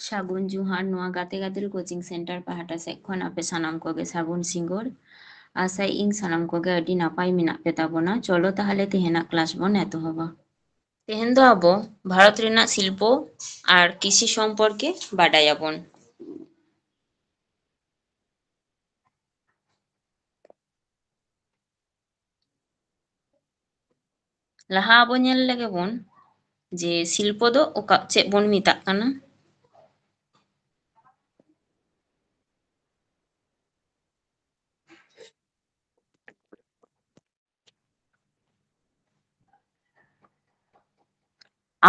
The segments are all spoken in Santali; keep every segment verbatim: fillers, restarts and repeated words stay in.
ᱥᱟᱹᱜᱩᱱ ᱡᱚᱦᱟᱨ, ᱱᱚᱣᱟ ᱜᱟᱛᱮ ᱜᱟᱫᱮᱞ coaching center ᱯᱟᱦᱴᱟ ᱥᱮᱫ ᱠᱷᱚᱱ ᱟᱯᱮ ᱥᱟᱱᱟᱢ ᱠᱚᱜᱮ ᱥᱟᱹᱜᱩᱱ ᱥᱤᱸᱜᱟᱹᱲ᱾ ᱟᱥᱟᱭᱮᱫ ᱟᱹᱧ ᱥᱟᱱᱟᱢ ᱠᱚᱜᱮ ᱟᱹᱰᱤ ᱱᱟᱯᱟᱭ ᱢᱮᱱᱟᱜ ᱯᱮ ᱛᱟᱵᱚᱱᱟ᱾ ᱪᱚᱞᱚ ᱛᱟᱦᱚᱞᱮ ᱛᱮᱦᱮᱧᱟᱜ class ᱵᱚᱱ ᱮᱛᱚᱦᱚᱵᱟ᱾ ᱛᱮᱦᱮᱧ ᱫᱚ ᱟᱵᱚ ᱵᱷᱟᱨᱚᱛ ᱨᱮᱱᱟᱜ ᱥᱤᱞᱯᱚ ᱟᱨ ᱠᱨᱤᱥᱤ ᱥᱚᱢᱯᱚᱨᱠᱮ ᱵᱟᱰᱟᱭᱟᱵᱚᱱ᱾ ᱞᱟᱦᱟ ᱟᱵᱚ ᱧᱮᱞ ᱞᱮᱜᱮ ᱵᱚᱱ ᱡᱮ ᱥᱤᱞᱯᱚ ᱫᱚ ᱚᱠᱟ, ᱪᱮᱫ ᱵᱚᱱ ᱢᱮᱛᱟᱜ ᱠᱟᱱᱟ᱾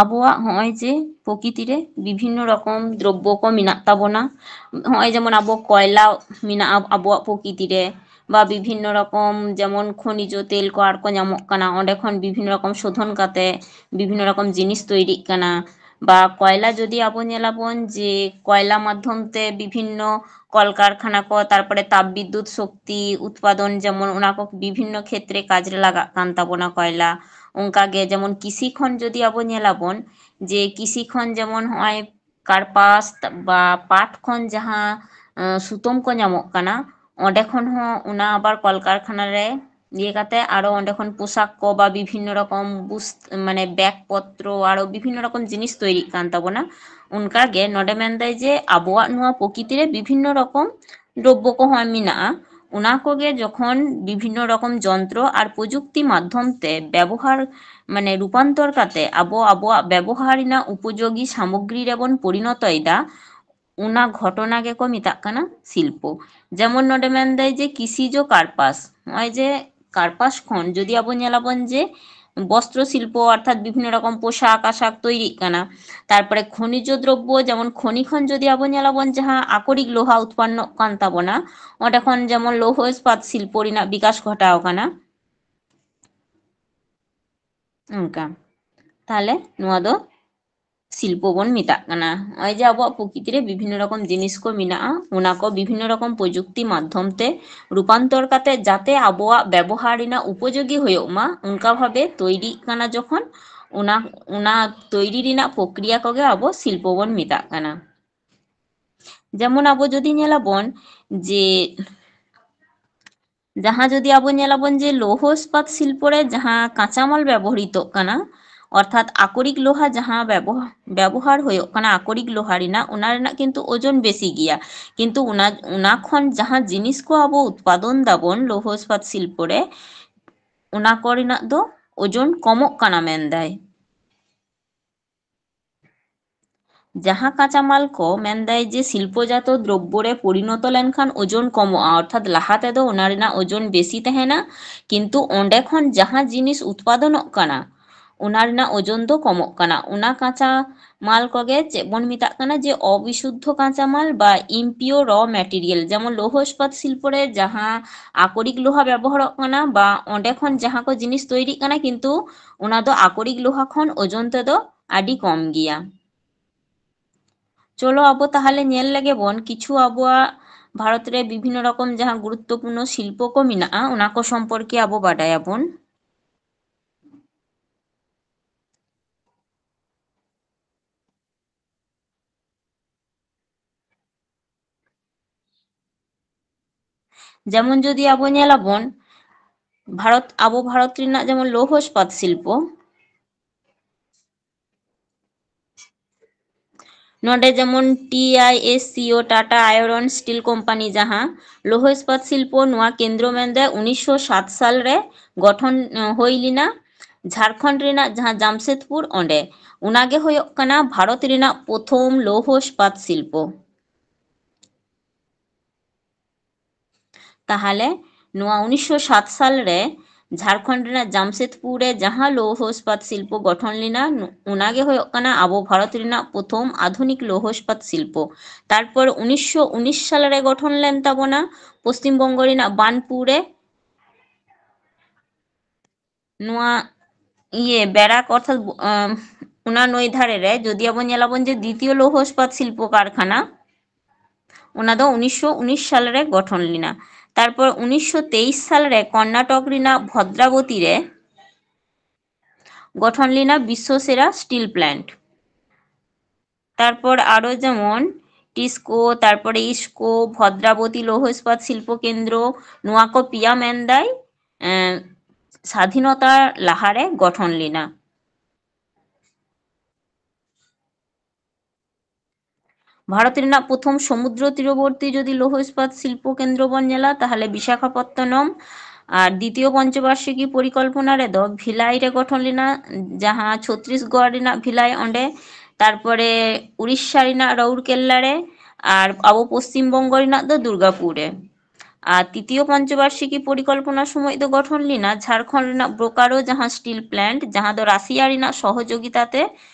ᱟᱵᱚᱣᱟᱜ ᱦᱚᱸᱜᱼᱚᱭ ᱡᱮ ᱯᱨᱚᱠᱤᱛᱤ ᱨᱮ ᱵᱤᱵᱷᱤᱱᱱᱚ ᱨᱚᱠᱚᱢ ᱫᱨᱚᱵᱽᱵᱚ ᱠᱚ ᱢᱮᱱᱟᱜ ᱛᱟᱵᱚᱱᱟ, ᱦᱚᱸᱜᱼᱚᱭ ᱡᱮᱢᱚᱱ ᱟᱵᱚ ᱠᱚᱭᱞᱟ ᱢᱮᱱᱟᱜᱼᱟ ᱟᱵᱚᱣᱟᱜ ᱯᱨᱚᱠᱤᱛᱤ ᱨᱮ, ᱵᱟ ᱵᱤᱵᱷᱤᱱᱱᱚ ᱨᱚᱠᱚᱢ ᱡᱮᱢᱚᱱ ᱠᱷᱚᱱᱤᱡᱚ ᱛᱮᱞ ᱠᱚ ᱟᱨ ᱠᱚ ᱧᱟᱢᱚᱜ ᱠᱟᱱᱟ, ᱚᱸᱰᱮ ᱠᱷᱚᱱ ᱵᱤᱵᱷᱤᱱᱱᱚ ᱨᱚᱠᱚᱢ ᱥᱳᱫᱷᱚᱱ ᱠᱟᱛᱮ ᱵᱤᱵᱷᱤᱱᱱᱚ ᱨᱚᱠᱚᱢ ᱡᱤᱱᱤᱥ ᱛᱚᱭᱨᱤᱜ ᱠᱟᱱᱟ᱾ ᱵᱟ ᱠᱚᱭᱞᱟ ᱡᱩᱫᱤ ᱟᱵᱚ ᱧᱮᱞᱟᱵᱚᱱ ᱡᱮ ᱠᱚᱭᱞᱟ ᱢᱟᱫᱽᱫᱷᱚᱢ ᱛᱮ ᱵᱤᱵᱷᱤᱱᱱᱚ ᱠᱚᱞᱠᱟᱨᱠᱷᱟᱱᱟ ᱠᱚ, ᱛᱟᱨᱯᱚᱨᱮ ᱛᱟᱯ ᱵᱤᱫᱽᱫᱩᱛ ᱥᱚᱠᱛᱤ ᱩᱛᱯᱟᱫᱚᱱ, ᱡᱮᱢᱚᱱ ᱚᱱᱟ ᱠᱚ ᱵᱤᱵᱷᱤᱱᱱᱚ ᱠᱷᱮᱛᱨᱮ ᱠᱟᱡᱽ ᱨᱮ ᱞᱟᱜᱟᱜ ᱠᱟᱱ ᱛᱟᱵᱚᱱᱟ ᱠᱚᱭᱞᱟ᱾ ᱚᱱᱠᱟᱜᱮ ᱡᱮᱢᱚᱱ ᱠᱤᱥᱤ ᱠᱷᱚᱱ ᱡᱩᱫᱤ ᱟᱵᱚ ᱧᱮᱞᱟᱵᱚᱱ ᱡᱮ ᱠᱤᱥᱤ ᱠᱷᱚᱱ ᱡᱮᱢᱚᱱ ᱦᱚᱸᱜᱼᱚᱭ ᱠᱟᱨᱯᱟᱥ ᱵᱟ ᱯᱟᱴ ᱠᱷᱚᱱ ᱡᱟᱦᱟᱸ, ᱟᱸ, ᱥᱩᱛᱟᱹᱢ ᱠᱚ ᱧᱟᱢᱚᱜ ᱠᱟᱱᱟ, ᱚᱸᱰᱮ ᱠᱷᱚᱱ ᱦᱚᱸ ᱚᱱᱟ ᱟᱵᱟᱨ ᱠᱚᱞᱠᱟᱨᱠᱷᱟᱱᱟ ᱨᱮ ᱤᱭᱟᱹ ᱠᱟᱛᱮ ᱟᱨᱚ ᱚᱸᱰᱮ ᱠᱷᱚᱱ ᱯᱳᱥᱟᱠ ᱠᱚ ᱵᱟ ᱵᱤᱵᱷᱤᱱᱱᱚ ᱨᱚᱠᱚᱢ ᱵᱩᱥ-, ᱢᱟᱱᱮ ᱵᱮᱜᱽ ᱯᱚᱛᱨᱚ ᱟᱨᱚ ᱵᱤᱵᱷᱤᱱᱱᱚ ᱨᱚᱠᱚᱢ ᱡᱤᱱᱤᱥ ᱛᱚᱭᱨᱤᱜ ᱠᱟᱱ ᱛᱟᱵᱚᱱᱟ᱾ ᱚᱱᱠᱟᱜᱮ ᱱᱚᱰᱮ ᱢᱮᱱᱫᱟᱭ ᱡᱮ ᱟᱵᱚᱣᱟᱜ ᱱᱚᱣᱟ ᱯᱨᱚᱠᱤᱛᱤ ᱨᱮ ᱵᱤᱵᱷᱤᱱᱱᱚ ᱨᱚᱠᱚᱢ ᱫᱨᱚᱵᱽᱵᱚ ᱠᱚᱦᱚᱸ ᱢᱮᱱᱟᱜᱼᱟ᱾ ᱚᱱᱟ ᱠᱚᱜᱮ ᱡᱚᱠᱷᱚᱱ ᱵᱤᱵᱷᱤᱱᱱᱚ ᱨᱚᱠᱚᱢ ᱡᱚᱱᱛᱨᱚ ᱟᱨ ᱯᱨᱚᱡᱩᱠᱛᱤ ᱢᱟᱫᱽᱫᱷᱚᱢ ᱛᱮ ᱵᱮᱵᱚᱦᱟᱨ, ᱢᱟᱱᱮ ᱨᱩᱯᱟᱱᱛᱚᱨ ᱠᱟᱛᱮ ᱟᱵᱚ ᱟᱵᱚᱣᱟᱜ ᱵᱮᱵᱚᱦᱟᱨ ᱨᱮᱱᱟᱜ ᱩᱯᱚᱡᱳᱜᱤ ᱥᱟᱢᱚᱜᱽᱨᱤ ᱨᱮᱵᱚᱱ ᱯᱚᱨᱤᱱᱚᱛᱚᱭᱮᱫᱟ, ᱚᱱᱟ ᱜᱷᱚᱴᱚᱱᱟ ᱜᱮᱠᱚ ᱢᱮᱛᱟᱜ ᱠᱟᱱᱟ ᱥᱤᱞᱯᱚ᱾ ᱡᱮᱢᱚᱱ ᱱᱚᱰᱮ ᱢᱮᱱᱫᱟᱭ ᱡᱮ ᱠᱤᱥᱤᱡᱚ ᱠᱟᱨᱯᱟᱥ, ᱱᱚᱜᱼᱚᱭ ᱡᱮ ᱠᱟᱨᱯᱟᱥ ᱠᱷᱚᱱ ᱡᱩᱫᱤ ᱟᱵᱚ ᱧᱮᱞᱟᱵᱚᱱ ᱡᱮ ᱵᱚᱥᱛᱨᱚ ᱥᱤᱞᱯᱚ ᱚᱨᱛᱷᱟᱛ ᱵᱤᱵᱷᱤᱱᱱᱚ ᱨᱚᱠᱚᱢ ᱯᱳᱥᱟᱠ ᱟᱥᱟᱠ ᱛᱚᱭᱨᱤᱜ ᱠᱟᱱᱟ, ᱛᱟᱨᱯᱚᱨᱮ ᱠᱷᱚᱱᱤᱡᱚ ᱫᱨᱚᱵᱽᱵᱚ ᱡᱮᱢᱚᱱ ᱠᱷᱚᱱᱤ ᱠᱷᱚᱱ ᱡᱩᱫᱤ ᱟᱵᱚ ᱧᱮᱞᱟᱵᱚᱱ ᱡᱟᱦᱟᱸ ᱟᱠᱚᱨᱤᱠ ᱞᱳᱦᱟ ᱩᱛᱯᱚᱱᱱᱚᱜ ᱠᱟᱱ ᱛᱟᱵᱚᱱᱟ, ᱚᱸᱰᱮ ᱠᱷᱚᱱ ᱡᱮᱢᱚᱱ ᱞᱳᱦᱚ ᱤᱥᱯᱟᱛ ᱥᱤᱞᱯᱚ ᱨᱮᱱᱟᱜ ᱵᱤᱠᱟᱥ ᱜᱷᱚᱴᱟᱣ ᱠᱟᱱᱟ᱾ ᱚᱱᱠᱟ᱾ ᱛᱟᱦᱞᱮ ᱱᱚᱣᱟ ᱫᱚ ᱥᱤᱞᱯᱚ ᱵᱚᱱ ᱢᱮᱛᱟᱜ ᱠᱟᱱᱟ᱾ ᱱᱚᱜᱼᱚᱭ ᱡᱮ ᱟᱵᱚᱣᱟᱜ ᱯᱨᱚᱠᱤᱛᱤ ᱨᱮ ᱵᱤᱵᱷᱤᱱᱱᱚ ᱨᱚᱠᱚᱢ ᱡᱤᱱᱤᱥ ᱠᱚ ᱢᱮᱱᱟᱜᱼᱟ, ᱚᱱᱟ ᱠᱚ ᱵᱤᱵᱷᱤᱱᱱᱚ ᱨᱚᱠᱚᱢ ᱯᱨᱚᱡᱩᱠᱛᱤ ᱢᱟᱫᱽᱫᱷᱚᱢ ᱛᱮ ᱨᱩᱯᱟᱱᱛᱚᱨ ᱠᱟᱛᱮ ᱡᱟᱛᱮ ᱟᱵᱚᱣᱟᱜ ᱵᱮᱵᱚᱦᱟᱨ ᱨᱮᱱᱟᱜ ᱩᱯᱚᱡᱳᱜᱤ ᱦᱩᱭᱩᱜ ᱢᱟ, ᱚᱱᱠᱟ ᱵᱷᱟᱵᱮ ᱛᱚᱭᱨᱤᱜ ᱠᱟᱱᱟ ᱡᱚᱠᱷᱚᱱ, ᱚᱱᱟ, ᱚᱱᱟ ᱛᱚᱭᱨᱤ ᱨᱮᱱᱟᱜ ᱯᱨᱚᱠᱨᱤᱭᱟ ᱠᱚᱜᱮ ᱟᱵᱚ ᱥᱤᱞᱯᱚ ᱵᱚᱱ ᱢᱮᱛᱟᱜ ᱠᱟᱱᱟ᱾ ᱡᱮᱢᱚᱱ ᱟᱵᱚ ᱡᱩᱫᱤ ᱧᱮᱞᱟᱵᱚᱱ ᱡᱮ, ᱡᱟᱦᱟᱸ ᱡᱩᱫᱤ ᱟᱵᱚ ᱧᱮᱞᱟᱵᱚᱱ ᱡᱮ ᱞᱳᱦᱚ ᱤᱥᱯᱟᱛ ᱥᱤᱞᱯᱚ ᱨᱮ ᱡᱟᱦᱟᱸ ᱠᱟᱸᱪᱟᱢᱟᱞ ᱵᱮᱵᱚᱦᱨᱤᱛᱚᱜ ᱠᱟᱱᱟ, ᱚᱨᱛᱷᱟᱛ ᱟᱠᱚᱨᱤᱠ ᱞᱳᱦᱟ ᱡᱟᱦᱟᱸ ᱵᱮᱵᱚᱦᱟ-, ᱵᱮᱵᱚᱦᱟᱨ ᱦᱩᱭᱩᱜ ᱠᱟᱱᱟ ᱟᱠᱚᱨᱤᱠ ᱞᱳᱦᱟ ᱨᱮᱱᱟᱜ, ᱚᱱᱟ ᱨᱮᱱᱟᱜ ᱠᱤᱱᱛᱩ ᱳᱡᱚᱱ ᱵᱮᱥᱤ ᱜᱮᱭᱟ᱾ ᱠᱤᱱᱛᱩ ᱚᱱᱟ, ᱚᱱᱟ ᱠᱷᱚᱱ ᱡᱟᱦᱟᱸ ᱡᱤᱱᱤᱥ ᱠᱚ ᱟᱵᱚ ᱩᱛᱯᱟᱫᱚᱱ ᱫᱟᱵᱚᱱ ᱞᱳᱦᱚ ᱤᱥᱯᱟᱛ ᱥᱤᱞᱯᱚ ᱨᱮ, ᱚᱱᱟ ᱠᱚ ᱨᱮᱱᱟᱜ ᱫᱚ ᱳᱡᱚᱱ ᱠᱚᱢᱚᱜ ᱠᱟᱱᱟ ᱢᱮᱱᱫᱟᱭ᱾ ᱡᱟᱦᱟᱸ ᱠᱟᱸᱪᱟᱢᱟᱞ ᱠᱚ ᱢᱮᱱᱫᱟᱭ ᱡᱮ ᱥᱤᱞᱯᱚᱡᱟᱛᱚ ᱫᱨᱚᱵᱽᱵᱚ ᱨᱮ ᱯᱚᱨᱤᱱᱚᱛᱚ ᱞᱮᱱᱠᱷᱟᱱ ᱳᱡᱚᱱ ᱠᱚᱢᱚᱜᱼᱟ, ᱚᱨᱛᱷᱟᱛ ᱞᱟᱦᱟ ᱛᱮᱫᱚ ᱚᱱᱟ ᱨᱮᱱᱟᱜ ᱳᱡᱚᱱ ᱵᱮᱥᱤ ᱛᱟᱦᱮᱱᱟ, ᱠᱤᱱᱛᱩ ᱚᱸᱰᱮ ᱠᱷᱚᱱ ᱡᱟᱦᱟᱸ ᱡᱤᱱᱤᱥ ᱩᱛᱯᱟᱫᱚᱱᱚᱜ ᱠᱟᱱᱟ ᱚᱱᱟ ᱨᱮᱱᱟᱜ ᱳᱡᱚᱱ ᱫᱚ ᱠᱚᱢᱚᱜ ᱠᱟᱱᱟ᱾ ᱚᱱᱟ ᱠᱟᱸᱪᱟ ᱢᱟᱞ ᱠᱚᱜᱮ ᱪᱮᱫ ᱵᱚᱱ ᱢᱮᱛᱟᱜ ᱠᱟᱱᱟ? ᱡᱮ ᱚᱵᱤᱥᱩᱫᱽᱫᱷᱚ ᱠᱟᱸᱪᱟ ᱢᱟᱞ ᱵᱟ impure raw material᱾ ᱡᱮᱢᱚᱱ ᱞᱳᱦᱚ ᱤᱥᱯᱟᱛ ᱥᱤᱞᱯᱚ ᱨᱮ ᱡᱟᱦᱟᱸ ᱟᱠᱚᱨᱤᱠ ᱞᱳᱦᱟ ᱵᱮᱵᱚᱦᱟᱨᱚᱜ ᱠᱟᱱᱟ ᱵᱟ ᱚᱸᱰᱮ ᱠᱷᱚᱱ ᱡᱟᱦᱟᱸ ᱠᱚ ᱡᱤᱱᱤᱥ ᱛᱳᱭᱨᱤᱜ ᱠᱟᱱᱟ, ᱠᱤᱱᱛᱩ ᱚᱱᱟ ᱫᱚ ᱟᱠᱚᱨᱤᱠ ᱞᱳᱦᱟ ᱠᱷᱚᱱ ᱳᱡᱚᱱ ᱛᱮᱫᱚ ᱟᱹᱰᱤ ᱠᱚᱢ ᱜᱮᱭᱟ᱾ ᱪᱚᱞᱚ ᱟᱵᱚ ᱛᱟᱦᱚᱞᱮ ᱧᱮᱞ ᱞᱮᱜᱮ ᱵᱚᱱ ᱠᱤᱪᱷᱩ ᱟᱵᱚᱣᱟᱜ ᱵᱷᱟᱨᱚᱛ ᱨᱮ ᱵᱤᱵᱷᱤᱱᱱᱚ ᱨᱚᱠᱚᱢ ᱡᱟᱦᱟᱸ ᱜᱩᱨᱩᱛᱛᱚᱯᱩᱨᱱᱚ ᱥᱤᱞᱯᱚ ᱠᱚ ᱢᱮᱱᱟᱜᱼᱟ, ᱚᱱᱟ ᱠᱚ ᱥᱚᱢᱯᱚᱨᱠᱮ ᱟᱵᱚ ᱵᱟᱰᱟᱭᱟᱵᱚᱱ᱾ ᱡᱮᱢᱚᱱ ᱡᱩᱫᱤ ᱟᱵᱚ ᱧᱮᱞᱟᱵᱚᱱ ᱵᱷᱟᱨᱚᱛ, ᱟᱵᱚ ᱵᱷᱟᱨᱚᱛ ᱨᱮᱱᱟᱜ ᱡᱮᱢᱚᱱ ᱞᱳᱦᱚ ᱤᱥᱯᱟᱛ ᱥᱤᱞᱯᱚ, ᱱᱚᱰᱮ ᱡᱮᱢᱚᱱ T I S C O, Tata Iron Steel Company, ᱡᱟᱦᱟᱸ ᱞᱳᱦᱚ ᱤᱥᱯᱟᱛ ᱥᱤᱞᱯᱚ, ᱱᱚᱣᱟ ᱠᱮᱱᱫᱨᱚ ᱢᱮᱱᱫᱟᱭ ᱩᱱᱤᱥᱥᱚ ᱥᱟᱛ ᱥᱟᱞ ᱨᱮ ᱜᱚᱴᱷᱚᱱ, ᱮ, ᱦᱩᱭ ᱞᱮᱱᱟ ᱡᱷᱟᱲᱠᱷᱚᱸᱰ ᱨᱮᱱᱟᱜ ᱡᱟᱦᱟᱸ ᱡᱟᱢᱥᱮᱫᱽᱯᱩᱨ, ᱚᱸᱰᱮ᱾ ᱚᱱᱟᱜᱮ ᱦᱩᱭᱩᱜ ᱠᱟᱱᱟ ᱵᱷᱟᱨᱚᱛ ᱨᱮᱱᱟᱜ ᱯᱨᱚᱛᱷᱚᱢ ᱞᱳᱦᱚ ᱤᱥᱯᱟᱛ ᱥᱤᱞᱯᱚ᱾ ᱛᱟᱦᱚᱞᱮ ᱱᱚᱣᱟ ᱩᱱᱤᱥᱥᱚ ᱥᱟᱛ ᱥᱟᱞ ᱨᱮ ᱡᱷᱟᱲᱠᱷᱚᱸᱰ ᱨᱮᱱᱟᱜ ᱡᱟᱢᱥᱮᱫᱽᱯᱩᱨ ᱨᱮ ᱡᱟᱦᱟᱸ ᱞᱳᱦᱚ ᱤᱥᱯᱟᱛ ᱥᱤᱞᱯᱚ ᱜᱚᱴᱷᱚᱱ ᱞᱮᱱᱟ, ᱱᱚ-, ᱚᱱᱟᱜᱮ ᱦᱩᱭᱩᱜ ᱠᱟᱱᱟ ᱟᱵᱚ ᱵᱷᱟᱨᱚᱛ ᱨᱮᱱᱟᱜ ᱯᱨᱚᱛᱷᱚᱢ ᱟᱫᱷᱩᱱᱤᱠ ᱞᱳᱦᱚ ᱤᱥᱯᱟᱛ ᱥᱤᱞᱯᱚ᱾ ᱛᱟᱨᱯᱚᱨ ᱩᱱᱤᱥᱥᱚ ᱩᱱᱤᱥ ᱥᱟᱞ ᱨᱮ ᱜᱚᱴᱷᱚᱱ ᱞᱮᱱ ᱛᱟᱵᱚᱱᱟ ᱯᱚᱥᱪᱤᱢ ᱵᱚᱝᱜᱚ ᱨᱮᱱᱟᱜ ᱵᱟᱱᱯᱩᱨ ᱨᱮ᱾ ᱱᱚᱣᱟ ᱤᱭᱟᱹ ᱵᱮᱨᱟᱠ ᱚᱨᱛᱷᱟᱛ, ᱟᱸ, ᱚᱱᱟ ᱱᱟᱹᱭ ᱫᱷᱟᱨᱮ ᱨᱮ ᱡᱩᱫᱤ ᱟᱵᱚ ᱧᱮᱞᱟᱵᱚᱱ ᱡᱮ ᱫᱤᱛᱤᱭᱚ ᱞᱳᱦᱚ ᱤᱥᱯᱟᱛ ᱥᱤᱞᱯᱚ ᱠᱟᱨᱠᱷᱟᱱᱟ, ᱚᱱᱟ ᱫᱚ ᱩᱱᱤᱥᱥᱚ ᱩᱱᱤᱥ ᱥᱟᱞ ᱨᱮ ᱜᱚᱴᱷᱚᱱ ᱞᱮᱱᱟ᱾ ᱛᱟᱨᱯᱚᱨ ᱩᱱᱤᱥᱥᱚ ᱛᱮᱭᱤᱥ ᱥᱟᱞ ᱨᱮ ᱠᱚᱨᱱᱟᱴᱚᱠ ᱨᱮᱱᱟᱜ ᱵᱷᱚᱫᱨᱟᱵᱚᱛᱤ ᱨᱮ ᱜᱚᱴᱷᱚᱱ ᱞᱮᱱᱟ ᱵᱤᱥᱥᱚ ᱥᱮᱨᱟ steel plant᱾ ᱛᱟᱨᱯᱚᱨ ᱟᱨᱚ ᱡᱮᱢᱚᱱ ᱴᱤᱥᱠᱳ, ᱛᱟᱨᱯᱚᱨᱮ ᱤᱥᱠᱳ, ᱵᱷᱚᱫᱨᱟᱵᱚᱛᱤ ᱞᱳᱦᱚ ᱤᱥᱯᱟᱛ ᱥᱤᱞᱯᱚ ᱠᱮᱱᱫᱨᱚ, ᱱᱚᱣᱟ ᱠᱚ ᱯᱮᱭᱟ ᱢᱮᱱᱫᱟᱭ, ᱮᱸ, ᱥᱟᱫᱷᱤᱱᱚᱛᱟ ᱞᱟᱦᱟᱨᱮ ᱜᱚᱴᱷᱚᱱ ᱞᱮᱱᱟ᱾ ᱵᱷᱟᱨᱚᱛ ᱨᱮᱱᱟᱜ ᱯᱨᱚᱛᱷᱚᱢ ᱥᱚᱢᱩᱫᱨᱚ ᱛᱤᱨᱚᱵᱚᱨᱛᱤ ᱡᱩᱫᱤ ᱞᱳᱦᱚ ᱤᱥᱯᱟᱛ ᱥᱤᱞᱯᱚ ᱠᱮᱱᱫᱨᱚ ᱵᱚᱱ ᱧᱮᱞᱟ, ᱛᱟᱦᱚᱞᱮ ᱵᱤᱥᱟᱠᱷᱟᱯᱚᱛᱛᱚᱱᱚᱢ᱾ ᱟᱨ ᱫᱤᱛᱤᱭᱚ ᱯᱚᱧᱪᱚᱵᱟᱨᱥᱤᱠᱤ ᱯᱚᱨᱤᱠᱚᱞᱯᱚᱱᱟ ᱨᱮᱫᱚ ᱵᱷᱤᱞᱟᱭ ᱨᱮ ᱜᱚᱴᱷᱚᱱ ᱞᱮᱱᱟ, ᱡᱟᱦᱟᱸ ᱪᱷᱚᱛᱨᱤᱥᱜᱚᱲ ᱨᱮᱱᱟᱜ ᱵᱷᱤᱞᱟᱭ, ᱚᱸᱰᱮ, ᱛᱟᱨᱯᱚᱨᱮ ᱩᱲᱤᱥᱥᱟ ᱨᱮᱱᱟᱜ ᱨᱟᱩᱨᱠᱮᱞᱞᱟ ᱨᱮ, ᱟᱨ ᱟᱵᱚ ᱯᱚᱥᱪᱤᱢ ᱵᱚᱝᱜᱚ ᱨᱮᱱᱟᱜ ᱫᱚ ᱫᱩᱨᱜᱟᱯᱩᱨ ᱨᱮ᱾ ᱟᱨ ᱛᱤᱛᱤᱭᱚ ᱯᱚᱧᱪᱚᱵᱟᱨᱥᱤᱠᱤ ᱯᱚᱨᱤᱠᱚᱞᱯᱚᱱᱟ ᱥᱚᱢᱚᱭ ᱫᱚ ᱜᱚᱴᱷᱚᱱ ᱞᱮᱱᱟ ᱡᱷᱟᱲᱠᱷᱚᱸᱰ ᱨᱮᱱᱟᱜ ᱵᱳᱠᱟᱨᱳ, ᱡᱟᱦᱟᱸ ᱥᱴᱤᱞ ᱯᱞᱮᱱᱴ, ᱡᱟᱦᱟᱸ ᱫᱚ ᱨᱟᱥᱤᱭᱟ ᱨᱮᱱᱟᱜ ᱥᱚᱦᱚᱡᱳᱜᱤᱛᱟ ᱛᱮ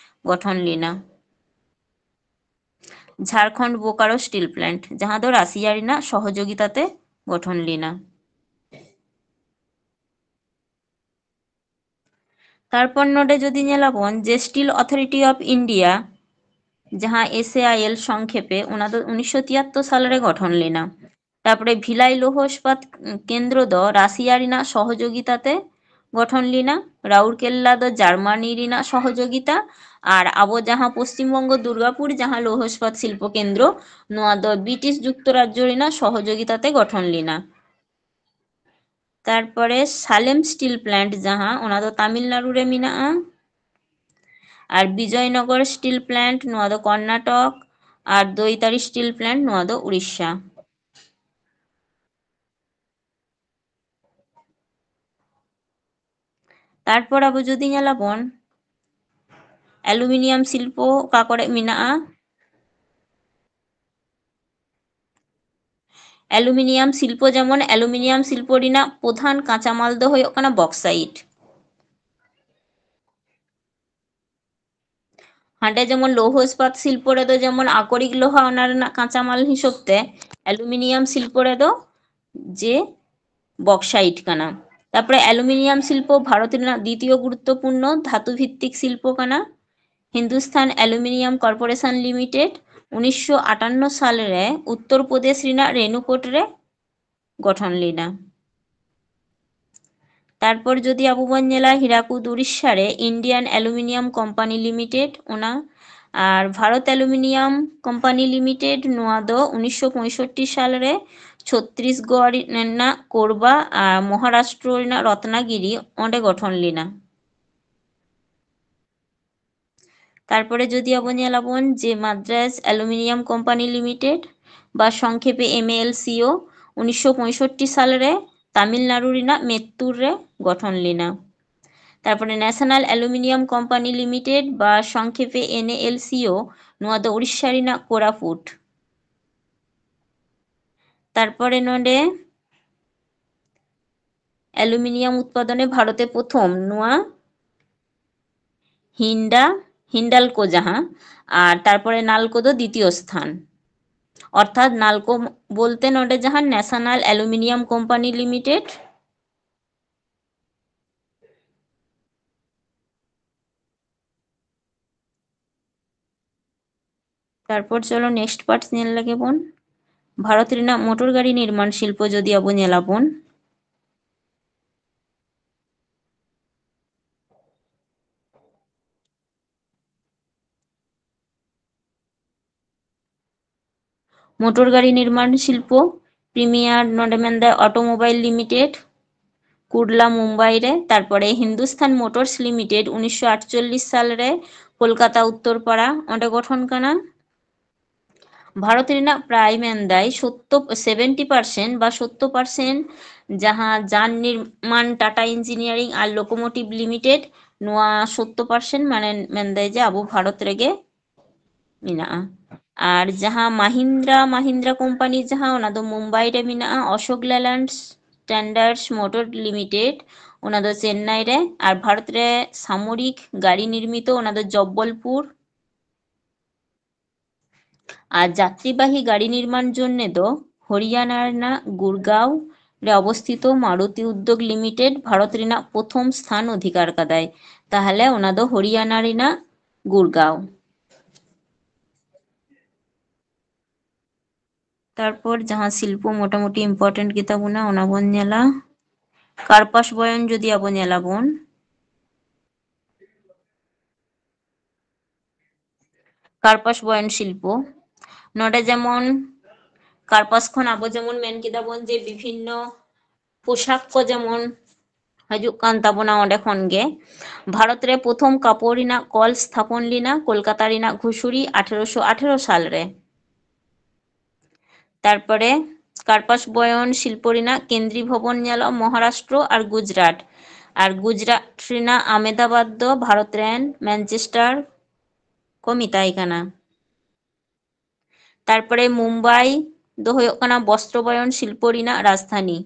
ᱜᱚᱴᱷᱚᱱ ᱞᱮᱱᱟ᱾ ᱡᱷᱟᱲᱠᱷᱚᱸᱰ ᱵᱳᱠᱟᱨᱳ ᱥᱴᱤᱞ ᱯᱞᱮᱱᱴ, ᱡᱟᱦᱟᱸ ᱫᱚ ᱨᱟᱥᱤᱭᱟ ᱨᱮᱱᱟᱜ ᱥᱚᱦᱚᱡᱳᱜᱤᱛᱟ ᱛᱮ ᱜᱚᱴᱷᱚᱱ ᱞᱮᱱᱟ᱾ ᱛᱟᱨᱯᱚᱨ ᱱᱚᱰᱮ ᱡᱩᱫᱤ ᱧᱮᱞᱟᱵᱚᱱ ᱡᱮ Steel Authority of India, ᱡᱟᱦᱟᱸ S A I L ᱥᱚᱝᱠᱷᱮᱯᱮ, ᱚᱱᱟ ᱫᱚ ᱩᱱᱤᱥᱥᱚ ᱛᱤᱭᱟᱛᱛᱳᱨ ᱥᱟᱞ ᱨᱮ ᱜᱚᱴᱷᱚᱱ ᱞᱮᱱᱟ᱾ ᱛᱟᱨᱯᱚᱨᱮ ᱵᱷᱤᱞᱟᱭ ᱞᱳᱦᱚ ᱤᱥᱯᱟᱛ ᱠᱮᱱᱫᱨᱚ ᱫᱚ ᱨᱟᱥᱤᱭᱟ ᱨᱮᱱᱟᱜ ᱥᱚᱦᱚᱡᱳᱜᱤᱛᱟ ᱛᱮ ᱜᱚᱴᱷᱚᱱ ᱞᱮᱱᱟ᱾ ᱨᱟᱩᱨᱠᱮᱞᱞᱟ ᱫᱚ ᱡᱟᱨᱢᱟᱱᱤ ᱨᱮᱱᱟᱜ ᱥᱚᱦᱚᱡᱳᱜᱤᱛᱟ, ᱟᱨ ᱟᱵᱚ ᱡᱟᱦᱟᱸ ᱯᱚᱥᱪᱤᱢ ᱵᱚᱝᱜᱚ ᱫᱩᱨᱜᱟᱯᱩᱨ ᱡᱟᱦᱟᱸ ᱞᱳᱦᱚ ᱤᱥᱯᱟᱛ ᱥᱤᱞᱯᱚ ᱠᱮᱱᱫᱨᱚ, ᱱᱚᱣᱟ ᱫᱚ ᱵᱨᱤᱴᱤᱥ ᱡᱩᱠᱛᱚᱨᱟᱡᱽᱡᱚ ᱨᱮᱱᱟᱜ ᱥᱚᱦᱚᱡᱳᱜᱤᱛᱟ ᱛᱮ ᱜᱚᱴᱷᱚᱱ ᱞᱮᱱᱟ᱾ ᱛᱟᱨᱯᱚᱨᱮ ᱥᱟᱞᱮᱢ ᱥᱴᱤᱞ ᱯᱞᱮᱱᱴ, ᱡᱟᱦᱟᱸ, ᱚᱱᱟ ᱫᱚ ᱛᱟᱢᱤᱞᱱᱟᱲᱩ ᱨᱮ ᱢᱮᱱᱟᱜᱼᱟ᱾ ᱟᱨ ᱵᱤᱡᱚᱭᱱᱚᱜᱚᱨ ᱥᱴᱤᱞ ᱯᱞᱮᱱᱴ, ᱱᱚᱣᱟ ᱫᱚ ᱠᱚᱨᱱᱟᱴᱚᱠ᱾ ᱟᱨ ᱫᱳᱭᱛᱟᱨᱤ ᱥᱴᱤᱞ ᱯᱞᱮᱱᱴ, ᱱᱚᱣᱟ ᱫᱚ ᱩᱲᱤᱥᱥᱟ᱾ ᱛᱟᱨᱯᱚᱨ ᱟᱵᱚ ᱡᱩᱫᱤ ᱧᱮᱞᱟᱵᱚᱱ, ᱚᱞᱩᱢᱤᱱᱤᱭᱟᱢ ᱥᱤᱞᱯᱚ ᱚᱠᱟ ᱠᱚᱨᱮ ᱢᱮᱱᱟᱜᱼᱟ? ᱚᱞᱩᱢᱤᱱᱤᱭᱟᱢ ᱥᱤᱞᱯᱚ, ᱡᱮᱢᱚᱱ ᱚᱞᱩᱢᱤᱱᱤᱭᱟᱢ ᱥᱤᱞᱯᱚ ᱨᱮᱱᱟᱜ ᱯᱨᱚᱫᱷᱟᱱ ᱠᱟᱸᱪᱟᱢᱟᱞ ᱫᱚ ᱦᱩᱭᱩᱜ ᱠᱟᱱᱟ ᱵᱚᱠᱥᱟᱭᱤᱴ᱾ ᱦᱟᱸᱰᱮ ᱡᱮᱢᱚᱱ ᱞᱳᱦᱚ ᱤᱥᱯᱟᱛ ᱥᱤᱞᱯᱚ ᱨᱮᱫᱚ ᱡᱮᱢᱚᱱ ᱟᱠᱚᱨᱤᱠ ᱞᱳᱦᱟ, ᱚᱱᱟ ᱨᱮᱱᱟᱜ ᱠᱟᱸᱪᱟᱢᱟᱞ ᱦᱤᱥᱟᱹᱵ ᱛᱮ ᱚᱞᱩᱢᱤᱱᱤᱭᱟᱢ ᱥᱤᱞᱯᱚ ᱨᱮᱫᱚ ᱡᱮ ᱵᱚᱠᱥᱟᱭᱤᱴ ᱠᱟᱱᱟ᱾ ᱛᱟᱨᱯᱚᱨᱮ ᱚᱞᱩᱢᱤᱱᱤᱭᱟᱢ ᱥᱤᱞᱯᱚ ᱵᱷᱟᱨᱚᱛ ᱨᱮᱱᱟᱜ ᱫᱤᱛᱤᱭᱚ ᱜᱩᱨᱩᱛᱛᱚᱯᱩᱨᱱᱚ ᱫᱷᱟᱛᱩ ᱵᱷᱤᱛᱛᱤᱠ ᱥᱤᱞᱯᱚ ᱠᱟᱱᱟ᱾ ᱦᱤᱱᱫᱩᱥᱛᱷᱟᱱ ᱚᱞᱩᱢᱤᱱᱤᱭᱟᱢ ᱠᱚᱨᱯᱳᱨᱮᱥᱚᱱ ᱞᱤᱢᱤᱴᱮᱰ ᱩᱱᱤᱥᱥᱚ ᱟᱴᱟᱱᱱᱚ ᱥᱟᱞ ᱨᱮ ᱩᱛᱛᱚᱨ ᱯᱨᱚᱫᱮᱥ ᱨᱮᱱᱟᱜ ᱨᱮᱱᱩᱠᱳᱴ ᱨᱮ ᱜᱚᱴᱷᱚᱱ ᱞᱮᱱᱟ᱾ ᱛᱟᱨᱯᱚᱨ ᱡᱩᱫᱤ ᱟᱵᱚ ᱵᱚᱱ ᱧᱮᱞᱟ ᱦᱤᱨᱟᱠᱩᱫ ᱩᱲᱤᱥᱥᱟ ᱨᱮ Indian Aluminium Company Limited, ᱚᱱᱟ ᱟᱨ ᱵᱷᱟᱨᱚᱛ ᱮᱞᱩᱢᱤᱱᱤᱭᱟᱢ ᱠᱳᱢᱯᱟᱱᱤ ᱞᱤᱢᱤᱴᱮᱰ, ᱱᱚᱣᱟ ᱫᱚ ᱩᱱᱤᱥᱥᱚ ᱯᱚᱸᱭᱥᱚᱴᱴᱤ ᱥᱟᱞ ᱨᱮ ᱪᱷᱚᱛᱨᱤᱥᱜᱚᱲ ᱨᱮᱱᱟᱜ ᱠᱳᱨᱵᱟ ᱟᱨ ᱢᱚᱦᱟᱨᱟᱥᱴᱨᱚ ᱨᱮᱱᱟᱜ ᱨᱚᱛᱱᱟᱜᱤᱨᱤ ᱚᱸᱰᱮ ᱜᱚᱴᱷᱚᱱ ᱞᱮᱱᱟ᱾ ᱛᱟᱨᱯᱚᱨᱮ ᱡᱩᱫᱤ ᱟᱵᱚ ᱧᱮᱞᱟᱵᱚᱱ ᱡᱮ ᱢᱟᱫᱽᱨᱟᱡᱽ ᱮᱞᱩᱢᱤᱱᱤᱭᱟᱢ ᱠᱳᱢᱯᱟᱱᱤ ᱞᱤᱢᱤᱴᱮᱰ ᱵᱟ ᱥᱚᱝᱠᱷᱮᱯᱮ ᱮᱢ ᱮ ᱮᱞ ᱥᱤ ᱳ, ᱩᱱᱤᱥᱥᱚ ᱯᱚᱸᱭᱥᱚᱴᱴᱤ ᱥᱟᱞ ᱨᱮ ᱛᱟᱢᱤᱞᱱᱟᱲᱩ ᱨᱮᱱᱟᱜ ᱢᱮᱛᱛᱩᱨ ᱨᱮ ᱜᱚᱴᱷᱚᱱ ᱞᱮᱱᱟ᱾ ᱛᱟᱨᱯᱚᱨᱮ ᱱᱮᱥᱚᱱᱟᱞ ᱮᱞᱩᱢᱤᱱᱤᱭᱟᱢ ᱠᱳᱢᱯᱟᱱᱤ ᱞᱤᱢᱤᱴᱮᱰ ᱵᱟ ᱥᱚᱝᱠᱷᱮᱯᱮ ᱮᱱ ᱮ ᱮᱞ ᱥᱤ ᱳ, ᱱᱚᱣᱟ ᱫᱚ ᱩᱲᱤᱥᱥᱟ ᱨᱮᱱᱟᱜ ᱠᱳᱨᱟᱯᱩᱴ᱾ ᱛᱟᱨᱯᱚᱨᱮ ᱱᱚᱰᱮ ᱮᱞᱩᱢᱤᱱᱤᱭᱟᱢ ᱩᱛᱯᱟᱫᱚᱱᱮ ᱵᱷᱟᱨᱚᱛᱮ ᱯᱨᱚᱛᱷᱚᱢ ᱱᱚᱣᱟ ᱦᱤᱱᱰᱟ, ᱦᱤᱱᱰᱟᱞᱠᱳ ᱡᱟᱦᱟᱸ, ᱟᱨ ᱛᱟᱨᱯᱚᱨᱮ ᱱᱟᱞᱠᱳ ᱫᱚ ᱫᱤᱛᱤᱭᱚ ᱥᱛᱷᱟᱱ᱾ ᱚᱨᱛᱷᱟᱛ ᱱᱟᱞᱠᱳ ᱵᱚᱞᱛᱮ ᱱᱚᱰᱮ ᱡᱟᱦᱟᱸ ᱱᱮᱥᱚᱱᱟᱞ ᱮᱞᱩᱢᱤᱱᱤᱭᱟᱢ ᱠᱳᱢᱯᱟᱱᱤ ᱞᱤᱢᱤᱴᱮᱰ᱾ ᱛᱟᱨᱯᱚᱨ ᱪᱚᱞᱚ next part ᱧᱮᱞ ᱞᱮᱜᱮ ᱵᱚᱱ᱾ ᱵᱷᱟᱨᱚᱛ ᱨᱮᱱᱟᱜ ᱢᱚᱴᱚᱨ ᱜᱟᱹᱰᱤ ᱱᱤᱨᱢᱟᱱ ᱥᱤᱞᱯᱚ ᱡᱩᱫᱤ ᱟᱵᱚ ᱧᱮᱞᱟᱵᱚᱱ, ᱢᱚᱴᱚᱨ ᱜᱟᱹᱰᱤ ᱱᱤᱨᱢᱟᱱ ᱥᱤᱞᱯᱚ, ᱯᱨᱤᱢᱤᱭᱟᱨ ᱱᱚᱰᱮ ᱢᱮᱱᱫᱟᱭ ᱚᱴᱳᱢᱳᱵᱟᱭᱤᱞ ᱞᱤᱢᱤᱴᱮᱰ, ᱠᱩᱰᱞᱟ ᱢᱩᱢᱵᱟᱭ ᱨᱮ, ᱛᱟᱨᱯᱚᱨᱮ ᱦᱤᱱᱫᱩᱥᱛᱷᱟᱱ ᱢᱳᱴᱚᱨᱥ ᱞᱤᱢᱤᱴᱮᱰ ᱩᱱᱤᱥᱥᱚ ᱟᱴᱪᱚᱞᱞᱤᱥ ᱥᱟᱞ ᱨᱮ ᱠᱳᱞᱠᱟᱛᱟ ᱩᱛᱛᱚᱨ ᱯᱟᱲᱟ, ᱚᱸᱰᱮ ᱜᱚᱴᱷᱚᱱ ᱠᱟᱱᱟ᱾ ᱵᱷᱟᱨᱚᱛ ᱨᱮᱱᱟᱜ ᱯᱨᱟᱭ ᱢᱮᱱᱫᱟᱭ ᱥᱚᱛᱛᱚ, seventy percent ᱵᱟ ᱥᱚᱛᱛᱚ percent ᱡᱟᱦᱟᱸ ᱡᱟᱱ ᱱᱤᱨᱢᱟᱱ, ᱴᱟᱴᱟ ᱤᱧᱡᱤᱱᱤᱭᱟᱨᱤᱝ ᱟᱨ ᱞᱳᱠᱳᱢᱳᱴᱤᱵᱷ ᱞᱤᱢᱤᱴᱮᱰ, ᱱᱚᱣᱟ ᱥᱚᱛᱛᱚ percent ᱢᱟᱱᱮ ᱢᱮᱱᱫᱟᱭ ᱡᱮ ᱟᱵᱚ ᱵᱷᱟᱨᱚᱛ ᱨᱮᱜᱮ ᱢᱮᱱᱟᱜᱼᱟ᱾ ᱟᱨ ᱡᱟᱦᱟᱸ ᱢᱟᱦᱤᱱᱫᱨᱟ, ᱢᱟᱦᱤᱱᱫᱨᱟ ᱠᱳᱢᱯᱟᱱᱤ ᱡᱟᱦᱟᱸ, ᱚᱱᱟ ᱫᱚ ᱢᱩᱢᱵᱟᱭ ᱨᱮ ᱢᱮᱱᱟᱜᱼᱟ᱾ ᱚᱥᱳᱠ ᱞᱮᱞᱟᱱᱰ ᱴᱮᱱᱰᱟᱨᱥ ᱢᱳᱴᱚᱨ ᱞᱤᱢᱤᱴᱮᱰ, ᱚᱱᱟ ᱫᱚ ᱪᱮᱱᱱᱟᱭ ᱨᱮ᱾ ᱟᱨ ᱵᱷᱟᱨᱚᱛ ᱨᱮ ᱥᱟᱢᱚᱨᱤᱠ ᱜᱟᱹᱰᱤ ᱱᱤᱨᱢᱤᱛᱚ, ᱚᱱᱟ ᱫᱚ ᱡᱚᱵᱵᱚᱞᱯᱩᱨ᱾ ᱟᱨ ᱡᱟᱛᱨᱤᱵᱟᱦᱤ ᱜᱟᱹᱰᱤ ᱱᱤᱨᱢᱟᱱ ᱡᱚᱱᱱᱮ ᱫᱚ ᱦᱚᱨᱤᱭᱟᱱᱟ ᱨᱮᱱᱟᱜ ᱜᱩᱲᱜᱟᱸᱣ ᱨᱮ ᱚᱵᱚᱥᱛᱷᱤᱛᱚ ᱢᱟᱨᱩᱛᱤ ᱩᱫᱽᱫᱳᱜᱽ ᱞᱤᱢᱤᱴᱮᱰ ᱵᱷᱟᱨᱚᱛ ᱨᱮᱱᱟᱜ ᱯᱨᱚᱛᱷᱚᱢ ᱥᱛᱷᱟᱱ ᱚᱫᱷᱤᱠᱟᱨ ᱠᱟᱫᱟᱭ᱾ ᱛᱟᱦᱞᱮ ᱚᱱᱟ ᱫᱚ ᱦᱚᱨᱤᱭᱟᱱᱟ ᱨᱮᱱᱟᱜ ᱜᱩᱲᱜᱟᱸᱣ᱾ ᱛᱟᱨᱯᱚᱨ ᱡᱟᱦᱟᱸ ᱥᱤᱞᱯᱚ ᱢᱚᱴᱟᱢᱩᱴᱤ important ᱜᱮᱛᱟ ᱵᱚᱱᱟ, ᱚᱱᱟ ᱵᱚᱱ ᱧᱮᱞᱟ᱾ ᱠᱟᱨᱯᱟᱥ ᱵᱚᱭᱚᱱ ᱡᱩᱫᱤ ᱟᱵᱚ ᱧᱮᱞᱟᱵᱚᱱ, ᱠᱟᱨᱯᱟᱥ ᱵᱚᱭᱚᱱ ᱥᱤᱞᱯᱚ, ᱱᱚᱰᱮ ᱡᱮᱢᱚᱱ ᱠᱟᱨᱯᱟᱥ ᱠᱷᱚᱱ ᱟᱵᱚ ᱡᱮᱢᱚᱱ ᱢᱮᱱ ᱠᱮᱫᱟ ᱵᱚᱱ ᱡᱮ ᱵᱤᱵᱷᱤᱱᱱᱚ ᱯᱳᱥᱟᱠ ᱠᱚ ᱡᱮᱢᱚᱱ ᱦᱤᱡᱩᱜ ᱠᱟᱱ ᱛᱟᱵᱚᱱᱟ ᱚᱸᱰᱮ ᱠᱷᱚᱱ ᱜᱮ᱾ ᱵᱷᱟᱨᱚᱛ ᱨᱮ ᱯᱨᱚᱛᱷᱚᱢ ᱠᱟᱯᱚᱲ ᱨᱮᱱᱟᱜ ᱠᱚᱞ ᱥᱛᱷᱟᱯᱚᱱ ᱞᱮᱱᱟ ᱠᱳᱞᱠᱟᱛᱟ ᱨᱮᱱᱟᱜ ᱜᱷᱩᱥᱩᱨᱤ ᱟᱴᱷᱮᱨᱚᱥᱚ ᱟᱴᱷᱮᱨᱚ ᱥᱟᱞ ᱨᱮ᱾ ᱛᱟᱨᱯᱚᱨᱮ ᱠᱟᱨᱯᱟᱥ ᱵᱚᱭᱚᱱ ᱥᱤᱞᱯᱚ ᱨᱮᱱᱟᱜ ᱠᱮᱱᱫᱨᱤ ᱵᱷᱚᱵᱚᱱ ᱧᱮᱞᱚᱜᱼᱟ ᱢᱚᱦᱟᱨᱟᱥᱴᱨᱚ ᱟᱨ ᱜᱩᱡᱽᱨᱟᱴ᱾ ᱟᱨ ᱜᱩᱡᱽᱨᱟᱴ ᱨᱮᱱᱟᱜ ᱟᱢᱮᱫᱟᱵᱟᱫᱽ ᱫᱚ ᱵᱷᱟᱨᱚᱛ ᱨᱮᱱ ᱢᱮᱱᱪᱮᱥᱴᱟᱨ ᱠᱚ ᱢᱮᱛᱟᱭ ᱠᱟᱱᱟ᱾ ᱛᱟᱨᱯᱚᱨᱮ ᱢᱩᱢᱵᱟᱭ ᱫᱚ ᱦᱩᱭᱩᱜ ᱠᱟᱱᱟ ᱵᱚᱥᱛᱨᱚ ᱵᱚᱭᱚᱱ ᱥᱤᱞᱯᱚ ᱨᱮᱱᱟᱜ ᱨᱟᱡᱽᱫᱷᱟᱱᱤ᱾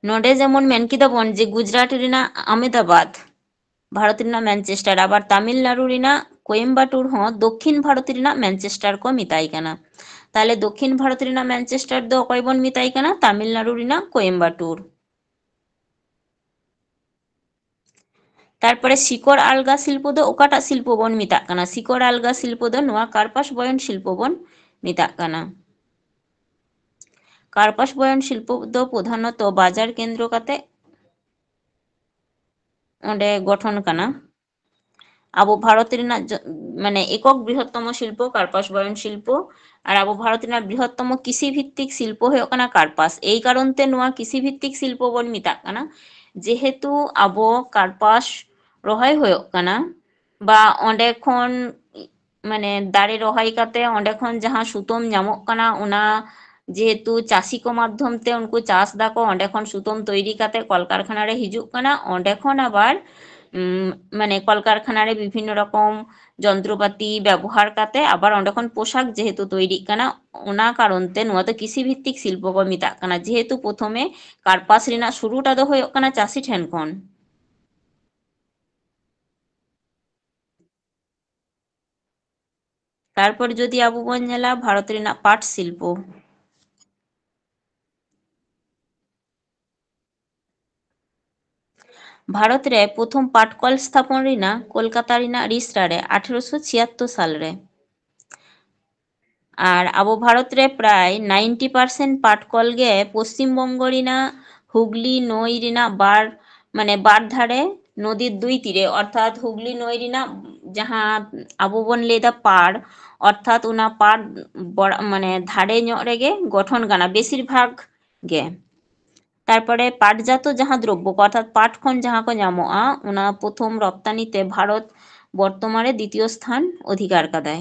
ᱱᱚᱰᱮ ᱡᱮᱢᱚᱱ ᱢᱮᱱ ᱠᱮᱫᱟ ᱵᱚᱱ ᱡᱮ ᱜᱩᱡᱽᱨᱟᱴ ᱨᱮᱱᱟᱜ ᱟᱢᱮᱫᱟᱵᱟᱫᱽ ᱵᱷᱟᱨᱚᱛ ᱨᱮᱱᱟᱜ ᱢᱮᱱᱪᱮᱥᱴᱟᱨ, ᱟᱵᱟᱨ ᱛᱟᱢᱤᱞᱱᱟᱲᱩ ᱨᱮᱱᱟᱜ ᱠᱳᱭᱮᱢᱵᱟᱴᱩᱨ ᱦᱚᱸ ᱫᱚᱠᱠᱷᱤᱱ ᱵᱷᱟᱨᱚᱛ ᱨᱮᱱᱟᱜ ᱢᱮᱱᱪᱮᱥᱴᱟᱨ ᱠᱚ ᱢᱮᱛᱟᱭ ᱠᱟᱱᱟ᱾ ᱛᱟᱦᱞᱮ ᱫᱚᱠᱠᱷᱤᱱ ᱵᱷᱟᱨᱚᱛ ᱨᱮᱱᱟᱜ ᱢᱮᱱᱪᱮᱥᱴᱟᱨ ᱫᱚ ᱚᱠᱚᱭ ᱵᱚᱱ ᱢᱮᱛᱟᱭ ᱠᱟᱱᱟ? ᱛᱟᱢᱤᱞᱱᱟᱲᱩ ᱨᱮᱱᱟᱜ ᱠᱳᱭᱮᱢᱵᱟᱴᱩᱨ᱾ ᱛᱟᱨᱯᱚᱨᱮ ᱥᱤᱠᱚᱲ ᱟᱞᱜᱟ ᱥᱤᱞᱯᱚ ᱫᱚ ᱚᱠᱟᱴᱟᱜ ᱥᱤᱞᱯᱚ ᱵᱚᱱ ᱢᱮᱛᱟᱜ ᱠᱟᱱᱟ? ᱥᱤᱠᱚᱲ ᱟᱞᱜᱟ ᱥᱤᱞᱯᱚ ᱫᱚ ᱱᱚᱣᱟ ᱠᱟᱨᱯᱟᱥ ᱵᱚᱭᱚᱱ ᱥᱤᱞᱯᱚ ᱵᱚᱱ ᱢᱮᱛᱟᱜ ᱠᱟᱱᱟ᱾ ᱠᱟᱨᱯᱟᱥ ᱵᱚᱭᱚᱱ ᱥᱤᱞᱯᱚ ᱫᱚ ᱯᱨᱚᱫᱷᱟᱱᱚᱛᱚ ᱵᱟᱡᱟᱨ ᱠᱮᱱᱫᱨᱚ ᱠᱟᱛᱮ ᱚᱸᱰᱮ ᱜᱚᱴᱷᱚᱱ ᱠᱟᱱᱟ᱾ ᱟᱵᱚ ᱵᱷᱟᱨᱚᱛ ᱨᱮᱱᱟᱜ ᱡᱚ-, ᱢᱟᱱᱮ ᱮᱠᱚᱠ ᱵᱨᱤᱦᱚᱛᱛᱚᱢᱚ ᱥᱤᱞᱯᱚ ᱠᱟᱨᱯᱟᱥ ᱵᱚᱭᱚᱱ ᱥᱤᱞᱯᱚ, ᱟᱨ ᱟᱵᱚ ᱵᱷᱟᱨᱚᱛ ᱨᱮᱱᱟᱜ ᱵᱨᱤᱦᱚᱛᱛᱚᱢᱚ ᱠᱨᱤᱥᱤ ᱵᱷᱤᱛᱛᱤᱠ ᱥᱤᱞᱯᱚ ᱦᱩᱭᱩᱜ ᱠᱟᱱᱟ ᱠᱟᱨᱯᱟᱥ᱾ ᱮᱭ ᱠᱟᱨᱚᱱ ᱛᱮ ᱱᱚᱣᱟ ᱠᱨᱤᱥᱤ ᱵᱷᱤᱛᱛᱤᱠ ᱥᱤᱞᱯᱚ ᱵᱚᱱ ᱢᱮᱛᱟᱜ ᱠᱟᱱᱟ, ᱡᱮᱦᱮᱛᱩ ᱟᱵᱚ ᱠᱟᱨᱯᱟᱥ ᱨᱚᱦᱚᱭ ᱦᱩᱭᱩᱜ ᱠᱟᱱᱟ ᱵᱟ ᱚᱸᱰᱮ ᱠᱷᱚᱱ ᱢᱟᱱᱮ ᱫᱟᱨᱮ ᱨᱚᱦᱚᱭ ᱠᱟᱛᱮ ᱚᱸᱰᱮ ᱠᱷᱚᱱ ᱡᱟᱦᱟᱸ ᱥᱩᱛᱟᱹᱢ ᱧᱟᱢᱚᱜ ᱠᱟᱱᱟ, ᱚᱱᱟ ᱡᱮᱦᱮᱛᱩ ᱪᱟᱹᱥᱤ ᱠᱚ ᱢᱟᱫᱽᱫᱷᱚᱢ ᱛᱮ ᱩᱱᱠᱩ ᱪᱟᱥ ᱫᱟᱠᱚ, ᱚᱸᱰᱮ ᱠᱷᱚᱱ ᱥᱩᱛᱟᱹᱢ ᱛᱚᱭᱨᱤ ᱠᱟᱛᱮ ᱠᱚᱞᱠᱟᱨᱠᱷᱟᱱᱟ ᱨᱮ ᱦᱤᱡᱩᱜ ᱠᱟᱱᱟ, ᱚᱸᱰᱮ ᱠᱷᱚᱱ ᱟᱵᱟᱨ, ᱩᱢ, ᱢᱟᱱᱮ ᱠᱚᱞᱠᱟᱨᱠᱷᱟᱱᱟ ᱨᱮ ᱵᱤᱵᱷᱤᱱᱱᱚ ᱨᱚᱠᱚᱢ ᱡᱚᱱᱛᱨᱚᱯᱟᱛᱤ ᱵᱮᱵᱚᱦᱟᱨ ᱠᱟᱛᱮ ᱟᱵᱟᱨ ᱚᱸᱰᱮ ᱠᱷᱚᱱ ᱯᱳᱥᱟᱠ ᱡᱮᱦᱮᱛᱩ ᱛᱚᱭᱨᱤᱜ ᱠᱟᱱᱟ, ᱚᱱᱟ ᱠᱟᱨᱚᱱ ᱛᱮ ᱱᱚᱣᱟ ᱫᱚ ᱠᱨᱤᱥᱤ ᱵᱷᱤᱛᱛᱤᱠ ᱥᱤᱞᱯᱚ ᱠᱚ ᱢᱮᱛᱟᱜ ᱠᱟᱱᱟ, ᱡᱮᱦᱮᱛᱩ ᱯᱨᱚᱛᱷᱚᱢᱮ ᱠᱟᱨᱯᱟᱥ ᱨᱮᱱᱟᱜ ᱥᱩᱨᱩᱴᱟ ᱫᱚ ᱦᱩᱭᱩᱜ ᱠᱟᱱᱟ ᱪᱟᱹᱥᱤ ᱴᱷᱮᱱ ᱠᱷᱚᱱ᱾ ᱛᱟᱨᱯᱚᱨ ᱡᱩᱫᱤ ᱟᱵᱚ ᱵᱚᱱ ᱧᱮᱞᱟ ᱵᱷᱟᱨᱚᱛ ᱨᱮᱱᱟᱜ ᱯᱟᱴ ᱥᱤᱞᱯᱚ, ᱵᱷᱟᱨᱚᱛ ᱨᱮ ᱯᱨᱚᱛᱷᱚᱢ ᱯᱟᱴ ᱠᱚᱞ ᱥᱛᱷᱟᱯᱚᱱ ᱨᱮᱱᱟᱜ ᱠᱳᱞᱠᱟᱛᱟ ᱨᱮᱱᱟᱜ ᱨᱤᱥᱨᱟ ᱨᱮ ᱟᱴᱷᱮᱨᱚᱥᱚ ᱪᱷᱤᱭᱟᱛᱛᱳᱨ ᱥᱟᱞ ᱨᱮ᱾ ᱟᱨ ᱟᱵᱚ ᱵᱷᱟᱨᱚᱛ ᱨᱮ ᱯᱨᱟᱭ ninety percent ᱯᱟᱴ ᱠᱚᱞ ᱜᱮ ᱯᱚᱥᱪᱤᱢ ᱵᱚᱝᱜᱚ ᱨᱮᱱᱟᱜ ᱦᱩᱜᱽᱞᱤ ᱱᱟᱹᱭ ᱨᱮᱱᱟᱜ ᱵᱟᱨ, ᱢᱟᱱᱮ ᱵᱟᱨ ᱫᱷᱟᱨᱮ ᱱᱚᱫᱤᱨ ᱫᱩᱭ ᱛᱤᱨᱮ, ᱚᱨᱛᱷᱟᱛ ᱦᱩᱜᱽᱞᱤ ᱱᱟᱹᱭ ᱨᱮᱱᱟᱜ ᱡᱟᱦᱟᱸ ᱟᱵᱚ ᱵᱚᱱ ᱞᱟᱹᱭᱫᱟ ᱯᱟᱲ, ᱚᱨᱛᱷᱟᱛ ᱚᱱᱟ ᱯᱟᱲ ᱵᱚᱲ-, ᱢᱟᱱᱮ ᱫᱷᱟᱨᱮ ᱧᱚᱜ ᱨᱮᱜᱮ ᱜᱚᱴᱷᱚᱱ ᱠᱟᱱᱟ ᱵᱮᱥᱤᱨ ᱵᱷᱟᱜᱽ ᱜᱮ᱾ ᱛᱟᱨᱯᱚᱨᱮ ᱯᱟᱴᱡᱟᱛᱚ ᱡᱟᱦᱟᱸ ᱫᱨᱚᱵᱽᱵᱚ ᱠᱚ, ᱚᱨᱛᱷᱟᱛ ᱯᱟᱴ ᱠᱷᱚᱱ ᱡᱟᱦᱟᱸ ᱠᱚ ᱧᱟᱢᱚᱜᱼᱟ, ᱚᱱᱟ ᱯᱨᱚᱛᱷᱚᱢ ᱨᱚᱯᱛᱟᱱᱤ ᱛᱮ ᱵᱷᱟᱨᱚᱛ ᱵᱚᱨᱛᱚᱢᱟᱱ ᱨᱮ ᱫᱤᱛᱤᱭᱚ ᱥᱛᱷᱟᱱ ᱚᱫᱷᱤᱠᱟᱨ ᱠᱟᱫᱟᱭ᱾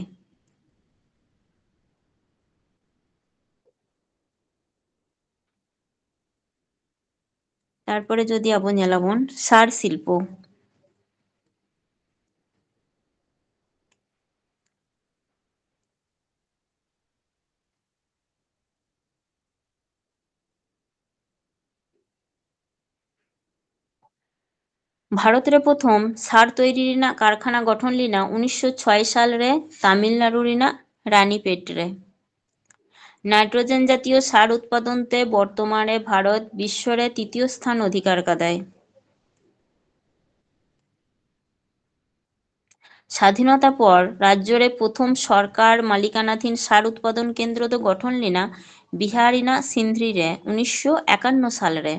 ᱛᱟᱨᱯᱚᱨᱮ ᱡᱩᱫᱤ ᱟᱵᱚ ᱧᱮᱞᱟᱵᱚᱱ ᱥᱟᱨ ᱥᱤᱞᱯᱚ, ᱵᱷᱟᱨᱚᱛ ᱨᱮ ᱯᱨᱚᱛᱷᱚᱢ ᱥᱟᱨ ᱛᱚᱭᱨᱤ ᱨᱮᱱᱟᱜ ᱠᱟᱨᱠᱷᱟᱱᱟ ᱜᱚᱴᱷᱚᱱ ᱞᱮᱱᱟ ᱩᱱᱤᱥᱥᱚ ᱪᱷᱚᱭ ᱥᱟᱞ ᱨᱮ ᱛᱟᱢᱤᱞᱱᱟᱲᱩ ᱨᱮᱱᱟᱜ ᱨᱟᱱᱤᱯᱮᱴ ᱨᱮ᱾ ᱱᱟᱭᱴᱨᱳᱡᱮᱱ ᱡᱟᱛᱤᱭᱚ ᱥᱟᱨ ᱩᱛᱯᱟᱫᱚᱱ ᱛᱮ ᱵᱚᱨᱛᱚᱢᱟᱱ ᱨᱮ ᱵᱷᱟᱨᱚᱛ ᱵᱤᱥᱥᱚ ᱨᱮ ᱛᱤᱛᱤᱭᱚ ᱥᱛᱷᱟᱱ ᱚᱫᱷᱤᱠᱟᱨ ᱠᱟᱫᱟᱭ᱾ ᱥᱟᱫᱷᱤᱱᱚᱛᱟ ᱯᱚᱨ ᱨᱟᱡᱽᱡᱚ ᱨᱮ ᱯᱨᱚᱛᱷᱚᱢ ᱥᱚᱨᱠᱟᱨ ᱢᱟᱞᱤᱠᱟᱱᱟᱫᱷᱤᱱ ᱥᱟᱨ ᱩᱛᱯᱟᱫᱚᱱ ᱠᱮᱱᱫᱨᱚ ᱫᱚ ᱜᱚᱴᱷᱚᱱ ᱞᱮᱱᱟ ᱵᱤᱦᱟᱨ ᱨᱮᱱᱟᱜ ᱥᱤᱱᱫᱷᱨᱤ ᱨᱮ ᱩᱱᱤᱥᱥᱚ ᱮᱠᱟᱱᱱᱚ ᱥᱟᱞ ᱨᱮ᱾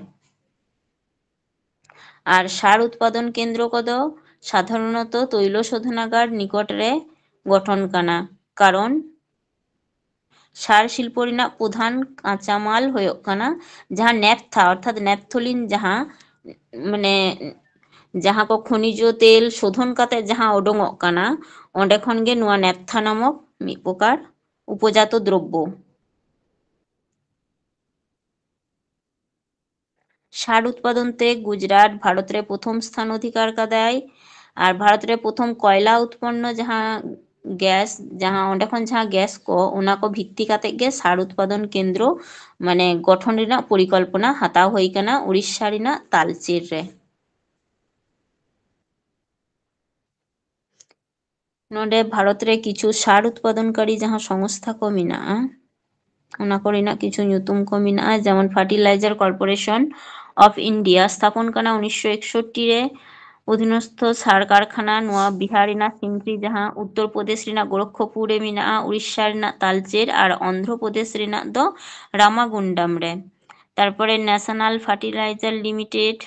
ᱟᱨ ᱥᱟᱨ ᱩᱛᱯᱟᱫᱚᱱ ᱠᱮᱱᱫᱨᱚ ᱠᱚᱫᱚ ᱥᱟᱫᱷᱟᱨᱚᱱᱚᱛᱚ ᱛᱳᱭᱞᱚ ᱥᱳᱫᱷᱱᱟᱜᱟᱨ ᱱᱤᱠᱚᱴ ᱨᱮ ᱜᱚᱴᱷᱚᱱ ᱠᱟᱱᱟ, ᱠᱟᱨᱚᱱ ᱥᱟᱨ ᱥᱤᱞᱯᱚ ᱨᱮᱱᱟᱜ ᱯᱨᱚᱫᱷᱟᱱ ᱠᱟᱸᱪᱟᱢᱟᱞ ᱦᱩᱭᱩᱜ ᱠᱟᱱᱟ ᱡᱟᱦᱟᱸ ᱱᱮᱯᱛᱷᱟ, ᱚᱨᱛᱷᱟᱛ ᱱᱮᱯᱛᱷᱚᱞᱤᱱ, ᱡᱟᱦᱟᱸ ᱢᱟᱱᱮ ᱡᱟᱦᱟᱸ ᱠᱚ ᱠᱷᱚᱱᱤᱡᱚ ᱛᱮᱞ ᱥᱳᱫᱷᱚᱱ ᱠᱟᱛᱮ ᱡᱟᱦᱟᱸ ᱩᱰᱩᱝᱚᱜ ᱠᱟᱱᱟ, ᱚᱸᱰᱮ ᱠᱷᱚᱱ ᱜᱮ ᱱᱚᱣᱟ ᱱᱮᱯᱛᱷᱟ ᱱᱟᱢᱚᱠ ᱢᱤᱫ ᱯᱨᱚᱠᱟᱨ ᱩᱯᱚᱡᱟᱛᱚ ᱫᱨᱚᱵᱽᱵᱚ᱾ ᱥᱟᱨ ᱩᱛᱯᱟᱫᱚᱱ ᱛᱮ ᱜᱩᱡᱽᱨᱟᱴ ᱵᱷᱟᱨᱚᱛ ᱨᱮ ᱯᱨᱚᱛᱷᱚᱢ ᱥᱛᱷᱟᱱ ᱚᱫᱷᱤᱠᱟᱨ ᱠᱟᱫᱟᱭ᱾ ᱟᱨ ᱵᱷᱟᱨᱚᱛ ᱨᱮ ᱯᱨᱚᱛᱷᱚᱢ ᱠᱚᱭᱞᱟ ᱩᱛᱯᱚᱱᱱᱚ ᱡᱟᱦᱟᱸ ᱜᱮᱥ, ᱡᱟᱦᱟᱸ ᱚᱸᱰᱮ ᱠᱷᱚᱱ ᱡᱟᱦᱟᱸ ᱜᱮᱥ ᱠᱚ, ᱚᱱᱟ ᱠᱚ ᱵᱷᱤᱛᱛᱤ ᱠᱟᱛᱮ ᱜᱮ ᱥᱟᱨ ᱩᱛᱯᱟᱫᱚᱱ ᱠᱮᱱᱫᱨᱚ ᱢᱟᱱᱮ ᱜᱚᱴᱷᱚᱱ ᱨᱮᱱᱟᱜ ᱯᱚᱨᱤᱠᱚᱞᱯᱚᱱᱟ ᱦᱟᱛᱟᱣ ᱦᱩᱭ ᱠᱟᱱᱟ ᱩᱲᱤᱥᱥᱟ ᱨᱮᱱᱟᱜ ᱛᱟᱞᱪᱮᱨ ᱨᱮ᱾ ᱱᱚᱰᱮ ᱵᱷᱟᱨᱚᱛ ᱨᱮ ᱠᱤᱪᱷᱩ ᱥᱟᱨ ᱩᱛᱯᱟᱫᱚᱱᱠᱟᱨᱤ ᱡᱟᱦᱟᱸ ᱥᱚᱝᱥᱛᱷᱟ ᱠᱚ ᱢᱮᱱᱟᱜᱼᱟ, ᱚᱱᱟ ᱠᱚᱨᱮᱱᱟᱜ ᱠᱤᱪᱷᱩ ᱧᱩᱛᱩᱢ ᱠᱚ ᱢᱮᱱᱟᱜᱼᱟ, ᱡᱮᱢᱚᱱ Fertilizer Corporation of India ᱥᱛᱷᱟᱯᱚᱱ ᱠᱟᱱᱟ ᱩᱱᱤᱥᱥᱚ ᱮᱠᱥᱚᱴᱴᱤ ᱨᱮ᱾ ᱚᱫᱷᱤᱱᱚᱥᱛᱷᱚ ᱥᱟᱨ ᱠᱟᱨᱠᱷᱟᱱᱟ ᱱᱚᱣᱟ ᱵᱤᱦᱟᱨ ᱨᱮᱱᱟᱜ ᱥᱤᱱᱫᱷᱤ, ᱡᱟᱦᱟᱸ ᱩᱛᱛᱚᱨ ᱯᱨᱚᱫᱮᱥ ᱨᱮᱱᱟᱜ ᱜᱳᱨᱚᱠᱷᱯᱩᱨ ᱨᱮ ᱢᱮᱱᱟᱜᱼᱟ, ᱩᱲᱤᱥᱥᱟ ᱨᱮᱱᱟᱜ ᱛᱟᱞᱪᱮᱨ ᱟᱨ ᱚᱱᱫᱷᱨᱚ ᱯᱨᱚᱫᱮᱥ ᱨᱮᱱᱟᱜ ᱫᱚ ᱨᱟᱢᱟᱜᱩᱱᱰᱟᱢ ᱨᱮ᱾ ᱛᱟᱨᱯᱚᱨᱮ National Fertilizer Limited,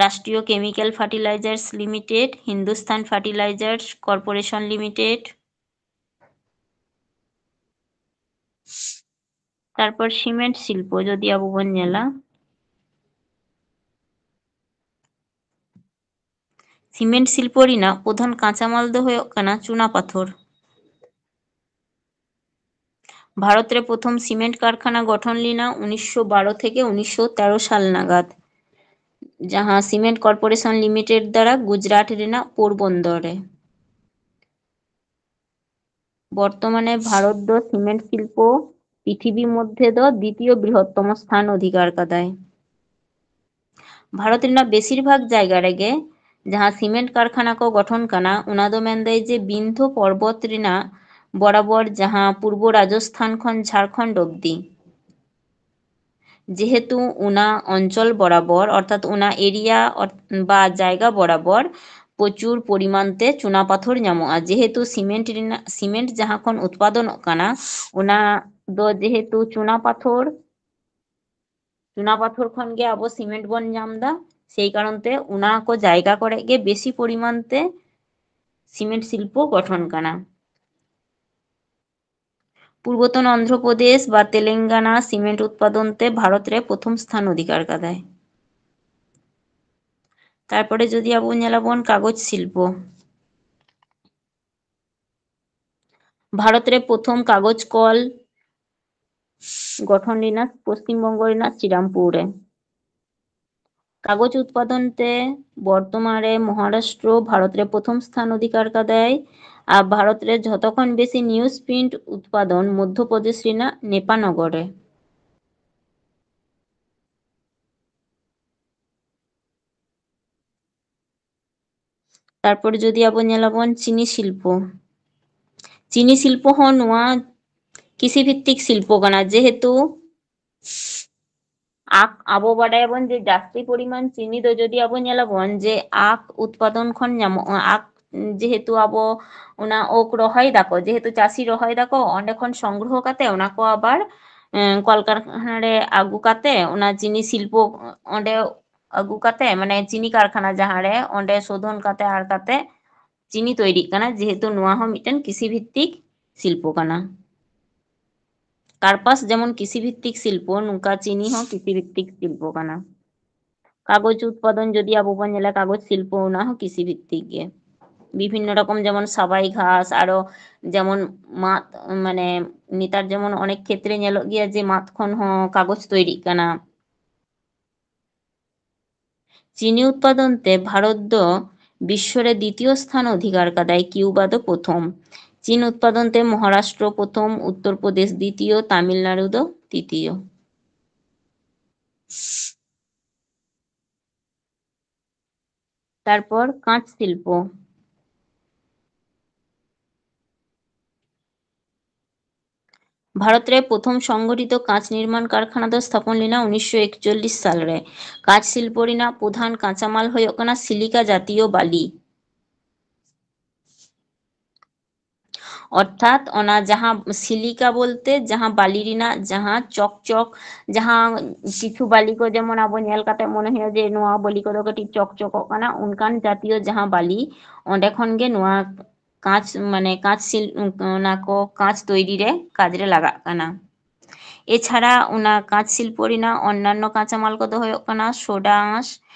Rashtriya chemical fertilizers limited, Hindustan fertilizers corporation limited. ᱛᱟᱨᱯᱚᱨ ᱥᱤᱢᱮᱱᱴ ᱥᱤᱞᱯᱚ ᱡᱩᱫᱤ ᱟᱵᱚ ᱵᱚᱱ ᱧᱮᱞᱟ, ᱥᱤᱢᱮᱱᱴ ᱥᱤᱞᱯᱚ ᱨᱮᱱᱟᱜ ᱯᱨᱚᱫᱷᱟᱱ ᱠᱟᱸᱪᱟᱢᱟᱞ ᱫᱚ ᱦᱩᱭᱩᱜ ᱠᱟᱱᱟ ᱪᱩᱱᱟ ᱯᱟᱛᱷᱚᱨ᱾ ᱵᱷᱟᱨᱚᱛ ᱨᱮ ᱯᱨᱚᱛᱷᱚᱢ ᱥᱤᱢᱮᱱᱴ ᱠᱟᱨᱠᱷᱟᱱᱟ ᱜᱚᱴᱷᱚᱱ ᱞᱮᱱᱟ ᱩᱱᱤᱥᱥᱚ ᱵᱟᱨᱚ ᱛᱷᱮᱠᱮ ᱩᱱᱤᱥᱥᱚ ᱛᱮᱨᱚ ᱥᱟᱞ ᱱᱟᱜᱟᱫ, ᱡᱟᱦᱟᱸ ᱥᱤᱢᱮᱱᱴ ᱠᱚᱨᱯᱳᱨᱮᱥᱚᱱ ᱞᱤᱢᱤᱴᱮᱰ ᱫᱟᱨᱟ ᱜᱩᱡᱽᱨᱟᱴ ᱨᱮᱱᱟᱜ ᱯᱳᱨᱵᱚᱱᱫᱚᱨ ᱨᱮ᱾ ᱵᱚᱨᱛᱚᱢᱟᱱᱮ ᱵᱷᱟᱨᱚᱛ ᱫᱚ ᱥᱤᱢᱮᱱᱴ ᱥᱤᱞᱯᱚ ᱯᱨᱤᱛᱷᱤᱵᱤ ᱢᱚᱫᱽᱫᱷᱮ ᱫᱚ ᱫᱤᱛᱤᱭᱚ ᱵᱨᱤᱦᱚᱛᱛᱚᱢᱚ ᱥᱛᱷᱟᱱ ᱚᱫᱷᱤᱠᱟᱨ ᱠᱟᱫᱟᱭ᱾ ᱵᱷᱟᱨᱚᱛ ᱨᱮᱱᱟᱜ ᱵᱮᱥᱤᱨ ᱵᱷᱟᱜᱽ ᱡᱟᱭᱜᱟ ᱨᱮᱜᱮ ᱡᱟᱦᱟᱸ ᱥᱤᱢᱮᱱᱴ ᱠᱟᱨᱠᱷᱟᱱᱟ ᱠᱚ ᱜᱚᱴᱷᱚᱱ ᱠᱟᱱᱟ, ᱚᱱᱟ ᱫᱚ ᱢᱮᱱᱫᱟᱭ ᱡᱮ ᱵᱤᱱᱫᱷᱚ ᱯᱚᱨᱵᱚᱛ ᱨᱮᱱᱟᱜ ᱵᱚᱨᱟᱵᱚᱨ, ᱡᱟᱦᱟᱸ ᱯᱩᱨᱵᱚ ᱨᱟᱡᱚᱥᱛᱷᱟᱱ ᱠᱷᱚᱱ ᱡᱷᱟᱲᱠᱷᱚᱸᱰ ᱚᱵᱫᱤ᱾ ᱡᱮᱦᱮᱛᱩ ᱚᱱᱟ ᱚᱧᱪᱚᱞ ᱵᱚᱨᱟᱵᱚᱨ, ᱚᱨᱛᱷᱟᱛ ᱚᱱᱟ ᱮᱨᱤᱭᱟ ᱵᱟ ᱡᱟᱭᱜᱟ ᱵᱚᱨᱟᱵᱚᱨ ᱯᱨᱚᱪᱩᱨ ᱯᱚᱨᱤᱢᱟᱱ ᱛᱮ ᱪᱩᱱᱟ ᱯᱟᱛᱷᱚᱨ ᱧᱟᱢᱚᱜᱼᱟ, ᱡᱮᱦᱮᱛᱩ ᱥᱤᱢᱮᱱᱴ ᱨᱮᱱᱟᱜ, ᱥᱤᱢᱮᱱᱴ ᱡᱟᱦᱟᱸ ᱠᱷᱚᱱ ᱩᱛᱯᱟᱫᱚᱱᱚᱜ ᱠᱟᱱᱟ, ᱚᱱᱟ ᱫᱚ ᱡᱮᱦᱮᱛᱩ ᱪᱩᱱᱟ ᱯᱟᱛᱷᱚᱨ, ᱪᱩᱱᱟ ᱯᱟᱛᱷᱚᱨ ᱠᱷᱚᱱ ᱜᱮ ᱟᱵᱚ ᱥᱤᱢᱮᱱᱴ ᱵᱚᱱ ᱧᱟᱢ ᱮᱫᱟ, ᱥᱮᱭ ᱠᱟᱨᱚᱱ ᱛᱮ ᱚᱱᱟ ᱠᱚ ᱡᱟᱭᱜᱟ ᱠᱚᱨᱮ ᱜᱮ ᱵᱮᱥᱤ ᱯᱚᱨᱤᱢᱟᱱ ᱛᱮ ᱥᱤᱢᱮᱱᱴ ᱥᱤᱞᱯᱚ ᱜᱚᱴᱷᱚᱱ ᱠᱟᱱᱟ᱾ ᱯᱩᱨᱵᱚᱛᱚᱱ ᱚᱱᱫᱷᱨᱚᱯᱨᱚᱫᱮᱥ ᱵᱟ ᱛᱮᱞᱮᱝᱜᱟᱱᱟ ᱥᱤᱢᱮᱱᱴ ᱩᱛᱯᱟᱫᱚᱱ ᱛᱮ ᱵᱷᱟᱨᱚᱛ ᱨᱮ ᱯᱨᱚᱛᱷᱚᱢ ᱥᱛᱷᱟᱱ ᱚᱫᱷᱤᱠᱟᱨ ᱠᱟᱫᱟᱭ᱾ ᱛᱟᱨᱯᱚᱨᱮ ᱡᱩᱫᱤ ᱟᱵᱚ ᱧᱮᱞᱟᱵᱚᱱ ᱠᱟᱜᱚᱡᱽ ᱥᱤᱞᱯᱚ, ᱵᱷᱟᱨᱚᱛ ᱨᱮ ᱯᱨᱚᱛᱷᱚᱢ ᱠᱟᱜᱚᱡᱽ ᱠᱚᱞ ᱜᱚᱴᱷᱚᱱ ᱞᱮᱱᱟ ᱯᱚᱥᱪᱤᱢ ᱵᱚᱝᱜᱚ ᱨᱮᱱᱟᱜ ᱥᱨᱤᱨᱟᱢᱯᱩᱨ ᱨᱮ᱾ ᱠᱟᱜᱚᱡᱽ ᱩᱛᱯᱟᱫᱚᱱ ᱛᱮ ᱵᱚᱨᱛᱚᱢᱟᱱ ᱨᱮ ᱢᱚᱦᱟᱨᱟᱥᱴᱨᱚ ᱵᱷᱟᱨᱚᱛ ᱨᱮ ᱯᱨᱚᱛᱷᱚᱢ ᱥᱛᱷᱟᱱ ᱚᱫᱷᱤᱠᱟᱨ ᱠᱟᱫᱟᱭ ᱟᱨ ᱵᱷᱟᱨᱚᱛ ᱨᱮ ᱡᱷᱚᱛᱚ ᱠᱷᱚᱱ ᱵᱮᱥᱤ ᱱᱤᱭᱩᱡᱽ ᱯᱨᱤᱱᱴ ᱩᱛᱯᱟᱫᱚᱱ ᱢᱚᱫᱽᱫᱷᱚ ᱯᱨᱚᱫᱮᱥ ᱨᱮᱱᱟᱜ ᱱᱮᱯᱟᱱᱚᱜᱚᱨ ᱨᱮ᱾ ᱛᱟᱨᱯᱚᱨ ᱡᱩᱫᱤ ᱟᱵᱚ ᱧᱮᱞᱟᱵᱚᱱ ᱪᱤᱱᱤ ᱥᱤᱞᱯᱚ, ᱪᱤᱱᱤ ᱥᱤᱞᱯᱚ ᱦᱚᱸ ᱱᱚᱣᱟ ᱠᱨᱤᱥᱤ ᱵᱷᱤᱛᱛᱤᱠ ᱥᱤᱞᱯᱚ ᱠᱟᱱᱟ, ᱡᱮᱦᱮᱛᱩ ᱟᱠ, ᱟᱵᱚ ᱵᱟᱰᱟᱭᱟᱵᱚᱱ ᱡᱮ ᱡᱟᱹᱥᱛᱤ ᱯᱚᱨᱤᱢᱟᱱ ᱪᱤᱱᱤ ᱫᱚ ᱡᱩᱫᱤ ᱟᱵᱚ ᱧᱮᱞᱟᱵᱚᱱ ᱡᱮ ᱟᱠ ᱩᱛᱯᱟᱫᱚᱱ ᱠᱷᱚᱱ ᱧᱟᱢᱚᱜᱼᱟ᱾ ᱟᱠ ᱡᱮᱦᱮᱛᱩ ᱟᱵᱚ ᱚᱱᱟ ᱳᱠ ᱨᱚᱦᱚᱭ ᱫᱟᱠᱚ, ᱡᱮᱦᱮᱛᱩ ᱪᱟᱹᱥᱤ ᱨᱚᱦᱚᱭ ᱫᱟᱠᱚ, ᱚᱸᱰᱮ ᱠᱷᱚᱱ ᱥᱚᱝᱜᱨᱚᱦᱚ ᱠᱟᱛᱮ ᱚᱱᱟ ᱠᱚ ᱟᱵᱟᱨ, ᱮᱸ, ᱠᱚᱞᱠᱟᱨᱠᱷᱟᱱᱟ ᱨᱮ ᱟᱹᱜᱩ ᱠᱟᱛᱮ ᱚᱱᱟ ᱪᱤᱱᱤ ᱥᱤᱞᱯᱚ ᱚᱸᱰᱮ ᱟᱹᱜᱩ ᱠᱟᱛᱮ, ᱢᱟᱱᱮ ᱪᱤᱱᱤ ᱠᱟᱨᱠᱷᱟᱱᱟ ᱡᱟᱦᱟᱸ ᱨᱮ, ᱚᱸᱰᱮ ᱥᱳᱫᱷᱚᱱ ᱠᱟᱛᱮ ᱟᱨ ᱠᱟᱛᱮ ᱪᱤᱱᱤ ᱛᱚᱭᱨᱤᱜ ᱠᱟᱱᱟ, ᱡᱮᱦᱮᱛᱩ ᱱᱚᱣᱟ ᱦᱚᱸ ᱢᱤᱫᱴᱮᱱ ᱠᱨᱤᱥᱤ ᱵᱷᱤᱛᱛᱤᱠ ᱥᱤᱞᱯᱚ ᱠᱟᱱᱟ᱾ ᱠᱟᱨᱯᱟᱥ ᱡᱮᱢᱚᱱ ᱠᱨᱤᱥᱤ ᱵᱷᱤᱛᱛᱤᱠ ᱥᱤᱞᱯᱚ, ᱱᱚᱝᱠᱟ ᱪᱤᱱᱤ ᱦᱚᱸ ᱠᱨᱤᱥᱤ ᱵᱷᱤᱛᱛᱤᱠ ᱥᱤᱞᱯᱚ ᱠᱟᱱᱟ᱾ ᱠᱟᱜᱚᱡᱽ ᱩᱛᱯᱟᱫᱚᱱ ᱡᱩᱫᱤ ᱟᱵᱚ ᱵᱚᱱ ᱧᱮᱞᱟ, ᱠᱟᱜᱚᱡᱽ ᱥᱤᱞᱯᱚ, ᱚᱱᱟ ᱦᱚᱸ ᱠᱨᱤᱥᱤ ᱵᱷᱤᱛᱛᱤᱠ ᱜᱮ᱾ ᱵᱤᱵᱷᱤᱱᱱᱚ ᱨᱚᱠᱚᱢ ᱡᱮᱢᱚᱱ ᱥᱟᱵᱟᱭ ᱜᱷᱟᱥ, ᱟᱨᱚ ᱡᱮᱢᱚᱱ ᱢᱟᱫ, ᱢᱟᱱᱮ ᱱᱮᱛᱟᱨ ᱡᱮᱢᱚᱱ ᱚᱱᱮᱠ ᱠᱷᱮᱛᱨᱮ ᱧᱮᱞᱚᱜ ᱜᱮᱭᱟ ᱡᱮ ᱢᱟᱫ ᱠᱷᱚᱱ ᱦᱚᱸ ᱠᱟᱜᱚᱡᱽ ᱛᱚᱭᱨᱤᱜ ᱠᱟᱱᱟ᱾ ᱪᱤᱱᱤ ᱩᱛᱯᱟᱫᱚᱱ ᱛᱮ ᱵᱷᱟᱨᱚᱛ ᱫᱚ ᱵᱤᱥᱥᱚ ᱨᱮ ᱫᱤᱛᱤᱭᱚ ᱥᱛᱷᱟᱱ ᱚᱫᱷᱤᱠᱟᱨ ᱠᱟᱫᱟᱭ, ᱠᱤᱭᱩᱵᱟ ᱫᱚ ᱯᱨᱚᱛᱷᱚᱢ᱾ ᱪᱤᱱ ᱩᱛᱯᱟᱫᱚᱱ ᱛᱮ ᱢᱚᱦᱟᱨᱟᱥᱴᱨᱚ ᱯᱨᱚᱛᱷᱚᱢ, ᱩᱛᱛᱚᱨ ᱯᱨᱚᱫᱮᱥ ᱫᱤᱛᱤᱭᱚ, ᱛᱟᱢᱤᱞᱱᱟᱲᱩ ᱫᱚ ᱛᱤᱛᱤᱭᱚ᱾ ᱛᱟᱨᱯᱚᱨ ᱠᱟᱸᱪ ᱥᱤᱞᱯᱚ᱾ ᱵᱷᱟᱨᱚᱛ ᱨᱮ ᱯᱨᱚᱛᱷᱚᱢ ᱥᱚᱝᱜᱚᱴᱷᱤᱛᱚ ᱠᱟᱸᱪ ᱱᱤᱨᱢᱟᱱ ᱠᱟᱨᱠᱷᱟᱱᱟ ᱫᱚ ᱥᱛᱷᱟᱯᱚᱱ ᱞᱮᱱᱟ ᱩᱱᱤᱥᱥᱚ ᱮᱠᱪᱚᱞᱞᱤᱥ ᱥᱟᱞ ᱨᱮ᱾ ᱠᱟᱸᱪ ᱥᱤᱞᱯᱚ ᱨᱮᱱᱟᱜ ᱯᱨᱚᱫᱷᱟᱱ ᱠᱟᱸᱪᱟᱢᱟᱞ ᱦᱩᱭᱩᱜ ᱠᱟᱱᱟ ᱥᱤᱞᱤᱠᱟ ᱡᱟᱛᱤᱭᱚ ᱵᱟᱞᱤ᱾ ᱚᱨᱛᱷᱟᱛ ᱚᱱᱟ ᱡᱟᱦᱟᱸ ᱥᱤᱞᱤᱠᱟ ᱵᱚᱞᱛᱮ ᱡᱟᱦᱟᱸ ᱵᱟᱞᱤ ᱨᱮᱱᱟᱜ ᱡᱟᱦᱟᱸ ᱪᱚᱠᱪᱚᱠ, ᱡᱟᱦᱟᱸ ᱠᱤᱪᱷᱩ ᱵᱟᱞᱤ ᱠᱚ ᱡᱮᱢᱚᱱ ᱟᱵᱚ ᱧᱮᱞ ᱠᱟᱛᱮ ᱢᱚᱱᱮ ᱦᱩᱭᱩᱜᱼᱟ ᱡᱮ ᱱᱚᱣᱟ ᱵᱟᱞᱤ ᱠᱚᱫᱚ ᱠᱟᱹᱴᱤᱡ ᱪᱚᱠᱪᱚᱠᱚᱜ ᱠᱟᱱᱟ, ᱚᱱᱠᱟᱱ ᱡᱟᱛᱤᱭᱚ ᱡᱟᱦᱟᱸ ᱵᱟᱞᱤ, ᱚᱸᱰᱮ ᱠᱷᱚᱱ ᱜᱮ ᱱᱚᱣᱟ ᱠᱟᱸᱪ, ᱢᱟᱱᱮ ᱠᱟᱸᱪ ᱥᱤᱞ-, ᱚᱱᱟ ᱠᱚ ᱠᱟᱸᱪ ᱛᱚᱭᱨᱤ ᱨᱮ ᱠᱟᱡᱽ ᱨᱮ ᱞᱟᱜᱟᱜ ᱠᱟᱱᱟ᱾ ᱮᱪᱷᱟᱲᱟ ᱚᱱᱟ ᱠᱟᱸᱪ ᱥᱤᱞᱯᱚ ᱨᱮᱱᱟᱜ ᱚᱱᱱᱟᱱᱱᱚ ᱠᱟᱸᱪᱟᱢᱟᱞ ᱠᱚᱫᱚ ᱦᱩᱭᱩᱜ ᱠᱟᱱᱟ ᱥᱳᱰᱟ ᱟᱸᱥ,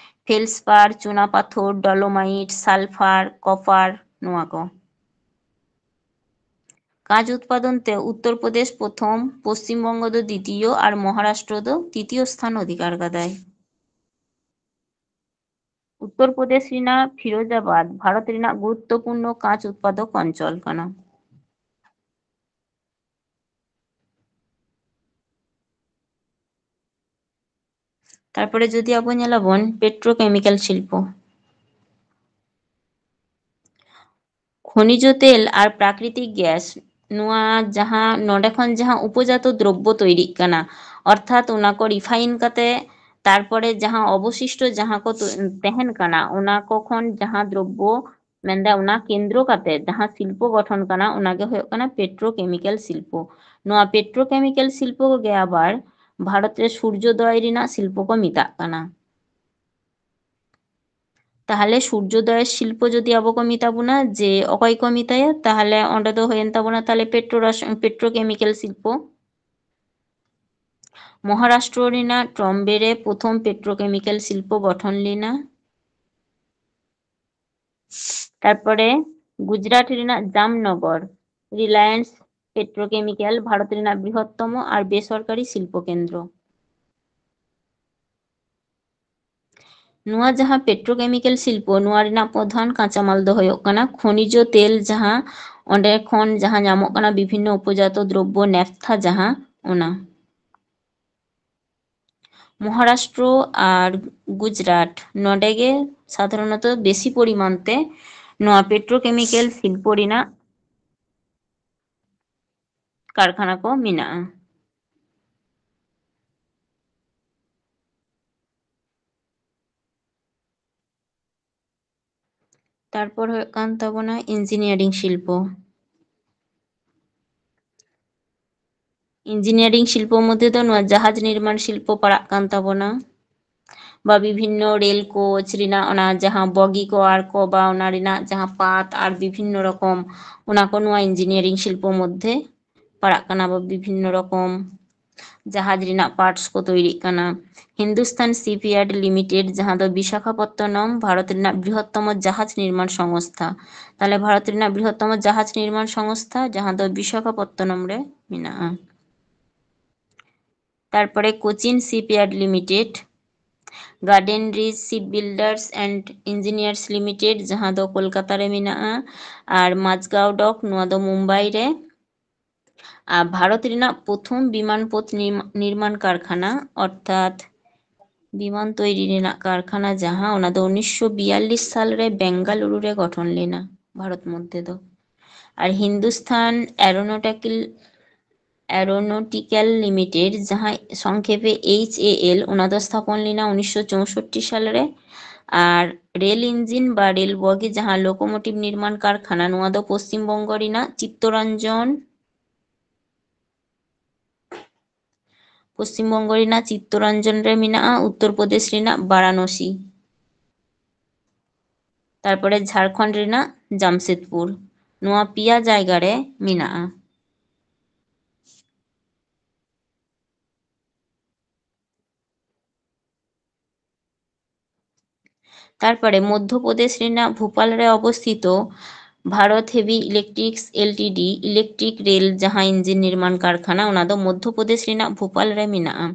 ᱯᱷᱮᱞᱥᱯᱟᱨ, ᱪᱩᱱᱟ ᱯᱟᱛᱷᱚᱨ, ᱰᱚᱞᱳᱢᱟᱭᱤᱴ, ᱥᱟᱞᱯᱷᱟᱨ, ᱠᱚᱯᱟᱨ, ᱱᱚᱣᱟ ᱠᱚ᱾ ᱠᱟᱸᱪ ᱩᱛᱯᱟᱫᱚᱱ ᱛᱮ ᱩᱛᱛᱚᱨ ᱯᱨᱚᱫᱮᱥ ᱯᱨᱚᱛᱷᱚᱢ, ᱯᱚᱥᱪᱤᱢ ᱵᱚᱝᱜᱚ ᱫᱚ ᱫᱤᱛᱤᱭᱚ ᱟᱨ ᱢᱚᱦᱟᱨᱟᱥᱴᱨᱚ ᱫᱚ ᱛᱤᱛᱤᱭᱚ ᱥᱛᱷᱟᱱ ᱚᱫᱷᱤᱠᱟᱨ ᱠᱟᱫᱟᱭ᱾ ᱩᱛᱛᱚᱨ ᱯᱨᱚᱫᱮᱥ ᱨᱮᱱᱟᱜ ᱯᱷᱤᱨᱳᱡᱟᱵᱟᱫ ᱵᱷᱟᱨᱚᱛ ᱨᱮᱱᱟᱜ ᱜᱩᱨᱩᱛᱛᱚᱯᱩᱨᱱᱚ ᱠᱟᱸᱪ ᱩᱛᱯᱟᱫᱚᱠ ᱚᱧᱪᱚᱞ ᱠᱟᱱᱟ᱾ ᱛᱟᱨᱯᱚᱨᱮ ᱡᱩᱫᱤ ᱟᱵᱚ ᱧᱮᱞᱟᱵᱚᱱ petrochemical ᱥᱤᱞᱯᱚ, ᱠᱷᱚᱱᱤᱡᱚ ᱛᱮᱞ ᱟᱨ ᱯᱨᱟᱠᱨᱤᱛᱤᱠ ᱜᱮᱥ, ᱱᱚᱣᱟ ᱡᱟᱦᱟᱸ ᱱᱚᱰᱮ ᱠᱷᱚᱱ ᱡᱟᱦᱟᱸ ᱩᱯᱚᱡᱟᱛᱚ ᱫᱨᱚᱵᱽᱵᱚ ᱛᱚᱭᱨᱤᱜ ᱠᱟᱱᱟ, ᱚᱨᱛᱷᱟᱛ ᱚᱱᱟ ᱠᱚ refine ᱠᱟᱛᱮ ᱛᱟᱨᱯᱚᱨᱮ ᱡᱟᱦᱟᱸ ᱚᱵᱚᱥᱤᱥᱴᱚ ᱡᱟᱦᱟᱸ ᱠᱚ ᱛᱩ-, ᱛᱟᱦᱮᱱ ᱠᱟᱱᱟ, ᱚᱱᱟ ᱠᱚ ᱠᱷᱚᱱ ᱡᱟᱦᱟᱸ ᱫᱨᱚᱵᱽᱵᱚ, ᱢᱮᱱᱫᱟ ᱚᱱᱟ ᱠᱮᱱᱫᱨᱚ ᱠᱟᱛᱮ ᱡᱟᱦᱟᱸ ᱥᱤᱞᱯᱚ ᱜᱚᱴᱷᱚᱱ ᱠᱟᱱᱟ, ᱚᱱᱟ ᱜᱮ ᱦᱩᱭᱩᱜ ᱠᱟᱱᱟ petrochemical ᱥᱤᱞᱯᱚ᱾ ᱱᱚᱣᱟ petrochemical ᱥᱤᱞᱯᱚ ᱜᱮ ᱟᱵᱟᱨ ᱵᱷᱟᱨᱚᱛ ᱨᱮ ᱥᱩᱨᱡᱚᱫᱚᱭ ᱨᱮᱱᱟᱜ ᱥᱤᱞᱯᱚ ᱠᱚ ᱢᱮᱛᱟᱜ ᱠᱟᱱᱟ᱾ ᱛᱟᱦᱚᱞᱮ ᱥᱩᱨᱡᱳᱫᱚᱭ ᱥᱤᱞᱯᱚ ᱡᱩᱫᱤ ᱟᱵᱚ ᱠᱚ ᱢᱮᱛᱟ ᱵᱚᱱᱟ, ᱡᱮ ᱚᱠᱚᱭ ᱠᱚ ᱢᱮᱛᱟᱭᱟ, ᱛᱟᱦᱚᱞᱮ ᱚᱸᱰᱮ ᱫᱚ ᱦᱩᱭᱮᱱ ᱛᱟᱵᱚᱱᱟ ᱛᱟᱦᱚᱞᱮ ᱯᱮᱴᱨᱳ ᱨᱟᱥ-, ᱯᱮᱴᱨᱳᱠᱮᱢᱤᱠᱮᱞ ᱥᱤᱞᱯᱚ᱾ ᱢᱚᱦᱟᱨᱟᱥᱴᱨᱚ ᱨᱮᱱᱟᱜ ᱴᱨᱚᱢᱵᱮ ᱨᱮ ᱯᱨᱚᱛᱷᱚᱢ ᱯᱮᱴᱨᱳᱠᱮᱢᱤᱠᱮᱞ ᱥᱤᱞᱯᱚ ᱜᱚᱴᱷᱚᱱ ᱞᱮᱱᱟ᱾ ᱛᱟᱨᱯᱚᱨᱮ ᱜᱩᱡᱽᱨᱟᱴ ᱨᱮᱱᱟᱜ ᱡᱟᱢᱱᱚᱜᱚᱨ, ᱨᱤᱞᱟᱭᱮᱱᱥ ᱯᱮᱴᱨᱳᱠᱮᱢᱤᱠᱮᱞ ᱵᱷᱟᱨᱚᱛ ᱨᱮᱱᱟᱜ ᱵᱨᱤᱦᱚᱛᱛᱚᱢᱚ ᱟᱨ ᱵᱮᱥᱚᱨᱠᱟᱨᱤ ᱥᱤᱞᱯᱚ ᱠᱮᱱᱫᱨᱚ᱾ ᱱᱚᱣᱟ ᱡᱟᱦᱟᱸ ᱯᱮᱴᱨᱳᱠᱮᱢᱤᱠᱮᱞ ᱥᱤᱞᱯᱚ, ᱱᱚᱣᱟ ᱨᱮᱱᱟᱜ ᱯᱨᱚᱫᱷᱟᱱ ᱠᱟᱸᱪᱟᱢᱟᱞ ᱫᱚ ᱦᱩᱭᱩᱜ ᱠᱟᱱᱟ ᱠᱷᱚᱱᱤᱡᱚ ᱛᱮᱞ, ᱡᱟᱦᱟᱸ ᱚᱸᱰᱮ ᱠᱷᱚᱱ ᱡᱟᱦᱟᱸ ᱧᱟᱢᱚᱜ ᱠᱟᱱᱟ ᱵᱤᱵᱷᱤᱱᱱᱚ ᱩᱯᱚᱡᱟᱛᱚ ᱫᱨᱚᱵᱽᱵᱚ, ᱱᱮᱯᱛᱷᱟ ᱡᱟᱦᱟᱸ, ᱚᱱᱟ᱾ ᱢᱚᱦᱟᱨᱟᱥᱴᱨᱚ ᱟᱨ ᱜᱩᱡᱽᱨᱟᱴ, ᱱᱚᱰᱮ ᱜᱮ ᱥᱟᱫᱷᱟᱨᱚᱱᱚᱛᱚ ᱵᱮᱥᱤ ᱯᱚᱨᱤᱢᱟᱱ ᱛᱮ ᱱᱚᱣᱟ ᱯᱮᱴᱨᱳᱠᱮᱢᱤᱠᱮᱞ ᱥᱤᱞᱯᱚ ᱨᱮᱱᱟᱜ ᱠᱟᱨᱠᱷᱟᱱᱟ ᱠᱚ ᱢᱮᱱᱟᱜᱼᱟ᱾ ᱛᱟᱨᱯᱚᱨ ᱦᱩᱭᱩᱜ ᱠᱟᱱ ᱛᱟᱵᱚᱱᱟ ᱤᱧᱡᱤᱱᱤᱭᱟᱨᱤᱝ ᱥᱤᱞᱯᱚ᱾ ᱤᱧᱡᱤᱱᱤᱭᱟᱨᱤᱝ ᱥᱤᱞᱯᱚ ᱢᱚᱫᱽᱫᱷᱮ ᱫᱚ ᱱᱚᱣᱟ ᱡᱟᱦᱟᱡᱽ ᱱᱤᱨᱢᱟᱱ ᱥᱤᱞᱯᱚ ᱯᱟᱲᱟᱜ ᱠᱟᱱ ᱛᱟᱵᱚᱱᱟ, ᱵᱟ ᱵᱤᱵᱷᱤᱱᱱᱚ ᱨᱮᱞ ᱠᱳᱪ ᱨᱮᱱᱟᱜ ᱚᱱᱟ ᱡᱟᱦᱟᱸ ᱵᱚᱜᱤ ᱠᱚ ᱟᱨ ᱠᱚ, ᱵᱟ ᱚᱱᱟ ᱨᱮᱱᱟᱜ ᱡᱟᱦᱟᱸ ᱯᱟᱛ ᱟᱨ ᱵᱤᱵᱷᱤᱱᱱᱚ ᱨᱚᱠᱚᱢ, ᱚᱱᱟ ᱠᱚ ᱱᱚᱣᱟ ᱤᱧᱡᱤᱱᱤᱭᱟᱨᱤᱝ ᱥᱤᱞᱯᱚ ᱢᱚᱫᱽᱫᱷᱮ ᱯᱟᱲᱟᱜ ᱠᱟᱱᱟ, ᱵᱟ ᱵᱤᱵᱷᱤᱱᱱᱚ ᱨᱚᱠᱚᱢ ᱡᱟᱦᱟᱡᱽ ᱨᱮᱱᱟᱜ ᱯᱟᱨᱴᱥ ᱠᱚ ᱛᱳᱭᱨᱤᱜ ᱠᱟᱱᱟ᱾ ᱦᱤᱱᱫᱩᱥᱛᱟᱱ ᱥᱤᱯᱭᱟᱨᱰ ᱞᱤᱢᱤᱴᱮᱰ, ᱡᱟᱦᱟᱸ ᱫᱚ ᱵᱤᱥᱟᱠᱷᱟᱯᱚᱛᱛᱚᱱᱚᱢ, ᱵᱷᱟᱨᱚᱛ ᱨᱮᱱᱟᱜ ᱵᱨᱤᱦᱚᱛᱛᱚᱢᱚ ᱡᱟᱦᱟᱡᱽ ᱱᱤᱨᱢᱟᱱ ᱥᱚᱝᱥᱛᱷᱟ᱾ ᱛᱟᱦᱞᱮ ᱵᱷᱟᱨᱚᱛ ᱨᱮᱱᱟᱜ ᱵᱨᱤᱦᱚᱛᱛᱚᱢᱚ ᱡᱟᱦᱟᱡᱽ ᱱᱤᱨᱢᱟᱱ ᱥᱚᱝᱥᱛᱷᱟ, ᱡᱟᱦᱟᱸ ᱫᱚ ᱵᱤᱥᱟᱠᱷᱟᱯᱚᱛᱛᱚᱱᱚᱢ ᱨᱮ ᱢᱮᱱᱟᱜᱼᱟ᱾ ᱛᱟᱨᱯᱚᱨᱮ Cochin shipyard limited, garden reach ship builders and engineers limited, ᱡᱟᱦᱟᱸ ᱫᱚ ᱠᱳᱞᱠᱟᱛᱟ ᱨᱮ ᱢᱮᱱᱟᱜᱼᱟ, ᱟᱨ ᱢᱟᱡᱽᱜᱟᱣ ᱰᱚᱠ, ᱱᱚᱣᱟ ᱫᱚ ᱢᱩᱢᱵᱟᱭ ᱨᱮ᱾ ᱟᱨ ᱵᱷᱟᱨᱚᱛ ᱨᱮᱱᱟᱜ ᱯᱨᱚᱛᱷᱚᱢ ᱵᱤᱢᱟᱱ ᱯᱚᱛᱷ ᱱᱤᱨᱢᱟ-, ᱱᱤᱨᱢᱟᱱ ᱠᱟᱨᱠᱷᱟᱱᱟ, ᱚᱨᱛᱷᱟᱛ ᱵᱤᱢᱟᱱ ᱛᱳᱭᱨᱤ ᱨᱮᱱᱟᱜ ᱠᱟᱨᱠᱷᱟᱱᱟ ᱡᱟᱦᱟᱸ, ᱚᱱᱟ ᱫᱚ ᱩᱱᱤᱥᱥᱚ ᱵᱤᱭᱟᱞᱞᱤᱥ ᱥᱟᱞ ᱨᱮ ᱵᱮᱝᱜᱟᱞᱩᱨᱩ ᱨᱮ ᱜᱚᱴᱷᱚᱱ ᱞᱮᱱᱟ, ᱵᱷᱟᱨᱚᱛ ᱢᱚᱫᱽᱫᱷᱮ ᱫᱚ᱾ ᱟᱨ ᱦᱤᱱᱫᱩᱥᱛᱷᱟᱱ ᱮᱨᱳᱱᱚᱴᱤᱠᱟᱞ, ᱮᱨᱳᱱᱚᱴᱤᱠᱟᱞ ᱞᱤᱢᱤᱴᱮᱰ, ᱡᱟᱦᱟᱸ ᱥᱚᱝᱠᱷᱮᱯᱮ ᱮᱭᱤᱪ ᱮ ᱮᱞ, ᱚᱱᱟ ᱫᱚ ᱥᱛᱷᱟᱯᱚᱱ ᱞᱮᱱᱟ ᱩᱱᱤᱥᱥᱚ ᱪᱳᱥᱚᱴᱴᱤ ᱥᱟᱞ ᱨᱮ᱾ ᱟᱨ ᱨᱮᱞ ᱤᱧᱡᱤᱱ ᱵᱟ ᱨᱮᱞ ᱵᱚᱜᱤ, ᱡᱟᱦᱟᱸ ᱞᱳᱠᱳᱢᱳᱴᱤᱵᱷ ᱱᱤᱨᱢᱟᱱ ᱠᱟᱨᱠᱷᱟᱱᱟ, ᱱᱚᱣᱟ ᱫᱚ ᱯᱚᱥᱪᱤᱢ ᱵᱚᱝᱜᱚ ᱨᱮᱱᱟᱜ ᱪᱤᱛᱛᱚᱨᱚᱧᱡᱚᱱ, ᱯᱚᱥᱪᱤᱢ ᱵᱚᱝᱜᱚ ᱨᱮᱱᱟᱜ ᱪᱤᱛᱛᱚᱨᱚᱧᱡᱚᱱ ᱨᱮ ᱢᱮᱱᱟᱜᱼᱟ, ᱩᱛᱛᱚᱨ ᱯᱨᱚᱫᱮᱥ ᱨᱮᱱᱟᱜ ᱵᱟᱨᱟᱱᱚᱥᱤ᱾ ᱛᱟᱨᱯᱚᱨᱮ ᱡᱷᱟᱲᱠᱷᱚᱸᱰ ᱨᱮᱱᱟᱜ ᱡᱟᱢᱥᱮᱫᱽᱯᱩᱨ᱾ ᱱᱚᱣᱟ ᱯᱮᱭᱟ ᱡᱟᱭᱜᱟ ᱨᱮ ᱢᱮᱱᱟᱜᱼᱟ᱾ ᱛᱟᱨᱯᱚᱨᱮ ᱢᱚᱫᱽᱫᱷᱚ ᱯᱨᱚᱫᱮᱥ ᱨᱮᱱᱟᱜ ᱵᱷᱳᱯᱟᱞ ᱨᱮ ᱚᱵᱚᱥᱛᱷᱤᱛᱚ ᱵᱷᱟᱨᱚᱛ ᱦᱮᱵᱤ ᱤᱞᱮᱠᱴᱨᱤᱠᱥ ᱮᱞᱴᱤᱰᱤ ᱤᱞᱮᱠᱴᱨᱤᱠ ᱨᱮᱞ, ᱡᱟᱦᱟᱸ ᱤᱧᱡᱤᱱ ᱱᱤᱨᱢᱟᱱ ᱠᱟᱨᱠᱷᱟᱱᱟ, ᱚᱱᱟ ᱫᱚ ᱢᱚᱫᱽᱫᱷᱚ ᱯᱨᱚᱫᱮᱥ ᱨᱮᱱᱟᱜ ᱵᱷᱳᱯᱟᱞ ᱨᱮ ᱢᱮᱱᱟᱜᱼᱟ᱾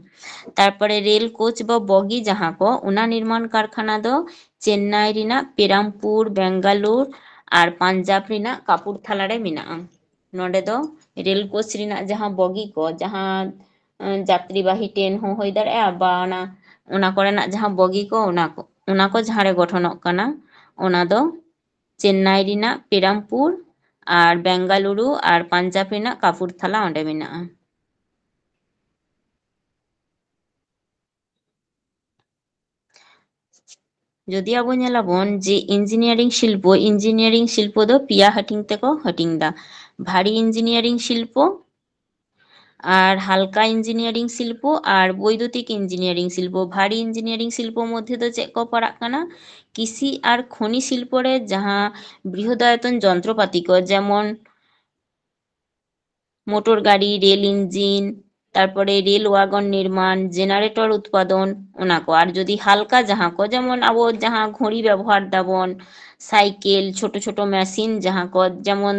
ᱛᱟᱨᱯᱚᱨᱮ ᱨᱮᱞ ᱠᱳᱪ ᱵᱟ ᱵᱚᱜᱤ ᱡᱟᱦᱟᱸ ᱠᱚ, ᱚᱱᱟ ᱱᱤᱨᱢᱟᱱ ᱠᱟᱨᱠᱷᱟᱱᱟ ᱫᱚ ᱪᱮᱱᱱᱟᱭ ᱨᱮᱱᱟᱜ ᱯᱮᱨᱟᱢᱯᱩᱨ, ᱵᱮᱝᱜᱟᱞᱩᱨ ᱟᱨ ᱯᱟᱧᱡᱟᱵᱽ ᱨᱮᱱᱟᱜ ᱠᱟᱯᱩᱨᱛᱷᱟᱞᱟ ᱨᱮ ᱢᱮᱱᱟᱜᱼᱟ᱾ ᱱᱚᱰᱮ ᱫᱚ ᱨᱮᱞ ᱠᱳᱪ ᱨᱮᱱᱟᱜ ᱡᱟᱦᱟᱸ ᱵᱚᱜᱤ ᱠᱚ, ᱡᱟᱦᱟᱸ, ᱮᱸ, ᱡᱟᱛᱨᱤᱵᱟᱦᱤ ᱴᱨᱮᱱ ᱦᱚᱸ ᱦᱩᱭ ᱫᱟᱲᱮᱭᱟᱜᱼᱟ, ᱵᱟ ᱚᱱᱟ, ᱚᱱᱟ ᱠᱚᱨᱮᱱᱟᱜ ᱡᱟᱦᱟᱸ ᱵᱚᱜᱤ ᱠᱚ, ᱚᱱᱟ ᱠᱚ, ᱚᱱᱟ ᱠᱚ ᱡᱟᱦᱟᱸ ᱨᱮ ᱜᱚᱴᱷᱚᱱᱚᱜ ᱠᱟᱱᱟ, ᱚᱱᱟ ᱫᱚ ᱪᱮᱱᱱᱟᱭ ᱨᱮᱱᱟᱜ ᱯᱮᱨᱟᱢᱯᱩᱨ ᱟᱨ ᱵᱮᱝᱜᱟᱞᱩᱨᱩ ᱟᱨ ᱯᱟᱧᱡᱟᱵᱽ ᱨᱮᱱᱟᱜ ᱠᱟᱯᱩᱨᱛᱷᱟᱞᱟ ᱚᱸᱰᱮ ᱢᱮᱱᱟᱜᱼᱟ᱾ ᱡᱩᱫᱤ ᱟᱵᱚ ᱧᱮᱞᱟᱵᱚᱱ ᱡᱮ ᱤᱧᱡᱤᱱᱤᱭᱟᱨᱤᱝ ᱥᱤᱞᱯᱚ, ᱤᱧᱡᱤᱱᱤᱭᱟᱨᱤᱝ ᱥᱤᱞᱯᱚ ᱫᱚ ᱯᱮᱭᱟ ᱦᱟᱹᱴᱤᱧ ᱛᱮᱠᱚ ᱦᱟᱹᱴᱤᱧ ᱮᱫᱟ, ᱵᱷᱟᱨᱤ ᱤᱧᱡᱤᱱᱤᱭᱟᱨᱤᱝ ᱥᱤᱞᱯᱚ ᱟᱨ ᱦᱟᱞᱠᱟ ᱤᱧᱡᱤᱱᱤᱭᱟᱨᱤᱝ ᱥᱤᱞᱯᱚ ᱟᱨ ᱵᱳᱭᱫᱩᱛᱤᱠ ᱤᱧᱡᱤᱱᱤᱭᱟᱨᱤᱝ ᱥᱤᱞᱯᱚ᱾ ᱵᱷᱟᱨᱤ ᱤᱧᱡᱤᱱᱤᱭᱟᱨᱤᱝ ᱥᱤᱞᱯᱚ ᱢᱚᱫᱽᱫᱷᱮ ᱫᱚ ᱪᱮᱫ ᱠᱚ ᱯᱟᱲᱟᱜ ᱠᱟᱱᱟ? ᱠᱤᱥᱤ ᱟᱨ ᱠᱷᱚᱱᱤ ᱥᱤᱞᱯᱚ ᱨᱮ ᱡᱟᱦᱟᱸ ᱵᱨᱤᱦᱚᱫᱟᱭᱚᱛᱚᱱ ᱡᱚᱱᱛᱨᱚᱯᱟᱛᱤ ᱠᱚ, ᱡᱮᱢᱚᱱ ᱢᱳᱴᱚᱨ ᱜᱟᱹᱰᱤ, ᱨᱮᱞ ᱤᱧᱡᱤᱱ, ᱛᱟᱨᱯᱚᱨᱮ ᱨᱮᱞ ᱣᱟᱜᱚᱱ ᱱᱤᱨᱢᱟᱱ, ᱡᱮᱱᱟᱨᱮᱴᱚᱨ ᱩᱛᱯᱟᱫᱚᱱ, ᱚᱱᱟ ᱠᱚ᱾ ᱟᱨ ᱡᱩᱫᱤ ᱦᱟᱞᱠᱟ ᱡᱟᱦᱟᱸ ᱠᱚ, ᱡᱮᱢᱚᱱ ᱟᱵᱚ ᱡᱟᱦᱟᱸ ᱜᱷᱚᱲᱤ ᱵᱮᱵᱚᱦᱟᱨ ᱫᱟᱵᱚᱱ, ᱥᱟᱭᱠᱮᱞ, ᱪᱷᱳᱴᱳ ᱪᱷᱳᱴᱳ ᱢᱮᱥᱤᱱ ᱡᱟᱦᱟᱸ ᱠᱚ, ᱡᱮᱢᱚᱱ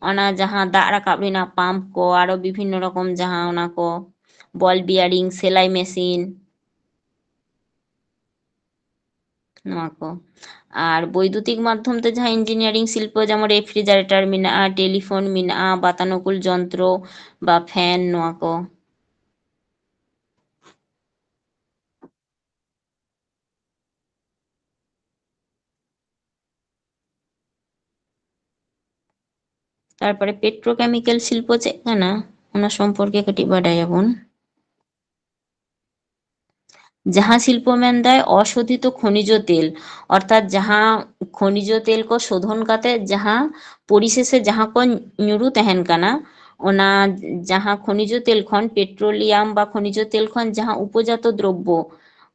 ᱚᱱᱟ ᱡᱟᱦᱟᱸ ᱫᱟᱜ ᱨᱟᱠᱟᱵ ᱨᱮᱱᱟᱜ ᱯᱟᱢᱯ ᱠᱚ, ᱟᱨᱚ ᱵᱤᱵᱷᱤᱱᱱᱚ ᱨᱚᱠᱚᱢ ᱡᱟᱦᱟᱸ ᱚᱱᱟ ᱠᱚ, ᱵᱚᱞ ᱵᱤᱭᱟᱨᱤᱝ, ᱥᱮᱞᱟᱭ ᱢᱮᱥᱤᱱ, ᱱᱚᱣᱟ ᱠᱚ᱾ ᱟᱨ ᱵᱳᱭᱫᱩᱛᱤᱠ ᱢᱟᱫᱽᱫᱷᱚᱢ ᱛᱮ ᱡᱟᱦᱟᱸ ᱤᱧᱡᱤᱱᱤᱭᱟᱨᱤᱝ ᱥᱤᱞᱯᱚ, ᱡᱮᱢᱚᱱ ᱨᱮᱯᱷᱨᱤᱡᱟᱨᱮᱴᱟᱨ ᱢᱮᱱᱟᱜᱼᱟ, ᱴᱮᱞᱤᱯᱷᱳᱱ ᱢᱮᱱᱟᱜᱼᱟ, ᱵᱟᱛᱟᱱᱩᱠᱩᱞ ᱡᱚᱱᱛᱨᱚ ᱵᱟ ᱯᱷᱮᱱ, ᱱᱚᱣᱟ ᱠᱚ᱾ ᱛᱟᱨᱯᱚᱨᱮ ᱯᱮᱴᱨᱳᱠᱮᱢᱤᱠᱮᱞ ᱥᱤᱞᱯᱚ ᱪᱮᱫ ᱠᱟᱱᱟ, ᱚᱱᱟ ᱥᱚᱢᱯᱚᱨᱠᱮ ᱠᱟᱹᱴᱤᱡ ᱵᱟᱰᱟᱭᱟᱵᱚᱱ᱾ ᱡᱟᱦᱟᱸ ᱥᱤᱞᱯᱚ ᱢᱮᱱᱫᱟᱭ ᱚᱥᱳᱫᱷᱤᱛᱚ ᱠᱷᱚᱱᱤᱡᱚ ᱛᱮᱞ, ᱚᱨᱛᱷᱟᱛ ᱡᱟᱦᱟᱸ ᱠᱷᱚᱱᱤᱡᱚ ᱛᱮᱞ ᱠᱚ ᱥᱳᱫᱷᱚᱱ ᱠᱟᱛᱮ ᱡᱟᱦᱟᱸ ᱯᱚᱨᱤᱥᱮᱥᱮ ᱡᱟᱦᱟᱸ ᱠᱚ ᱧᱩᱨᱩ ᱛᱟᱦᱮᱱ ᱠᱟᱱᱟ, ᱚᱱᱟ ᱡᱟᱦᱟᱸ ᱠᱷᱚᱱᱤᱡᱚ ᱛᱮᱞ ᱠᱷᱚᱱ, ᱯᱮᱴᱨᱳᱞᱤᱭᱟᱢ ᱵᱟ ᱠᱷᱚᱱᱤᱡᱚ ᱛᱮᱞ ᱠᱷᱚᱱ ᱡᱟᱦᱟᱸ ᱩᱯᱚᱡᱟᱛᱚ ᱫᱨᱚᱵᱽᱵᱚ,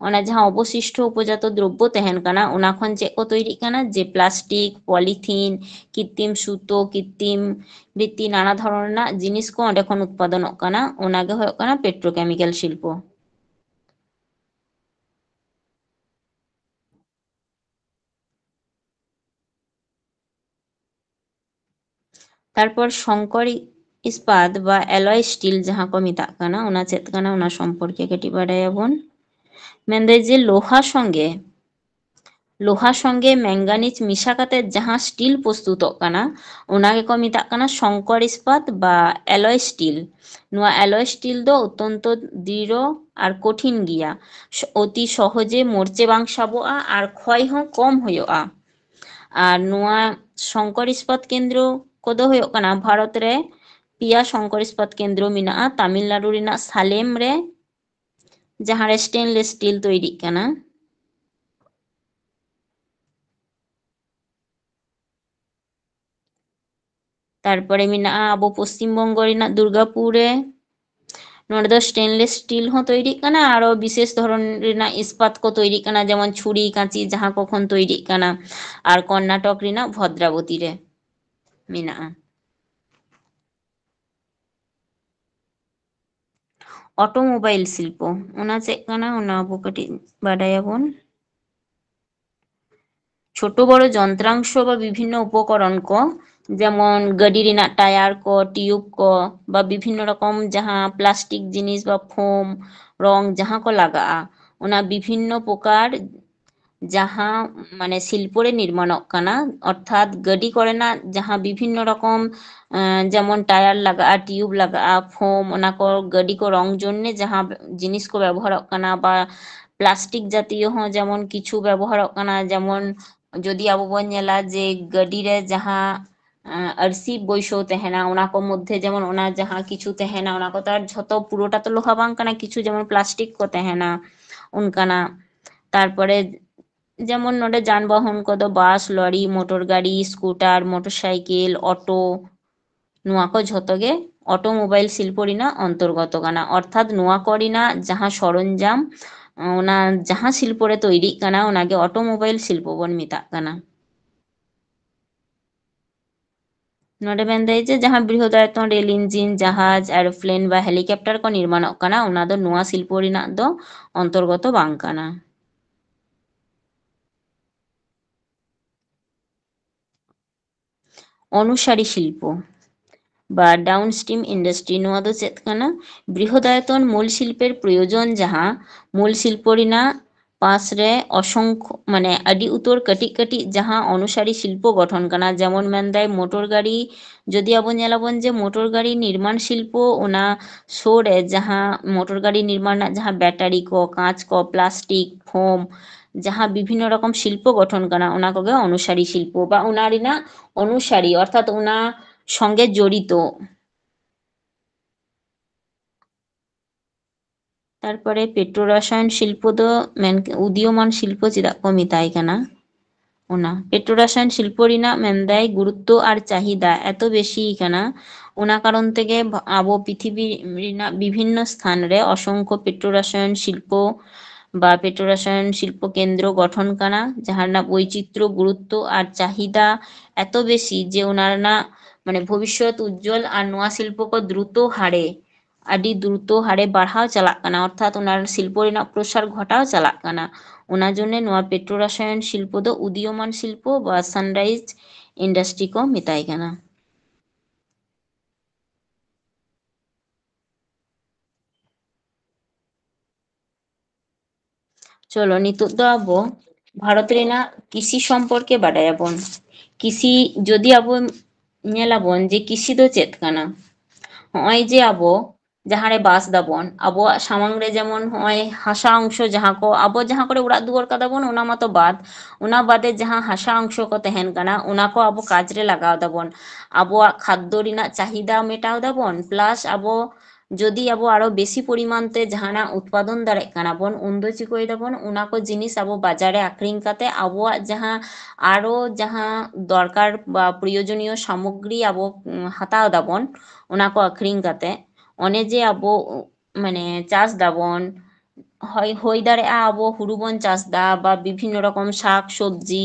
ᱚᱱᱟ ᱡᱟᱦᱟᱸ ᱚᱵᱚᱥᱤᱥᱴᱷᱚ ᱩᱯᱚᱡᱟᱛᱚ ᱫᱨᱚᱵᱽᱵᱚ ᱛᱟᱦᱮᱱ ᱠᱟᱱᱟ, ᱚᱱᱟ ᱠᱷᱚᱱ ᱪᱮᱫ ᱠᱚ ᱛᱚᱭᱨᱤᱜ ᱠᱟᱱᱟ? ᱡᱮ ᱯᱞᱟᱥᱴᱤᱠ, ᱯᱚᱞᱤᱛᱷᱤᱱ, ᱠᱤᱛᱛᱤᱢ ᱥᱩᱛᱳ, ᱠᱤᱛᱛᱤᱢ ᱵᱤᱛᱛᱤ, ᱱᱟᱱᱟ ᱫᱷᱚᱨᱚᱱ ᱨᱮᱱᱟᱜ ᱡᱤᱱᱤᱥ ᱠᱚ ᱚᱸᱰᱮ ᱠᱷᱚᱱ ᱩᱛᱯᱟᱫᱚᱱᱚᱜ ᱠᱟᱱᱟ, ᱚᱱᱟ ᱜᱮ ᱦᱩᱭᱩᱜ ᱠᱟᱱᱟ ᱯᱮᱴᱨᱳᱠᱮᱢᱤᱠᱮᱞ ᱥᱤᱞᱯᱚ᱾ ᱛᱟᱨᱯᱚᱨ ᱥᱚᱝᱠᱚᱨ ᱤᱥᱯᱟᱛ ᱵᱟ ᱮᱞᱚᱭ ᱥᱴᱤᱞ ᱡᱟᱦᱟᱸ ᱠᱚ ᱢᱮᱛᱟᱜ ᱠᱟᱱᱟ, ᱚᱱᱟ ᱪᱮᱫ ᱠᱟᱱᱟ, ᱚᱱᱟ ᱥᱚᱢᱯᱚᱨᱠᱮ ᱠᱟᱹᱴᱤᱡ ᱵᱟᱰᱟᱭᱟᱵᱚᱱ᱾ ᱢᱮᱱᱫᱟᱭ ᱡᱮ ᱞᱳᱦᱟ ᱥᱚᱸᱜᱮ, ᱞᱳᱦᱟ ᱥᱚᱸᱜᱮ ᱢᱮᱝᱜᱟᱱᱤᱡᱽ ᱢᱮᱥᱟ ᱠᱟᱛᱮ ᱡᱟᱦᱟᱸ ᱥᱴᱤᱞ ᱯᱨᱚᱥᱛᱩᱛᱚᱜ ᱠᱟᱱᱟ, ᱚᱱᱟ ᱜᱮᱠᱚ ᱢᱮᱛᱟᱜ ᱠᱟᱱᱟ ᱥᱚᱝᱠᱚᱨ ᱤᱥᱯᱟᱛ ᱵᱟ ᱮᱞᱚᱭ ᱥᱴᱤᱞ᱾ ᱱᱚᱣᱟ ᱮᱞᱚᱭ ᱥᱴᱤᱞ ᱫᱚ ᱚᱛᱛᱚᱱᱛᱚ ᱫᱨᱤᱲᱚ ᱟᱨ ᱠᱚᱴᱷᱤᱱ ᱜᱮᱭᱟ, ᱥ-, ᱚᱛᱤ ᱥᱚᱦᱚᱡᱮ ᱢᱚᱨᱪᱮ ᱵᱟᱝ ᱥᱟᱵᱚᱜᱼᱟ ᱟᱨ ᱠᱷᱚᱭ ᱦᱚᱸ ᱠᱚᱢ ᱦᱩᱭᱩᱜᱼᱟ᱾ ᱟᱨ ᱱᱚᱣᱟ ᱥᱚᱝᱠᱚᱨ ᱤᱥᱯᱟᱛ ᱠᱮᱱᱫᱨᱚ ᱠᱚᱫᱚ ᱦᱩᱭᱩᱜ ᱠᱟᱱᱟ, ᱵᱷᱟᱨᱚᱛ ᱨᱮ ᱯᱮᱭᱟ ᱥᱚᱝᱠᱚᱨ ᱤᱥᱯᱟᱛ ᱠᱮᱱᱫᱨᱚ ᱢᱮᱱᱟᱜᱼᱟ, ᱛᱟᱢᱤᱞᱱᱟᱲᱩ ᱨᱮᱱᱟᱜ ᱥᱟᱞᱮᱢ ᱨᱮ, ᱡᱟᱦᱟᱸ ᱨᱮ ᱥᱴᱮᱱᱞᱮᱥ ᱥᱴᱤᱞ ᱛᱚᱭᱨᱤᱜ ᱠᱟᱱᱟ᱾ ᱛᱟᱨᱯᱚᱨᱮ ᱢᱮᱱᱟᱜᱼᱟ ᱟᱵᱚ ᱯᱚᱥᱪᱤᱢ ᱵᱚᱝᱜᱚ ᱨᱮᱱᱟᱜ ᱫᱩᱨᱜᱟᱯᱩᱨ ᱨᱮ, ᱱᱚᱰᱮ ᱫᱚ ᱥᱴᱮᱱᱞᱮᱥ ᱥᱴᱤᱞ ᱦᱚᱸ ᱛᱚᱭᱨᱤᱜ ᱠᱟᱱᱟ, ᱟᱨᱚ ᱵᱤᱥᱮᱥ ᱫᱷᱚᱨᱚᱱ ᱨᱮᱱᱟᱜ ᱤᱥᱯᱟᱛ ᱠᱚ ᱛᱚᱭᱨᱤᱜ ᱠᱟᱱᱟ, ᱡᱮᱢᱚᱱ ᱪᱷᱩᱨᱤ, ᱠᱟᱸᱪᱤ, ᱡᱟᱦᱟᱸ ᱠᱚ ᱠᱷᱚᱱ ᱛᱚᱭᱨᱤᱜ ᱠᱟᱱᱟ, ᱟᱨ ᱠᱚᱨᱱᱟᱴᱚᱠ ᱨᱮᱱᱟᱜ ᱵᱷᱚᱫᱨᱟᱵᱚᱛᱤ ᱨᱮ ᱢᱮᱱᱟᱜᱼᱟ᱾ ᱚᱴᱳᱢᱳᱵᱟᱭᱤᱞ ᱥᱤᱞᱯᱚ, ᱚᱱᱟ ᱪᱮᱫ ᱠᱟᱱᱟ, ᱚᱱᱟ ᱟᱵᱚ ᱠᱟᱹᱴᱤᱡ ᱵᱟᱰᱟᱭᱟᱵᱚᱱ᱾ ᱪᱷᱳᱴᱳ ᱵᱚᱲᱚ ᱡᱚᱱᱛᱨᱟᱝᱥᱚ ᱵᱟ ᱵᱤᱵᱷᱤᱱᱱᱚ ᱩᱯᱚᱠᱚᱨᱚᱱ ᱠᱚ, ᱡᱮᱢᱚᱱ ᱜᱟᱹᱰᱤ ᱨᱮᱱᱟᱜ ᱴᱟᱭᱟᱨ ᱠᱚ, ᱴᱤᱭᱩᱵᱽ ᱠᱚ, ᱵᱟ ᱵᱤᱵᱷᱤᱱᱱᱚ ᱨᱚᱠᱚᱢ ᱡᱟᱦᱟᱸ ᱯᱞᱟᱥᱴᱤᱠ ᱡᱤᱱᱤᱥ ᱵᱟ ᱯᱷᱳᱢ, ᱨᱚᱝ ᱡᱟᱦᱟᱸ ᱠᱚ ᱞᱟᱜᱟᱜᱼᱟ, ᱚᱱᱟ ᱵᱤᱵᱷᱤᱱᱱᱚ ᱯᱨᱚᱠᱟᱨ ᱡᱟᱦᱟᱸ ᱢᱟᱱᱮ ᱥᱤᱞᱯᱚ ᱨᱮ ᱱᱤᱨᱢᱟᱱᱚᱜ ᱠᱟᱱᱟ, ᱚᱨᱛᱷᱟᱛ ᱜᱟᱹᱰᱤ ᱠᱚᱨᱮᱱᱟᱜ ᱡᱟᱦᱟᱸ ᱵᱤᱵᱷᱤᱱᱱᱚ ᱨᱚᱠᱚᱢ, ᱮᱸ, ᱡᱮᱢᱚᱱ ᱴᱟᱭᱟᱨ ᱞᱟᱜᱟᱜᱼᱟ, ᱴᱤᱭᱩᱵᱽ ᱞᱟᱜᱟᱜᱼᱟ, ᱯᱷᱳᱢ, ᱚᱱᱟ ᱠᱚ ᱜᱟᱹᱰᱤ ᱠᱚ ᱨᱚᱝ ᱡᱚᱱᱱᱮ ᱡᱟᱦᱟᱸ ᱡᱤᱱᱤᱥ ᱠᱚ ᱵᱮᱵᱚᱦᱟᱨᱚᱜ ᱠᱟᱱᱟ ᱵᱟ ᱯᱞᱟᱥᱴᱤᱠ ᱡᱟᱛᱤᱭᱚ ᱦᱚᱸ ᱡᱮᱢᱚᱱ ᱠᱤᱪᱷᱩ ᱵᱮᱵᱚᱦᱟᱨᱚᱜ ᱠᱟᱱᱟ, ᱡᱮᱢᱚᱱ ᱡᱩᱫᱤ ᱟᱵᱚ ᱵᱚᱱ ᱧᱮᱞᱟ ᱡᱮ ᱜᱟᱹᱰᱤ ᱨᱮ ᱡᱟᱦᱟᱸ, ᱮᱸ, ᱟᱹᱨᱥᱤ ᱵᱟᱹᱭᱥᱟᱹᱣ ᱛᱟᱦᱮᱱᱟ, ᱚᱱᱟ ᱠᱚ ᱢᱚᱫᱽᱫᱷᱮ ᱡᱮᱢᱚᱱ ᱚᱱᱟ ᱡᱟᱦᱟᱸ ᱠᱤᱪᱷᱩ ᱛᱟᱦᱮᱱᱟ, ᱚᱱᱟ ᱠᱚ ᱛᱚ ᱟᱨ ᱡᱷᱚᱛᱚ ᱯᱩᱨᱟᱹᱴᱟ ᱛᱚ ᱞᱳᱦᱟ ᱵᱟᱝ ᱠᱟᱱᱟ, ᱠᱤᱪᱷᱩ ᱡᱮᱢᱚᱱ ᱯᱞᱟᱥᱴᱤᱠ ᱠᱚ ᱛᱟᱦᱮᱱᱟ ᱚᱱᱠᱟᱱᱟᱜ᱾ ᱛᱟᱨᱯᱚᱨᱮ ᱡᱮᱢᱚᱱ ᱱᱚᱰᱮ ᱡᱟᱱᱵᱟᱦᱚᱱ ᱠᱚᱫᱚ ᱵᱟᱥ, ᱞᱚᱨᱤ, ᱢᱚᱴᱚᱨ ᱜᱟᱹᱰᱤ, ᱥᱠᱩᱴᱟᱨ, ᱢᱚᱴᱚᱨ ᱥᱟᱭᱠᱮᱞ, ᱚᱴᱳ, ᱱᱚᱣᱟ ᱠᱚ ᱡᱷᱚᱛᱚ ᱜᱮ ᱚᱴᱳᱢᱳᱵᱟᱭᱤᱞ ᱥᱤᱞᱯᱚ ᱨᱮᱱᱟᱜ ᱚᱱᱛᱚᱨᱜᱚᱛᱚ ᱠᱟᱱᱟ᱾ ᱚᱨᱛᱷᱟᱛ ᱱᱚᱣᱟ ᱠᱚ ᱨᱮᱱᱟᱜ ᱡᱟᱦᱟᱸ ᱥᱚᱨᱚᱧᱡᱟᱢ, ᱚᱱᱟ ᱡᱟᱦᱟᱸ ᱥᱤᱞᱯᱚ ᱨᱮ ᱛᱚᱭᱨᱤᱜ ᱠᱟᱱᱟ, ᱚᱱᱟᱜᱮ ᱚᱴᱳᱢᱳᱵᱟᱭᱤᱞ ᱥᱤᱞᱯᱚ ᱵᱚᱱ ᱢᱮᱛᱟᱜ ᱠᱟᱱᱟ᱾ ᱱᱚᱰᱮ ᱢᱮᱱᱫᱟᱭ ᱡᱮ ᱡᱟᱦᱟᱸ ᱵᱨᱤᱦᱚᱫᱟᱭᱚᱛᱚᱱ ᱨᱮᱞ ᱤᱧᱡᱤᱱ, ᱡᱟᱦᱟᱡᱽ, ᱮᱨᱳᱯᱞᱮᱱ ᱵᱟ ᱦᱮᱞᱤᱠᱚᱯᱴᱟᱨ ᱠᱚ ᱱᱤᱨᱢᱟᱱᱚᱜ ᱠᱟᱱᱟ, ᱚᱱᱟ ᱫᱚ ᱱᱚᱣᱟ ᱥᱤᱞᱯᱚ ᱨᱮᱱᱟᱜ ᱫᱚ ᱚᱱᱛᱚᱨᱜᱚᱛᱚ ᱵᱟᱝ ᱠᱟᱱᱟ᱾ ᱚᱱᱩᱥᱟᱨᱤ ᱥᱤᱞᱯᱚ ᱵᱟ ᱰᱟᱣᱩᱱ ᱥᱴᱨᱤᱢ ᱤᱱᱰᱟᱥᱴᱨᱤ, ᱱᱚᱣᱟ ᱫᱚ ᱪᱮᱫ ᱠᱟᱱᱟ? ᱵᱨᱤᱦᱚᱫᱟᱭᱚᱛᱚᱱ ᱢᱩᱞ ᱥᱤᱞᱯᱮᱨ ᱯᱨᱚᱭᱳᱡᱚᱱ, ᱡᱟᱦᱟᱸ ᱢᱩᱞ ᱥᱤᱞᱯᱚ ᱨᱮᱱᱟᱜ ᱯᱟᱥ ᱨᱮ ᱚᱥᱚᱝᱠᱷᱚ, ᱢᱟᱱᱮ ᱟᱹᱰᱤ ᱩᱛᱟᱹᱨ ᱠᱟᱹᱴᱤᱡ ᱠᱟᱹᱴᱤᱡ ᱡᱟᱦᱟᱸ ᱚᱱᱩᱥᱟᱨᱤ ᱥᱤᱞᱯᱚ ᱜᱚᱴᱷᱚᱱ ᱠᱟᱱᱟ, ᱡᱮᱢᱚᱱ ᱢᱮᱱᱫᱟᱭ ᱢᱚᱴᱚᱨ ᱜᱟᱹᱰᱤ, ᱡᱩᱫᱤ ᱟᱵᱚ ᱧᱮᱞᱟᱵᱚᱱ ᱡᱮ ᱢᱚᱴᱚᱨ ᱜᱟᱹᱰᱤ ᱱᱤᱨᱢᱟᱱ ᱥᱤᱞᱯᱚ, ᱚᱱᱟ ᱥᱩᱨ ᱨᱮ ᱡᱟᱦᱟᱸ ᱢᱚᱴᱚᱨ ᱜᱟᱹᱰᱤ ᱱᱤᱨᱢᱟᱱ ᱨᱮᱱᱟᱜ ᱡᱟᱦᱟᱸ ᱵᱮᱴᱟᱨᱤ ᱠᱚ, ᱠᱟᱸᱪ ᱠᱚ, ᱯᱞᱟᱥᱴᱤᱠ, ᱯᱷᱳᱢ, ᱡᱟᱦᱟᱸ ᱵᱤᱵᱷᱤᱱᱱᱚ ᱨᱚᱠᱚᱢ ᱥᱤᱞᱯᱚ ᱜᱚᱴᱷᱚᱱ ᱠᱟᱱᱟ, ᱚᱱᱟ ᱠᱚᱜᱮ ᱚᱱᱩᱥᱟᱨᱤ ᱥᱤᱞᱯᱚ ᱵᱟ ᱚᱱᱟ ᱨᱮᱱᱟᱜ ᱚᱱᱩᱥᱟᱨᱤ, ᱚᱨᱛᱷᱟᱛ ᱚᱱᱟ ᱥᱚᱸᱜᱮ ᱡᱚᱲᱤᱛᱚ᱾ ᱛᱟᱨᱯᱚᱨᱮ ᱯᱮᱴᱨᱳ ᱨᱟᱥᱟᱭᱚᱱ ᱥᱤᱞᱯᱚ ᱫᱚ ᱢᱮᱱ, ᱩᱫᱤᱭᱚᱢᱟᱱ ᱥᱤᱞᱯᱚ ᱪᱮᱫᱟᱜ ᱠᱚ ᱢᱮᱛᱟᱭ ᱠᱟᱱᱟ? ᱚᱱᱟ ᱯᱮᱴᱨᱳ ᱨᱟᱥᱟᱭᱚᱱ ᱥᱤᱞᱯᱚ ᱨᱮᱱᱟᱜ ᱢᱮᱱᱫᱟᱭ ᱜᱩᱨᱩᱛᱛᱚ ᱟᱨ ᱪᱟᱦᱤᱫᱟ ᱮᱛᱚ ᱵᱮᱥᱤ ᱠᱟᱱᱟ, ᱚᱱᱟ ᱠᱟᱨᱚᱱ ᱛᱮᱜᱮ ᱵᱷᱟ-, ᱟᱵᱚ ᱯᱨᱤᱛᱷᱤᱵᱤ ᱨᱮᱱᱟᱜ ᱵᱤᱵᱷᱤᱱᱱᱚ ᱥᱛᱷᱟᱱ ᱨᱮ ᱚᱥᱚᱝᱠᱷᱚ ᱯᱮᱴᱨᱳ ᱨᱟᱥᱟᱭᱚᱱ ᱥᱤᱞᱯᱚ ᱵᱟ ᱯᱮᱴᱨᱳ ᱨᱟᱥᱟᱭᱚᱱ ᱥᱤᱞᱯᱚ ᱠᱮᱱᱫᱨᱚ ᱜᱚᱴᱷᱚᱱ ᱠᱟᱱᱟ, ᱡᱟᱦᱟᱸ ᱨᱮᱱᱟᱜ ᱵᱳᱭᱪᱤᱛᱨᱚ, ᱜᱩᱨᱩᱛᱛᱚ ᱟᱨ ᱪᱟᱦᱤᱫᱟ ᱮᱛᱚ ᱵᱮᱥᱤ ᱡᱮ ᱚᱱᱟ ᱨᱮᱱᱟᱜ, ᱢᱟᱱᱮ, ᱵᱷᱚᱵᱤᱥᱥᱚᱛ ᱩᱡᱡᱚᱞ ᱟᱨ ᱱᱚᱣᱟ ᱥᱤᱞᱯᱚ ᱠᱚ ᱫᱨᱩᱛᱚ ᱦᱟᱨᱮ, ᱟᱹᱰᱤ ᱫᱨᱩᱛᱚ ᱦᱟᱨᱮ ᱵᱟᱲᱦᱟᱣ ᱪᱟᱞᱟᱜ ᱠᱟᱱᱟ, ᱚᱨᱛᱷᱟᱛ ᱚᱱᱟ ᱥᱤᱞᱯᱚ ᱨᱮᱱᱟᱜ ᱯᱨᱚᱥᱟᱨ ᱜᱷᱚᱴᱟᱣ ᱪᱟᱞᱟᱜ ᱠᱟᱱᱟ᱾ ᱚᱱᱟ ᱡᱚᱱᱱᱮ ᱱᱚᱣᱟ ᱯᱮᱴᱨᱳ ᱨᱟᱥᱟᱭᱚᱱ ᱥᱤᱞᱯᱚ ᱫᱚ ᱩᱫᱤᱭᱚᱢᱟᱱ ᱥᱤᱞᱯᱚ ᱵᱟ ᱥᱟᱱᱨᱟᱭᱤᱡᱽ ᱤᱱᱰᱟᱥᱴᱨᱤ ᱠᱚ ᱢᱮᱛᱟᱭ ᱠᱟᱱᱟ᱾ ᱪᱚᱞᱚ, ᱱᱤᱛᱚᱜ ᱫᱚ ᱟᱵᱚ ᱵᱷᱟᱨᱚᱛ ᱨᱮᱱᱟᱜ ᱠᱨᱤᱥᱤ ᱥᱚᱢᱯᱚᱨᱠᱮ ᱵᱟᱰᱟᱭᱟᱵᱚᱱ᱾ ᱠᱨᱤᱥᱤ ᱡᱚᱫᱤ ᱟᱵᱚ ᱧᱮᱞᱟᱵᱚᱱ ᱡᱮ ᱠᱨᱤᱥᱤ ᱫᱚ ᱪᱮᱫ ᱠᱟᱱᱟ, ᱦᱚᱸᱜᱼᱚᱭ ᱡᱮ ᱟᱵᱚ ᱡᱟᱦᱟᱸ ᱨᱮ ᱵᱟᱥ ᱫᱟᱵᱚᱱ, ᱟᱵᱚᱣᱟᱜ ᱥᱟᱢᱟᱝ ᱨᱮ ᱡᱮᱢᱚᱱ ᱦᱚᱸᱜᱼᱚᱭ ᱦᱟᱥᱟ ᱚᱝᱥᱚ, ᱡᱟᱦᱟᱸ ᱠᱚ ᱟᱵᱚ ᱡᱟᱦᱟᱸ ᱠᱚᱨᱮ ᱚᱲᱟᱜ ᱫᱩᱣᱟᱹᱨ ᱠᱟᱫᱟ ᱵᱚᱱ, ᱚᱱᱟ ᱢᱟᱛᱚ ᱵᱟᱫ, ᱚᱱᱟ ᱵᱟᱫᱮ ᱡᱟᱦᱟᱸ ᱦᱟᱥᱟ ᱚᱝᱥᱚ ᱠᱚ ᱛᱟᱦᱮᱱ ᱠᱟᱱᱟ, ᱚᱱᱟ ᱠᱚ ᱟᱵᱚ ᱠᱟᱡᱽ ᱨᱮ ᱞᱟᱜᱟᱣ ᱫᱟᱵᱚᱱ᱾ ᱟᱵᱚᱣᱟᱜ ᱠᱷᱟᱫᱽᱫᱚ ᱨᱮᱱᱟᱜ ᱪᱟᱦᱤᱫᱟ ᱢᱮᱴᱟᱣ ᱫᱟᱵᱚᱱ, ᱯᱞᱟᱥ ᱟᱵᱚ ᱡᱚᱫᱤ ᱟᱵᱚ ᱟᱨᱚ ᱵᱮᱥᱤ ᱯᱚᱨᱤᱢᱟᱱ ᱛᱮ ᱡᱟᱦᱟᱱᱟᱜ ᱩᱛᱯᱟᱫᱚᱱ ᱫᱟᱲᱮᱭᱟᱜ ᱠᱟᱱᱟ ᱵᱚᱱ, ᱩᱱᱫᱚ ᱪᱤᱠᱟᱹᱭ ᱫᱟᱵᱚᱱ? ᱚᱱᱟ ᱠᱚ ᱡᱤᱱᱤᱥ ᱟᱵᱚ ᱵᱟᱡᱟᱨ ᱨᱮ ᱟᱠᱷᱨᱤᱧ ᱠᱟᱛᱮ ᱟᱵᱚᱣᱟᱜ ᱡᱟᱦᱟᱸ ᱟᱨᱚ ᱡᱟᱦᱟᱸ ᱫᱚᱨᱠᱟᱨ ᱵᱟ ᱯᱨᱚᱭᱳᱡᱚᱱᱤᱭᱚ ᱥᱟᱢᱚᱜᱨᱤ ᱟᱵᱚ, ᱩᱸ, ᱦᱟᱛᱟᱣ ᱫᱟᱵᱚᱱ, ᱚᱱᱟ ᱠᱚ ᱟᱠᱷᱨᱤᱧ ᱠᱟᱛᱮ ᱚᱱᱮ ᱡᱮ ᱟᱵᱚ, ᱩᱸ, ᱢᱟᱱᱮ ᱪᱟᱥ ᱫᱟᱵᱚᱱ, ᱦᱳᱭ, ᱦᱩᱭ ᱫᱟᱲᱮᱭᱟᱜᱼᱟ ᱟᱵᱚ ᱦᱩᱲᱩ ᱵᱚᱱ ᱪᱟᱥ ᱮᱫᱟ ᱵᱟ ᱵᱤᱵᱷᱤᱱᱱᱚ ᱨᱚᱠᱚᱢ ᱥᱟᱠ ᱥᱚᱵᱽᱡᱤ,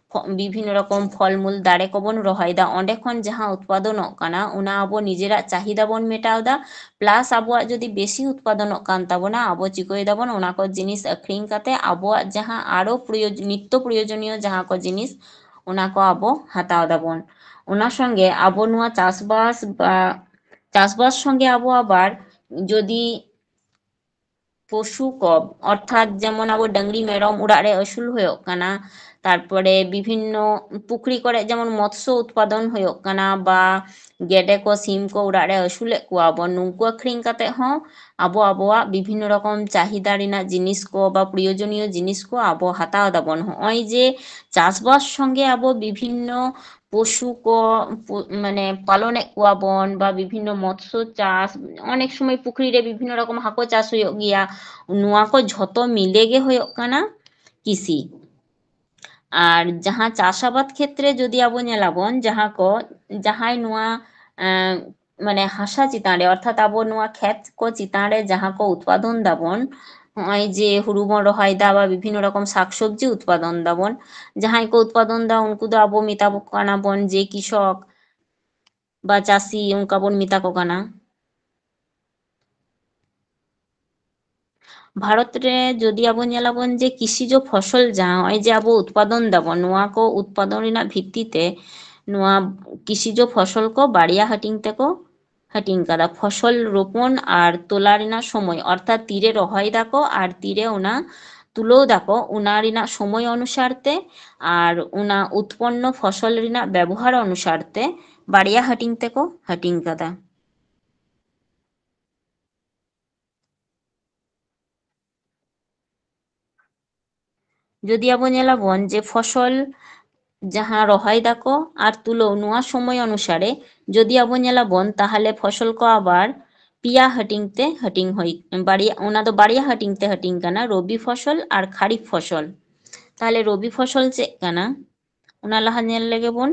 ᱯᱷᱚ-, ᱵᱤᱵᱷᱤᱱᱱᱚ ᱨᱚᱠᱚᱢ ᱯᱷᱚᱞᱢᱩᱞ ᱫᱟᱨᱮ ᱠᱚᱵᱚᱱ ᱨᱚᱦᱚᱭᱮᱫᱟ, ᱚᱸᱰᱮ ᱠᱷᱚᱱ ᱡᱟᱦᱟᱸ ᱩᱛᱯᱟᱫᱚᱱᱚᱜ ᱠᱟᱱᱟ, ᱚᱱᱟ ᱟᱵᱚ ᱱᱤᱡᱮᱨᱟᱜ ᱪᱟᱦᱤᱫᱟ ᱵᱚᱱ ᱢᱮᱴᱟᱣ ᱮᱫᱟ᱾ ᱯᱞᱟᱥ ᱟᱵᱚᱣᱟᱜ ᱡᱩᱫᱤ ᱵᱮᱥᱤ ᱩᱛᱯᱟᱫᱚᱱᱚᱜ ᱠᱟᱱ ᱛᱟᱵᱚᱱᱟ, ᱟᱵᱚ ᱪᱤᱠᱟᱹᱭ ᱫᱟᱵᱚᱱ, ᱚᱱᱟ ᱠᱚ ᱡᱤᱱᱤᱥ ᱟᱹᱠᱷᱨᱤᱧ ᱠᱟᱛᱮ ᱟᱵᱚᱣᱟᱜ ᱡᱟᱦᱟᱸ ᱟᱨᱚ ᱯᱨᱚᱭᱳᱡ-, ᱱᱤᱛᱛᱚ ᱯᱨᱚᱭᱳᱡᱚᱱᱤᱭᱚ ᱡᱟᱦᱟᱸ ᱠᱚ ᱡᱤᱱᱤᱥ, ᱚᱱᱟ ᱠᱚ ᱟᱵᱚ ᱦᱟᱛᱟᱣ ᱫᱟᱵᱚᱱ᱾ ᱚᱱᱟ ᱥᱚᱸᱜᱮ ᱟᱵᱚ ᱱᱚᱣᱟ ᱪᱟᱥᱵᱟᱥ ᱵᱟ ᱪᱟᱥᱵᱟᱥ ᱥᱚᱸᱜᱮ ᱟᱵᱚ ᱟᱵᱟᱨ ᱡᱩᱫᱤ ᱯᱚᱥᱩ ᱠᱚ, ᱚᱨᱛᱷᱟᱛ ᱡᱮᱢᱚᱱ ᱟᱵᱚ ᱰᱟᱹᱝᱨᱤ ᱢᱮᱨᱚᱢ ᱚᱲᱟᱜ ᱨᱮ ᱟᱹᱥᱩᱞ ᱦᱩᱭᱩᱜ ᱠᱟᱱᱟ, ᱛᱟᱨᱯᱚᱨᱮ ᱵᱤᱵᱷᱤᱱᱱᱚ ᱯᱩᱠᱷᱨᱤ ᱠᱚᱨᱮ ᱡᱮᱢᱚᱱ ᱢᱚᱛᱥᱚ ᱩᱛᱯᱟᱫᱚᱱ ᱦᱩᱭᱩᱜ ᱠᱟᱱᱟ, ᱵᱟ ᱜᱮᱰᱮ ᱠᱚ ᱥᱤᱢ ᱠᱚ ᱚᱲᱟᱜ ᱨᱮ ᱟᱹᱥᱩᱞᱮᱫ ᱠᱚᱣᱟ ᱵᱚᱱ, ᱱᱩᱝᱠᱩ ᱟᱹᱠᱷᱨᱤᱧ ᱠᱟᱛᱮ ᱦᱚᱸ ᱟᱵᱚ ᱟᱵᱚᱣᱟᱜ ᱵᱤᱵᱷᱤᱱᱱᱚ ᱨᱚᱠᱚᱢ ᱪᱟᱦᱤᱫᱟ ᱨᱮᱱᱟᱜ ᱡᱤᱱᱤᱥ ᱠᱚ ᱵᱟ ᱯᱨᱚᱭᱳᱡᱚᱱᱤᱭᱚ ᱡᱤᱱᱤᱥ ᱠᱚ ᱟᱵᱚ ᱦᱟᱛᱟᱣ ᱫᱟᱵᱚᱱ᱾ ᱱᱚᱜᱼᱚᱭ ᱡᱮ ᱪᱟᱥᱵᱟᱥ ᱥᱚᱸᱜᱮ ᱟᱵᱚ ᱵᱤᱵᱷᱤᱱᱱᱚ ᱯᱚᱥᱩ ᱠᱚ ᱯᱩ-, ᱢᱟᱱᱮ ᱯᱟᱞᱚᱱᱮᱫ ᱠᱚᱣᱟ ᱵᱚᱱ, ᱵᱟ ᱵᱤᱵᱷᱤᱱᱱᱚ ᱢᱚᱛᱥᱚ ᱪᱟᱥ, ᱚᱱᱮᱠ ᱥᱚᱢᱚᱭ ᱯᱩᱠᱷᱨᱤ ᱨᱮ ᱵᱤᱵᱷᱤᱱᱱᱚ ᱨᱚᱠᱚᱢ ᱦᱟᱹᱠᱩ ᱪᱟᱥ ᱦᱩᱭᱩᱜ ᱜᱮᱭᱟ, ᱱᱚᱣᱟ ᱠᱚ ᱡᱷᱚᱛᱚ ᱢᱤᱞᱮ ᱜᱮ ᱦᱩᱭᱩᱜ ᱠᱟᱱᱟ ᱠᱤᱥᱤ᱾ ᱟᱨ ᱡᱟᱦᱟᱸ ᱪᱟᱥ ᱟᱵᱟᱫ ᱠᱷᱮᱛᱨᱮ ᱡᱩᱫᱤ ᱟᱵᱚ ᱧᱮᱞᱟᱵᱚᱱ, ᱡᱟᱦᱟᱸ ᱠᱚ, ᱡᱟᱦᱟᱸᱭ ᱱᱚᱣᱟ, ᱮᱸ, ᱢᱟᱱᱮ ᱦᱟᱥᱟ ᱪᱮᱛᱟᱱ ᱨᱮ, ᱚᱨᱛᱷᱟᱛ ᱟᱵᱚ ᱱᱚᱣᱟ ᱠᱷᱮᱛ ᱠᱚ ᱪᱮᱛᱟᱱ ᱨᱮ ᱡᱟᱦᱟᱸ ᱠᱚ ᱩᱛᱯᱟᱫᱚᱱ ᱫᱟᱵᱚᱱ, ᱱᱚᱜᱼᱚᱭ ᱡᱮ ᱦᱩᱲᱩ ᱵᱚᱱ ᱨᱚᱦᱚᱭ ᱫᱟ ᱵᱟ ᱵᱤᱵᱷᱤᱱᱱᱚ ᱨᱚᱠᱚᱢ ᱥᱟᱠᱥᱚᱵᱽᱡᱤ ᱩᱛᱯᱟᱫᱚᱱ ᱫᱟᱵᱚᱱ, ᱡᱟᱦᱟᱸᱭ ᱠᱚ ᱩᱛᱯᱟᱫᱚᱱ ᱫᱟ ᱩᱱᱠᱩ ᱫᱚ ᱟᱵᱚ ᱢᱮᱛᱟ ᱠᱚ ᱠᱟᱱᱟ ᱵᱚᱱ ᱡᱮ ᱠᱤᱥᱚᱠ ᱵᱟ ᱪᱟᱹᱥᱤ, ᱚᱱᱠᱟ ᱵᱚᱱ ᱢᱮᱛᱟ ᱠᱚ ᱠᱟᱱᱟ᱾ ᱵᱷᱟᱨᱚᱛ ᱨᱮ ᱡᱩᱫᱤ ᱟᱵᱚ ᱧᱮᱞᱟᱵᱚᱱ ᱡᱮ ᱠᱤᱥᱤᱡᱚ ᱯᱷᱚᱥᱚᱞ ᱡᱟᱦᱟᱸ ᱱᱚᱜᱼᱚᱭ ᱡᱮ ᱟᱵᱚ ᱩᱛᱯᱟᱫᱚᱱ ᱫᱟᱵᱚᱱ, ᱱᱚᱣᱟ ᱠᱚ ᱩᱛᱯᱟᱫᱚᱱ ᱨᱮᱱᱟᱜ ᱵᱷᱤᱛᱛᱤ ᱛᱮ ᱱᱚᱣᱟ ᱠᱤᱥᱤᱡᱚ ᱯᱷᱚᱥᱚᱞ ᱠᱚ ᱵᱟᱨᱭᱟ ᱦᱟᱹᱴᱤᱧ ᱛᱮᱠᱚ ᱦᱟᱹᱴᱤᱧ ᱠᱟᱫᱟ᱾ ᱯᱷᱚᱥᱚᱞ ᱨᱳᱯᱚᱱ ᱟᱨ ᱛᱚᱞᱟ ᱨᱮᱱᱟᱜ ᱥᱚᱢᱚᱭ, ᱚᱨᱛᱷᱟᱛ ᱛᱤᱨᱮ ᱨᱚᱦᱚᱭ ᱫᱟᱠᱚ ᱟᱨ ᱛᱤᱨᱮ ᱚᱱᱟ ᱛᱩᱞᱟᱹᱣ ᱫᱟᱠᱚ, ᱚᱱᱟ ᱨᱮᱱᱟᱜ ᱥᱚᱢᱚᱭ ᱚᱱᱩᱥᱟᱨ ᱛᱮ ᱟᱨ ᱚᱱᱟ ᱩᱛᱯᱚᱱᱱᱚ ᱯᱷᱚᱥᱚᱞ ᱨᱮᱱᱟᱜ ᱵᱮᱵᱚᱦᱟᱨ ᱚᱱᱩᱥᱟᱨ ᱛᱮ ᱵᱟᱨᱭᱟ ᱦᱟᱹᱴᱤᱧ ᱛᱮᱠᱚ ᱦᱟᱹᱴᱤᱧ ᱠᱟᱫᱟ᱾ ᱡᱩᱫᱤ ᱟᱵᱚ ᱧᱮᱞᱟᱵᱚᱱ ᱡᱮ ᱯᱷᱚᱥᱚᱞ ᱡᱟᱦᱟᱸ ᱨᱚᱦᱚᱭ ᱫᱟᱠᱚ ᱟᱨ ᱛᱩᱞᱟᱹᱣ, ᱱᱚᱣᱟ ᱥᱚᱢᱚᱭ ᱚᱱᱩᱥᱟᱨᱮ ᱡᱩᱫᱤ ᱟᱵᱚ ᱧᱮᱞᱟᱵᱚᱱ, ᱛᱟᱦᱚᱞᱮ ᱯᱷᱚᱥᱚᱞ ᱠᱚ ᱟᱵᱟᱨ ᱯᱮᱭᱟ ᱦᱟᱹᱴᱤᱧ ᱛᱮ ᱦᱟᱹᱴᱤᱧ ᱦᱩᱭ, ᱵᱟᱨᱭᱟ, ᱚᱱᱟ ᱫᱚ ᱵᱟᱨᱭᱟ ᱦᱟᱹᱴᱤᱧ ᱛᱮ ᱦᱟᱹᱴᱤᱧ ᱠᱟᱱᱟ, ᱨᱚᱵᱤ ᱯᱷᱚᱥᱚᱞ ᱟᱨ ᱠᱷᱟᱨᱤᱯ ᱯᱷᱚᱥᱚᱞ᱾ ᱛᱟᱦᱚᱞᱮ ᱨᱚᱵᱤ ᱯᱷᱚᱥᱚᱞ ᱪᱮᱫ ᱠᱟᱱᱟ, ᱚᱱᱟ ᱞᱟᱦᱟ ᱧᱮᱞ ᱞᱮᱜᱮ ᱵᱚᱱ᱾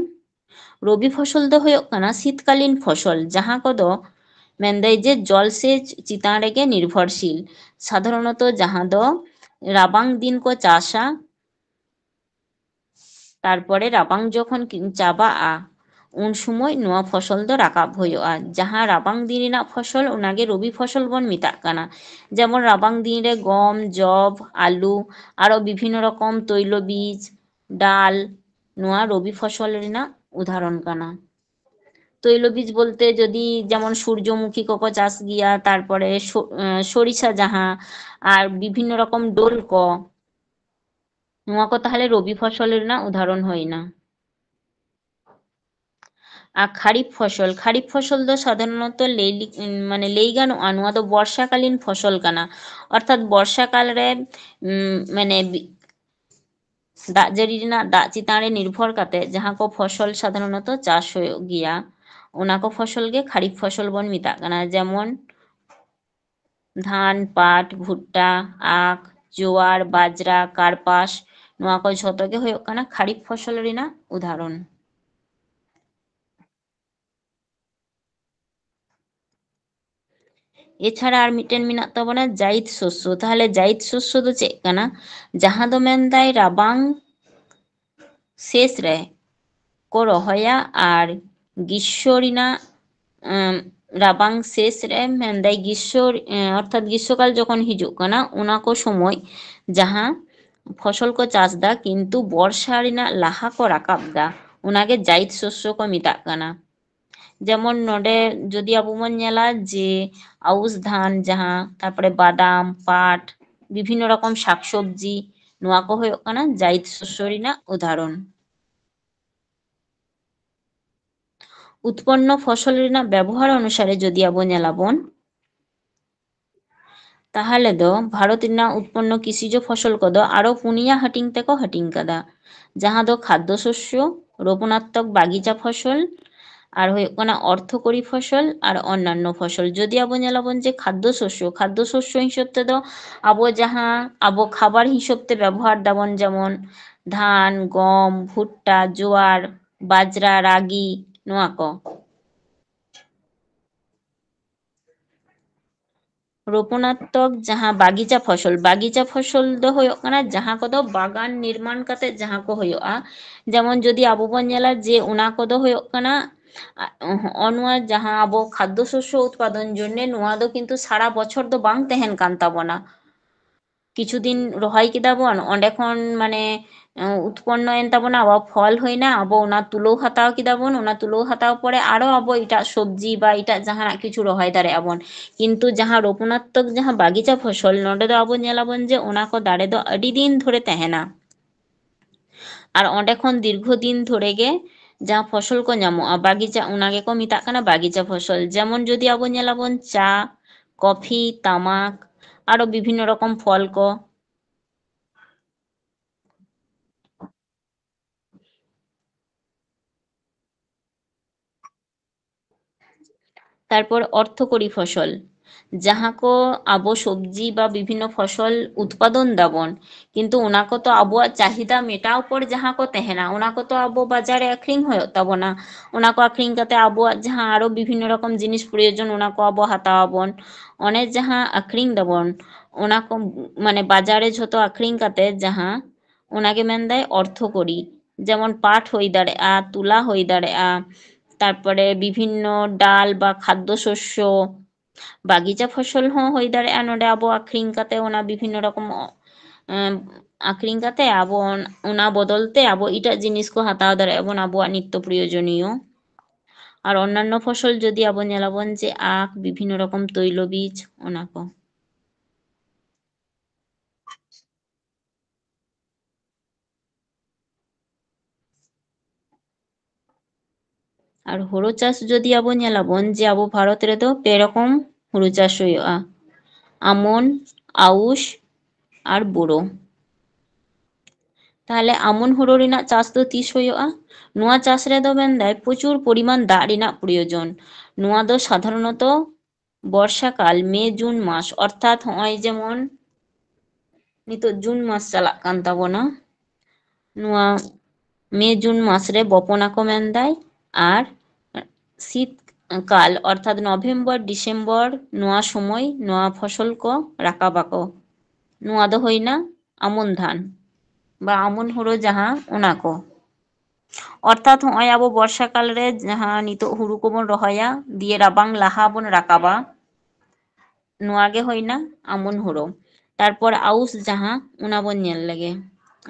ᱨᱚᱵᱤ ᱯᱷᱚᱥᱚᱞ ᱫᱚ ᱦᱩᱭᱩᱜ ᱠᱟᱱᱟ ᱥᱤᱛᱠᱟᱞᱤᱱ ᱯᱷᱚᱥᱚᱞ, ᱡᱟᱦᱟᱸ ᱠᱚᱫᱚ ᱢᱮᱱᱫᱟᱭ ᱡᱮ ᱡᱚᱞ ᱥᱮᱪ ᱪᱮᱛᱟᱱ ᱨᱮᱜᱮ ᱱᱤᱨᱵᱷᱚᱨᱥᱤᱞ᱾ ᱥᱟᱫᱷᱟᱨᱚᱱᱚᱛᱚ ᱡᱟᱦᱟᱸ ᱫᱚ ᱨᱟᱵᱟᱝ ᱫᱤᱱ ᱠᱚ ᱪᱟᱥᱟ, ᱛᱟᱨᱯᱚᱨᱮ ᱨᱟᱵᱟᱝ ᱡᱚᱠᱷᱚᱱ ᱠᱤ-, ᱪᱟᱵᱟᱜᱼᱟ, ᱩᱱ ᱥᱚᱢᱚᱭ ᱱᱚᱣᱟ ᱯᱷᱚᱥᱚᱞ ᱫᱚ ᱨᱟᱠᱟᱵ ᱦᱩᱭᱩᱜᱼᱟ᱾ ᱡᱟᱦᱟᱸ ᱨᱟᱵᱟᱝ ᱫᱤᱱ ᱨᱮᱱᱟᱜ ᱯᱷᱚᱥᱚᱞ, ᱚᱱᱟᱜᱮ ᱨᱚᱵᱤ ᱯᱷᱚᱥᱚᱞ ᱵᱚᱱ ᱢᱮᱛᱟᱜ ᱠᱟᱱᱟ᱾ ᱡᱮᱢᱚᱱ ᱨᱟᱵᱟᱝ ᱫᱤᱱ ᱨᱮ ᱜᱚᱢ, ᱡᱚᱵ, ᱟᱹᱞᱩ, ᱟᱨᱚ ᱵᱤᱵᱷᱤᱱᱱᱚ ᱨᱚᱠᱚᱢ ᱛᱚᱭᱞᱚᱵᱤᱡ, ᱰᱟᱞ, ᱱᱚᱣᱟ ᱨᱚᱵᱤ ᱯᱷᱚᱥᱚᱞ ᱨᱮᱱᱟᱜ ᱩᱫᱟᱦᱚᱨᱚᱱ ᱠᱟᱱᱟ᱾ ᱛᱚᱭᱞᱚᱵᱤᱡ ᱵᱚᱞᱛᱮ ᱡᱩᱫᱤ ᱡᱮᱢᱚᱱ ᱥᱩᱨᱡᱚᱢᱩᱠᱷᱤ ᱠᱚᱠᱚ ᱪᱟᱥ ᱜᱮᱭᱟ, ᱛᱟᱨᱯᱚᱨᱮ ᱥᱚ-, ᱮᱸ, ᱥᱚᱨᱤᱥᱟ ᱡᱟᱦᱟᱸ, ᱟᱨ ᱵᱤᱵᱷᱤᱱᱱᱚ ᱨᱚᱠᱚᱢ ᱰᱳᱞ ᱠᱚ, ᱱᱚᱣᱟ ᱠᱚ ᱛᱟᱦᱚᱞᱮ ᱨᱚᱵᱤ ᱯᱷᱚᱥᱚᱞ ᱨᱮᱱᱟᱜ ᱩᱫᱟᱦᱚᱨᱚᱱ ᱦᱩᱭᱱᱟ᱾ ᱟᱨ ᱠᱷᱟᱨᱤᱯ ᱯᱷᱚᱥᱚᱞ, ᱠᱷᱟᱨᱤᱯ ᱯᱷᱚᱥᱚᱞ ᱫᱚ ᱥᱟᱫᱷᱟᱨᱚᱱᱚᱛᱚ ᱞᱟᱹᱭ ᱞᱮ-, ᱢᱟᱱᱮ ᱞᱟᱹᱭ ᱜᱟᱱᱚᱜᱼᱟ, ᱱᱚᱣᱟ ᱫᱚ ᱵᱚᱨᱥᱟᱠᱟᱞᱤᱱ ᱯᱷᱚᱥᱚᱞ ᱠᱟᱱᱟ᱾ ᱚᱨᱛᱷᱟᱛ ᱵᱚᱨᱥᱟᱠᱟᱞ ᱨᱮ, ᱩᱢ, ᱢᱟᱱᱮ ᱵᱤ-, ᱫᱟᱜ ᱡᱟᱹᱲᱤ ᱨᱮᱱᱟᱜ ᱫᱟᱜ ᱪᱮᱛᱟᱱ ᱨᱮ ᱱᱤᱨᱵᱷᱚᱨ ᱠᱟᱛᱮ ᱡᱟᱦᱟᱸ ᱠᱚ ᱯᱷᱚᱥᱚᱞ ᱥᱟᱫᱷᱟᱨᱚᱱᱚᱛᱚ ᱪᱟᱥ ᱦᱩᱭᱩᱜ ᱜᱮᱭᱟ, ᱚᱱᱟ ᱠᱚ ᱯᱷᱚᱥᱚᱞ ᱜᱮ ᱠᱷᱟᱨᱤᱯ ᱯᱷᱚᱥᱚᱞ ᱵᱚᱱ ᱢᱮᱛᱟᱜ ᱠᱟᱱᱟ᱾ ᱡᱮᱢᱚᱱ ᱫᱷᱟᱱ, ᱯᱟᱴ, ᱵᱷᱩᱴᱴᱟ, ᱟᱠᱷ, ᱡᱳᱣᱟᱨ, ᱵᱟᱡᱽᱨᱟ, ᱠᱟᱨᱯᱟᱥ, ᱱᱚᱣᱟ ᱠᱚ ᱡᱷᱚᱛᱚ ᱜᱮ ᱦᱩᱭᱩᱜ ᱠᱟᱱᱟ ᱠᱷᱟᱨᱤᱯ ᱯᱷᱚᱥᱚᱞ ᱨᱮᱱᱟᱜ ᱩᱫᱟᱦᱚᱨᱚᱱ᱾ ᱮᱪᱷᱟᱲᱟ ᱟᱨ ᱢᱤᱫᱴᱮᱱ ᱢᱮᱱᱟᱜ ᱛᱟᱵᱚᱱᱟ ᱡᱟᱭᱤᱫ ᱥᱚᱥᱭᱚ᱾ ᱛᱟᱦᱚᱞᱮ ᱡᱟᱭᱤᱫ ᱥᱚᱥᱭᱚ ᱫᱚ ᱪᱮᱫ ᱠᱟᱱᱟ? ᱡᱟᱦᱟᱸ ᱫᱚ ᱢᱮᱱᱫᱟᱭ ᱨᱟᱵᱟᱝ ᱥᱮᱥ ᱨᱮ ᱠᱚ ᱨᱚᱦᱚᱭᱟ ᱟᱨ ᱜᱤᱥᱥᱚ ᱨᱮᱱᱟᱜ, ᱮᱸ, ᱨᱟᱵᱟᱝ ᱥᱮᱥ ᱨᱮ ᱢᱮᱱᱫᱟᱭ ᱜᱤᱥᱥᱚ, ᱮᱸ, ᱚᱨᱛᱷᱟᱛ ᱜᱤᱥᱥᱚᱠᱟᱞ ᱡᱚᱠᱷᱚᱱ ᱦᱤᱡᱩᱜ ᱠᱟᱱᱟ, ᱚᱱᱟ ᱠᱚ ᱥᱚᱢᱚᱭ ᱡᱟᱦᱟᱸ ᱯᱷᱚᱥᱚᱞ ᱠᱚ ᱪᱟᱥ ᱫᱟ, ᱠᱤᱱᱛᱩ ᱵᱚᱨᱥᱟ ᱨᱮᱱᱟᱜ ᱞᱟᱦᱟ ᱠᱚ ᱨᱟᱠᱟᱵ ᱫᱟ, ᱚᱱᱟᱜᱮ ᱡᱟᱭᱤᱫ ᱥᱚᱥᱭᱚ ᱠᱚ ᱢᱮᱛᱟᱜ ᱠᱟᱱᱟ᱾ ᱡᱮᱢᱚᱱ ᱱᱚᱰᱮ ᱡᱩᱫᱤ ᱟᱵᱚ ᱵᱚᱱ ᱧᱮᱞᱟ ᱡᱮ ᱟᱣᱩᱥ ᱫᱷᱟᱱ ᱡᱟᱦᱟᱸ, ᱛᱟᱨᱯᱚᱨᱮ ᱵᱟᱫᱟᱢ, ᱯᱟᱴ, ᱵᱤᱵᱷᱤᱱᱱᱚ ᱨᱚᱠᱚᱢ ᱥᱟᱠᱥᱚᱵᱽᱡᱤ, ᱱᱚᱣᱟ ᱠᱚ ᱦᱩᱭᱩᱜ ᱠᱟᱱᱟ ᱡᱟᱭᱤᱫ ᱥᱚᱥᱭᱚ ᱨᱮᱱᱟᱜ ᱩᱫᱟᱦᱚᱨᱚᱱ᱾ ᱩᱛᱯᱚᱱᱱᱚ ᱯᱷᱚᱥᱚᱞ ᱨᱮᱱᱟᱜ ᱵᱮᱵᱚᱦᱟᱨ ᱚᱱᱩᱥᱟᱨᱮ ᱡᱩᱫᱤ ᱟᱵᱚ ᱧᱮᱞᱟᱵᱚᱱ, ᱛᱟᱦᱚᱞᱮ ᱫᱚ ᱵᱷᱟᱨᱚᱛ ᱨᱮᱱᱟᱜ ᱩᱛᱯᱚᱱᱱᱚ ᱠᱤᱥᱤᱡᱚ ᱯᱷᱚᱥᱚᱞ ᱠᱚᱫᱚ ᱟᱨᱚ ᱯᱩᱱᱭᱟ ᱦᱟᱹᱴᱤᱧ ᱛᱮᱠᱚ ᱦᱟᱹᱴᱤᱧ ᱠᱟᱫᱟ, ᱡᱟᱦᱟᱸ ᱫᱚ ᱠᱷᱟᱫᱽᱫᱚ ᱥᱚᱥᱭᱚ, ᱨᱳᱯᱚᱱᱟᱛᱢᱚᱠ ᱵᱟᱜᱤᱪᱟ ᱯᱷᱚᱥᱚᱞ, ᱟᱨ ᱦᱩᱭᱩᱜ ᱠᱟᱱᱟ ᱚᱨᱛᱷᱚᱠᱚᱨᱤ ᱯᱷᱚᱥᱚᱞ ᱟᱨ ᱚᱱᱱᱟᱱᱱᱚ ᱯᱷᱚᱥᱚᱞ᱾ ᱡᱩᱫᱤ ᱟᱵᱚ ᱧᱮᱞᱟᱵᱚᱱ ᱡᱮ ᱠᱷᱟᱫᱽᱫᱚ ᱥᱚᱥᱭᱚ, ᱠᱷᱟᱫᱽᱫᱚ ᱥᱚᱥᱭᱚ ᱦᱤᱥᱟᱹᱵ ᱛᱮᱫᱚ ᱟᱵᱚ ᱡᱟᱦᱟᱸ ᱟᱵᱚ ᱠᱷᱟᱵᱟᱨ ᱦᱤᱥᱟᱹᱵ ᱛᱮ ᱵᱮᱵᱚᱦᱟᱨ ᱫᱟᱵᱚᱱ, ᱡᱮᱢᱚᱱ ᱫᱷᱟᱱ, ᱜᱚᱢ, ᱵᱷᱩᱴᱴᱟ, ᱡᱳᱣᱟᱨ, ᱵᱟᱡᱽᱨᱟ, ᱨᱟᱜᱤ, ᱱᱚᱣᱟ ᱠᱚ᱾ ᱨᱳᱯᱚᱱᱟᱛᱛᱚᱠ ᱡᱟᱦᱟᱸ ᱵᱟᱜᱤᱪᱟ ᱯᱷᱚᱥᱚᱞ, ᱵᱟᱜᱤᱪᱟ ᱯᱷᱚᱥᱚᱞ ᱫᱚ ᱦᱩᱭᱩᱜ ᱠᱟᱱᱟ ᱡᱟᱦᱟᱸ ᱠᱚᱫᱚ ᱵᱟᱜᱟᱱ ᱱᱤᱨᱢᱟᱬ ᱠᱟᱛᱮ ᱡᱟᱦᱟᱸ ᱠᱚ ᱦᱩᱭᱩᱜᱼᱟ᱾ ᱡᱮᱢᱚᱱ ᱡᱩᱫᱤ ᱟᱵᱚ ᱵᱚᱱ ᱧᱮᱞᱟ ᱡᱮ ᱚᱱᱟ ᱠᱚᱫᱚ ᱦᱩᱭᱩᱜ ᱠᱟᱱᱟ, ᱟ, ᱦᱚᱸᱜᱼᱚ ᱱᱚᱣᱟ ᱡᱟᱦᱟᱸ ᱟᱵᱚ ᱠᱷᱟᱫᱽᱫᱚ ᱥᱚᱥᱭᱚ ᱩᱛᱯᱟᱫᱚᱱ ᱡᱚᱱᱱᱮ, ᱱᱚᱣᱟ ᱫᱚ ᱠᱤᱱᱛᱩ ᱥᱟᱨᱟ ᱵᱚᱪᱷᱚᱨ ᱫᱚ ᱵᱟᱝ ᱛᱟᱦᱮᱱ ᱠᱟᱱ ᱛᱟᱵᱚᱱᱟ᱾ ᱠᱤᱪᱷᱩ ᱫᱤᱱ ᱨᱚᱦᱚᱭ ᱠᱮᱫᱟ ᱵᱚᱱ, ᱚᱸᱰᱮ ᱠᱷᱚᱱ ᱢᱟᱱᱮ, ᱮᱸ, ᱩᱛᱯᱚᱱᱱᱚ ᱮᱱ ᱛᱟᱵᱚᱱᱟ, ᱟᱵᱚ ᱯᱷᱚᱞ ᱦᱩᱭᱱᱟ, ᱟᱵᱚ ᱚᱱᱟ ᱛᱩᱞᱟᱹᱣ ᱦᱟᱛᱟᱣ ᱠᱮᱫᱟ ᱵᱚᱱ, ᱚᱱᱟ ᱛᱩᱞᱟᱹᱣ ᱦᱟᱛᱟᱣ ᱯᱚᱨᱮ ᱟᱨᱚ ᱟᱵᱚ ᱮᱴᱟᱜ ᱥᱚᱵᱽᱡᱤ ᱵᱟ ᱮᱴᱟᱜ ᱡᱟᱦᱟᱱᱟᱜ ᱠᱤᱪᱷᱩ ᱨᱚᱦᱚᱭ ᱫᱟᱲᱮᱭᱟᱜᱼᱟ ᱵᱚᱱ᱾ ᱠᱤᱱᱛᱩ ᱡᱟᱦᱟᱸ ᱨᱳᱯᱚᱱᱟᱛᱛᱚᱠ ᱡᱟᱦᱟᱸ ᱵᱟᱜᱤᱪᱟ ᱯᱷᱚᱥᱚᱞ, ᱱᱚᱰᱮ ᱫᱚ ᱟᱵᱚ ᱧᱮᱞᱟᱵᱚᱱ ᱡᱮ ᱚᱱᱟ ᱠᱚ ᱫᱟᱨᱮ ᱫᱚ ᱟᱹᱰᱤ ᱫᱤᱱ ᱫᱷᱚᱨᱮ ᱛᱟᱦᱮᱱᱟ᱾ ᱟᱨ ᱚᱸᱰᱮ ᱠᱷᱚᱱ ᱫᱤᱨᱜᱷᱚ ᱫᱤᱱ ᱫᱷᱚᱨᱮ ᱜᱮ ᱡᱟᱦᱟᱸ ᱯᱷᱚᱥᱚᱞ ᱠᱚ ᱧᱟᱢᱚᱜᱼᱟ ᱵᱟᱜᱤᱪᱟ, ᱚᱱᱟ ᱜᱮᱠᱚ ᱢᱮᱛᱟᱜ ᱠᱟᱱᱟ ᱵᱟᱜᱤᱪᱟ ᱯᱷᱚᱥᱚᱞ᱾ ᱡᱮᱢᱚᱱ ᱡᱩᱫᱤ ᱟᱵᱚ ᱧᱮᱞᱟᱵᱚᱱ ᱪᱟ, ᱠᱚᱯᱷᱤ, ᱛᱟᱢᱟᱠ, ᱟᱨᱚ ᱵᱤᱵᱷᱤᱱᱱᱚ ᱨᱚᱠᱚᱢ ᱯᱷᱚᱞ ᱠᱚ᱾ ᱛᱟᱨᱯᱚᱨ ᱚᱨᱛᱷᱚᱠᱚᱨᱤ ᱯᱷᱚᱥᱚᱞ, ᱡᱟᱦᱟᱸ ᱠᱚ ᱟᱵᱚ ᱥᱚᱵᱽᱡᱤ ᱵᱟ ᱵᱤᱵᱷᱤᱱᱱᱚ ᱯᱷᱚᱥᱚᱞ ᱩᱛᱯᱟᱫᱚᱱ ᱫᱟᱵᱚᱱ, ᱠᱤᱱᱛᱩ ᱚᱱᱟ ᱠᱚᱛᱚ ᱟᱵᱚᱣᱟᱜ ᱪᱟᱦᱤᱫᱟ ᱢᱮᱴᱟᱣ ᱯᱚᱨ ᱡᱟᱦᱟᱸ ᱠᱚ ᱛᱟᱦᱮᱱᱟ, ᱚᱱᱟ ᱠᱚᱛᱚ ᱟᱵᱚ ᱵᱟᱡᱟᱨ ᱨᱮ ᱟᱹᱠᱷᱨᱤᱧ ᱦᱩᱭᱩᱜ ᱛᱟᱵᱚᱱᱟ᱾ ᱚᱱᱟ ᱠᱚ ᱟᱹᱠᱷᱨᱤᱧ ᱠᱟᱛᱮ ᱟᱵᱚᱣᱟᱜ ᱡᱟᱦᱟᱸ ᱟᱨᱚ ᱵᱤᱵᱷᱤᱱᱱᱚ ᱨᱚᱠᱚᱢ ᱡᱤᱱᱤᱥ ᱯᱨᱚᱭᱳᱡᱚᱱ, ᱚᱱᱟ ᱠᱚ ᱟᱵᱚ ᱦᱟᱛᱟᱣ ᱟᱵᱚᱱ᱾ ᱚᱱᱮ ᱡᱟᱦᱟᱸ ᱟᱹᱠᱷᱨᱤᱧ ᱫᱟᱵᱚᱱ, ᱚᱱᱟ ᱠᱚ ᱢᱟᱱᱮ ᱵᱟᱡᱟᱨ ᱨᱮ ᱡᱷᱚᱛᱚ ᱟᱹᱠᱷᱨᱤᱧ ᱠᱟᱛᱮ ᱡᱟᱦᱟᱸ, ᱚᱱᱟᱜᱮ ᱢᱮᱱᱫᱟᱭ ᱚᱨᱛᱷᱚᱠᱚᱨᱤ᱾ ᱡᱮᱢᱚᱱ ᱯᱟᱴ ᱦᱩᱭ ᱫᱟᱲᱮᱭᱟᱜᱼᱟ, ᱛᱩᱞᱟ ᱦᱩᱭ ᱫᱟᱲᱮᱭᱟᱜᱼᱟ, ᱛᱟᱨᱯᱚᱨᱮ ᱵᱤᱵᱷᱤᱱᱱᱚ ᱰᱟᱞ ᱵᱟ ᱠᱷᱟᱫᱽᱫᱚ ᱥᱚᱥᱭᱚ, ᱵᱟᱜᱤᱪᱟ ᱯᱷᱚᱥᱚᱞ ᱦᱚᱸ ᱦᱩᱭ ᱫᱟᱲᱮᱭᱟᱜᱼᱟ᱾ ᱱᱚᱰᱮ ᱟᱵᱚ ᱟᱠᱷᱨᱤᱧ ᱠᱟᱛᱮ ᱚᱱᱟ ᱵᱤᱵᱷᱤᱱᱱᱚ ᱨᱚᱠᱚᱢ, ᱮᱸ, ᱟᱠᱷᱨᱤᱧ ᱠᱟᱛᱮ ᱟᱵᱚ ᱚᱱ-, ᱚᱱᱟ ᱵᱚᱫᱚᱞ ᱛᱮ ᱟᱵᱚ ᱮᱴᱟᱜ ᱡᱤᱱᱤᱥ ᱠᱚ ᱦᱟᱛᱟᱣ ᱫᱟᱲᱮᱭᱟᱜᱼᱟ ᱵᱚᱱ ᱟᱵᱚᱣᱟᱜ ᱱᱤᱛᱛᱚ ᱯᱨᱚᱭᱳᱡᱚᱱᱤᱭᱚ᱾ ᱟᱨ ᱚᱱᱱᱟᱱᱱᱚ ᱯᱷᱚᱥᱚᱞ ᱡᱩᱫᱤ ᱟᱵᱚ ᱧᱮᱞᱟᱵᱚᱱ ᱡᱮ ᱟᱸᱠ, ᱵᱤᱵᱷᱤᱱᱱᱚ ᱨᱚᱠᱚᱢ ᱛᱚᱭᱞᱚᱵᱤᱡᱽ, ᱚᱱᱟ ᱠᱚ᱾ ᱟᱨ ᱦᱩᱲᱩ ᱪᱟᱥ ᱡᱩᱫᱤ ᱟᱵᱚ ᱧᱮᱞᱟᱵᱚᱱ ᱡᱮ ᱟᱵᱚ ᱵᱷᱟᱨᱚᱛ ᱨᱮᱫᱚ ᱯᱮ ᱨᱚᱠᱚᱢ ᱦᱩᱲᱩ ᱪᱟᱥ ᱦᱩᱭᱩᱜᱼᱟ, ᱟᱢᱚᱱ, ᱟᱣᱩᱥ ᱟᱨ ᱵᱳᱨᱳ᱾ ᱛᱟᱦᱞᱮ ᱟᱢᱚᱱ ᱦᱩᱲᱩ ᱨᱮᱱᱟᱜ ᱪᱟᱥ ᱫᱚ ᱛᱤᱥ ᱦᱩᱭᱩᱜᱼᱟ? ᱱᱚᱣᱟ ᱪᱟᱥ ᱨᱮᱫᱚ ᱢᱮᱱᱫᱟᱭ ᱯᱨᱚᱪᱩᱨ ᱯᱚᱨᱤᱢᱟᱱ ᱫᱟᱜ ᱨᱮᱱᱟᱜ ᱯᱨᱚᱭᱳᱡᱚᱱ᱾ ᱱᱚᱣᱟ ᱫᱚ ᱥᱟᱫᱷᱟᱨᱚᱱᱚᱛᱚ ᱵᱚᱨᱥᱟᱠᱟᱞ ᱢᱮ ᱡᱩᱱ ᱢᱟᱥ, ᱚᱨᱛᱷᱟᱛ ᱦᱚᱸᱜᱼᱚᱭ ᱡᱮᱢᱚᱱ ᱱᱤᱛᱚᱜ ᱡᱩᱱ ᱢᱟᱥ ᱪᱟᱞᱟᱜ ᱠᱟᱱ ᱛᱟᱵᱚᱱᱟ, ᱱᱚᱣᱟ ᱢᱮ ᱡᱩᱱ ᱢᱟᱥ ᱨᱮ ᱵᱚᱯᱚᱱᱟ ᱠᱚ ᱢᱮᱱᱫᱟᱭ, ᱟᱨ ᱥᱤᱛ ᱠᱟᱞ, ᱚᱨᱛᱷᱟᱛ ᱱᱚᱵᱷᱮᱢᱵᱚᱨ ᱰᱤᱥᱮᱢᱵᱚᱨ, ᱱᱚᱣᱟ ᱥᱚᱢᱚᱭ ᱱᱚᱣᱟ ᱯᱷᱚᱥᱚᱞ ᱠᱚ ᱨᱟᱠᱟᱵᱟᱠᱚ᱾ ᱱᱚᱣᱟ ᱫᱚ ᱦᱩᱭᱱᱟ ᱟᱢᱚᱱ ᱫᱷᱟᱱ ᱵᱟ ᱟᱢᱚᱱ ᱦᱩᱲᱩ ᱡᱟᱦᱟᱸ, ᱚᱱᱟ ᱠᱚ᱾ ᱚᱨᱛᱷᱟᱛ ᱱᱚᱜᱼᱚᱭ ᱟᱵᱚ ᱵᱚᱨᱥᱟ ᱠᱟᱞ ᱨᱮ ᱡᱟᱦᱟᱸ ᱱᱤᱛᱚᱜ ᱦᱩᱲᱩ ᱠᱚᱵᱚᱱ ᱨᱚᱦᱚᱭᱟ, ᱫᱤᱭᱮ ᱨᱟᱵᱟᱝ ᱞᱟᱦᱟ ᱵᱚᱱ ᱨᱟᱠᱟᱵᱟ, ᱱᱚᱣᱟ ᱜᱮ ᱦᱩᱭᱱᱟ ᱟᱢᱚᱱ ᱦᱩᱲᱩ᱾ ᱛᱟᱨᱯᱚᱨ ᱟᱣᱩᱥ ᱡᱟᱦᱟᱸ, ᱚᱱᱟ ᱵᱚᱱ ᱧᱮᱞ ᱞᱮᱜᱮ,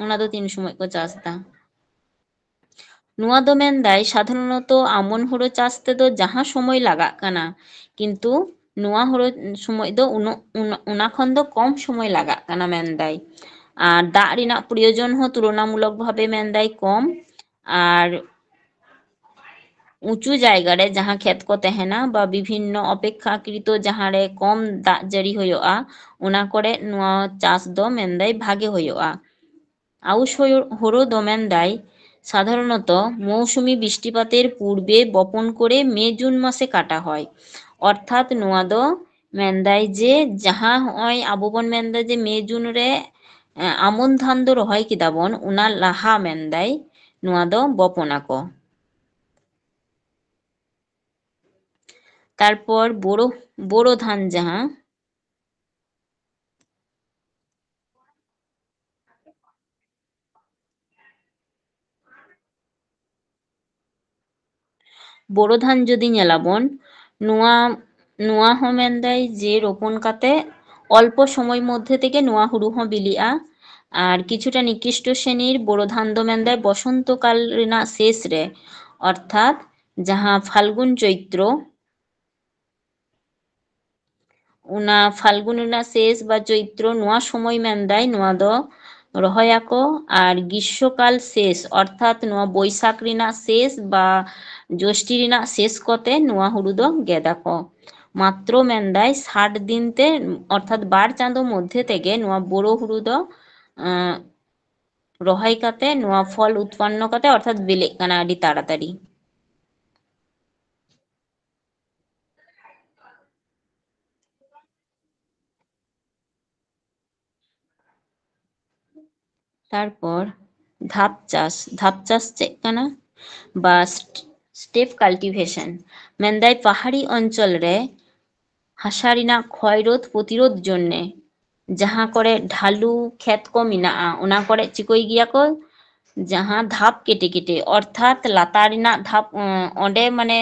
ᱚᱱᱟ ᱫᱚ ᱛᱤᱱ ᱥᱚᱢᱚᱭ ᱠᱚ ᱪᱟᱥ ᱮᱫᱟ᱾ ᱱᱚᱣᱟ ᱫᱚ ᱢᱮᱱᱫᱟᱭ ᱥᱟᱫᱷᱟᱨᱚᱱᱚᱛᱚ ᱟᱢᱚᱱ ᱦᱩᱲᱩ ᱪᱟᱥ ᱛᱮᱫᱚ ᱡᱟᱦᱟᱸ ᱥᱚᱢᱚᱭ ᱞᱟᱜᱟᱜ ᱠᱟᱱᱟ, ᱠᱤᱱᱛᱩ ᱱᱚᱣᱟ ᱦᱩᱲᱩ ᱥᱚᱢᱚᱭ ᱫᱚ ᱩᱱᱟᱹᱜ, ᱩᱱᱟᱹᱜ, ᱚᱱᱟ ᱠᱷᱚᱱ ᱫᱚ ᱠᱚᱢ ᱥᱚᱢᱚᱭ ᱞᱟᱜᱟᱜ ᱠᱟᱱᱟ ᱢᱮᱱᱫᱟᱭ᱾ ᱟᱨ ᱫᱟᱜ ᱨᱮᱱᱟᱜ ᱯᱨᱚᱭᱳᱡᱚᱱ ᱦᱚᱸ ᱛᱩᱞᱚᱱᱟᱢᱩᱞᱚᱠ ᱵᱷᱟᱵᱮ ᱢᱮᱱᱫᱟᱭ ᱠᱚᱢ᱾ ᱟᱨ ᱩᱸᱪᱩ ᱡᱟᱭᱜᱟ ᱨᱮ ᱡᱟᱦᱟᱸ ᱠᱷᱮᱛ ᱠᱚ ᱛᱟᱦᱮᱱᱟ ᱵᱟ ᱵᱤᱵᱷᱤᱱᱱᱚ ᱚᱯᱮᱠᱠᱷᱟᱠᱨᱤᱛᱚ ᱡᱟᱦᱟᱸ ᱨᱮ ᱠᱚᱢ ᱫᱟᱜ ᱡᱟᱹᱲᱤ ᱦᱩᱭᱩᱜᱼᱟ, ᱚᱱᱟ ᱠᱚᱨᱮ ᱱᱚᱣᱟ ᱪᱟᱥ ᱫᱚ ᱢᱮᱱᱫᱟᱭ ᱵᱷᱟᱜᱮ ᱦᱩᱭᱩᱜᱼᱟ᱾ ᱟᱣᱩᱥ ᱦᱳᱭᱳ-, ᱦᱳᱲᱳ ᱫᱚ ᱢᱮᱱᱫᱟᱭ ᱥᱟᱫᱷᱟᱨᱚᱱᱚᱛᱚ ᱢᱳᱣᱥᱩᱢᱤ ᱵᱤᱥᱴᱤᱯᱟᱛᱮᱨ ᱯᱩᱨᱵᱮ ᱵᱚᱯᱚᱱ ᱠᱚᱨᱮ ᱢᱮ ᱡᱩᱱ ᱢᱟᱥᱮ ᱠᱟᱴᱟ ᱦᱚᱭ᱾ ᱚᱨᱛᱷᱟᱛ ᱱᱚᱣᱟ ᱫᱚ ᱢᱮᱱᱫᱟᱭ ᱡᱮ ᱡᱟᱦᱟᱸ ᱦᱚᱸᱜᱼᱚᱭ ᱟᱵᱚ ᱵᱚᱱ ᱢᱮᱱᱫᱟ ᱡᱮ ᱢᱮ ᱡᱩᱱ ᱨᱮ, ᱮ, ᱟᱢᱚᱱ ᱫᱷᱟᱱ ᱫᱚ ᱨᱚᱦᱚᱭ ᱠᱮᱫᱟ ᱵᱚᱱ, ᱚᱱᱟ ᱞᱟᱦᱟ ᱢᱮᱱᱫᱟᱭ ᱱᱚᱣᱟ ᱫᱚ ᱵᱚᱯᱚᱱ ᱟᱠᱚ᱾ ᱛᱟᱨᱯᱚᱨ ᱵᱳᱨᱳ, ᱵᱳᱨᱳ ᱫᱷᱟᱱ ᱡᱟᱦᱟᱸ, ᱵᱳᱨᱳ ᱫᱷᱟᱱ ᱡᱩᱫᱤ ᱧᱮᱞᱟᱵᱚᱱ, ᱱᱚᱣᱟ, ᱱᱚᱣᱟ ᱦᱚᱸ ᱢᱮᱱᱫᱟᱭ ᱡᱮ ᱨᱳᱯᱚᱱ ᱠᱟᱛᱮ ᱚᱞᱯᱚ ᱥᱚᱢᱚᱭ ᱢᱚᱫᱽᱫᱷᱮ ᱛᱮᱜᱮ ᱱᱚᱣᱟ ᱦᱩᱲᱩ ᱦᱚᱸ ᱵᱤᱞᱤᱜᱼᱟ᱾ ᱟᱨ ᱠᱤᱪᱷᱩᱴᱟ ᱱᱤᱠᱨᱤᱥᱴᱚ ᱥᱨᱮᱱᱤᱨ ᱵᱳᱨᱳ ᱫᱷᱟᱱ ᱫᱚ ᱢᱮᱱᱫᱟᱭ ᱵᱚᱥᱚᱱᱛᱚ ᱠᱟᱞ ᱨᱮᱱᱟᱜ ᱥᱮᱥ ᱨᱮ, ᱚᱨᱛᱷᱟᱛ ᱡᱟᱦᱟᱸ ᱯᱷᱟᱞᱜᱩᱱ ᱪᱳᱭᱛᱨᱚ, ᱚᱱᱟ ᱯᱷᱟᱞᱜᱩᱱ ᱨᱮᱱᱟᱜ ᱥᱮᱥ ᱵᱟ ᱪᱳᱭᱛᱨᱚ, ᱱᱚᱣᱟ ᱥᱚᱢᱚᱭ ᱢᱮᱱᱫᱟᱭ ᱱᱚᱣᱟ ᱫᱚ ᱨᱚᱦᱚᱭᱟᱠᱚ᱾ ᱟᱨ ᱜᱨᱤᱥᱥᱚᱠᱟᱞ ᱥᱮᱥ, ᱚᱨᱛᱷᱟᱛ ᱱᱚᱣᱟ ᱵᱳᱭᱥᱟᱠᱷ ᱨᱮᱱᱟᱜ ᱥᱮᱥ ᱵᱟ ᱡᱳᱥᱴᱤ ᱨᱮᱱᱟᱜ ᱥᱮᱥ ᱠᱚᱛᱮ ᱱᱚᱣᱟ ᱦᱩᱲᱩ ᱫᱚ ᱜᱮᱫ ᱟᱠᱚ᱾ ᱢᱟᱛᱨᱚ ᱢᱮᱱᱫᱟᱭ ᱥᱟᱴ ᱫᱤᱱ ᱛᱮ, ᱚᱨᱛᱷᱟᱛ ᱵᱟᱨ ᱪᱟᱸᱫᱳ ᱢᱚᱫᱽᱫᱷᱮ ᱛᱮᱜᱮ ᱱᱚᱣᱟ ᱵᱳᱨᱳ ᱦᱩᱲᱩ ᱫᱚ, ᱮᱸ, ᱨᱚᱦᱚᱭ ᱠᱟᱛᱮ ᱱᱚᱣᱟ ᱯᱷᱚᱞ ᱩᱛᱯᱚᱱᱱᱚ ᱠᱟᱛᱮ, ᱚᱨᱛᱷᱟᱛ ᱵᱤᱞᱤᱜ ᱠᱟᱱᱟ ᱟᱹᱰᱤ ᱛᱟᱲᱟᱛᱟᱲᱤ᱾ ᱛᱟᱨᱯᱚᱨ ᱫᱷᱟᱯ ᱪᱟᱥ᱾ ᱫᱷᱟᱯ ᱪᱟᱥ ᱪᱮᱫ ᱠᱟᱱᱟ? ᱵᱟ ᱥᱴ-, Step cultivation ᱢᱮᱱᱫᱟᱭ ᱯᱟᱦᱟᱲᱤ ᱚᱧᱪᱚᱞ ᱨᱮ ᱦᱟᱥᱟ ᱨᱮᱱᱟᱜ ᱠᱷᱚᱭ ᱨᱳᱫᱷ ᱯᱨᱚᱛᱤᱨᱳᱫᱷ ᱡᱚᱱᱱᱮ ᱡᱟᱦᱟᱸ ᱠᱚᱨᱮ ᱰᱷᱟᱞᱩ ᱠᱷᱮᱛ ᱠᱚ ᱢᱮᱱᱟᱜᱼᱟ, ᱚᱱᱟ ᱠᱚᱨᱮ ᱪᱤᱠᱟᱹᱭ ᱜᱮᱭᱟ ᱠᱚ, ᱡᱟᱦᱟᱸ ᱫᱷᱟᱯ ᱠᱮᱴᱮ ᱠᱮᱴᱮ, ᱚᱨᱛᱷᱟᱛ ᱞᱟᱛᱟᱨ ᱨᱮᱱᱟᱜ ᱫᱷᱟᱯ, ᱚᱸᱰᱮ ᱢᱟᱱᱮ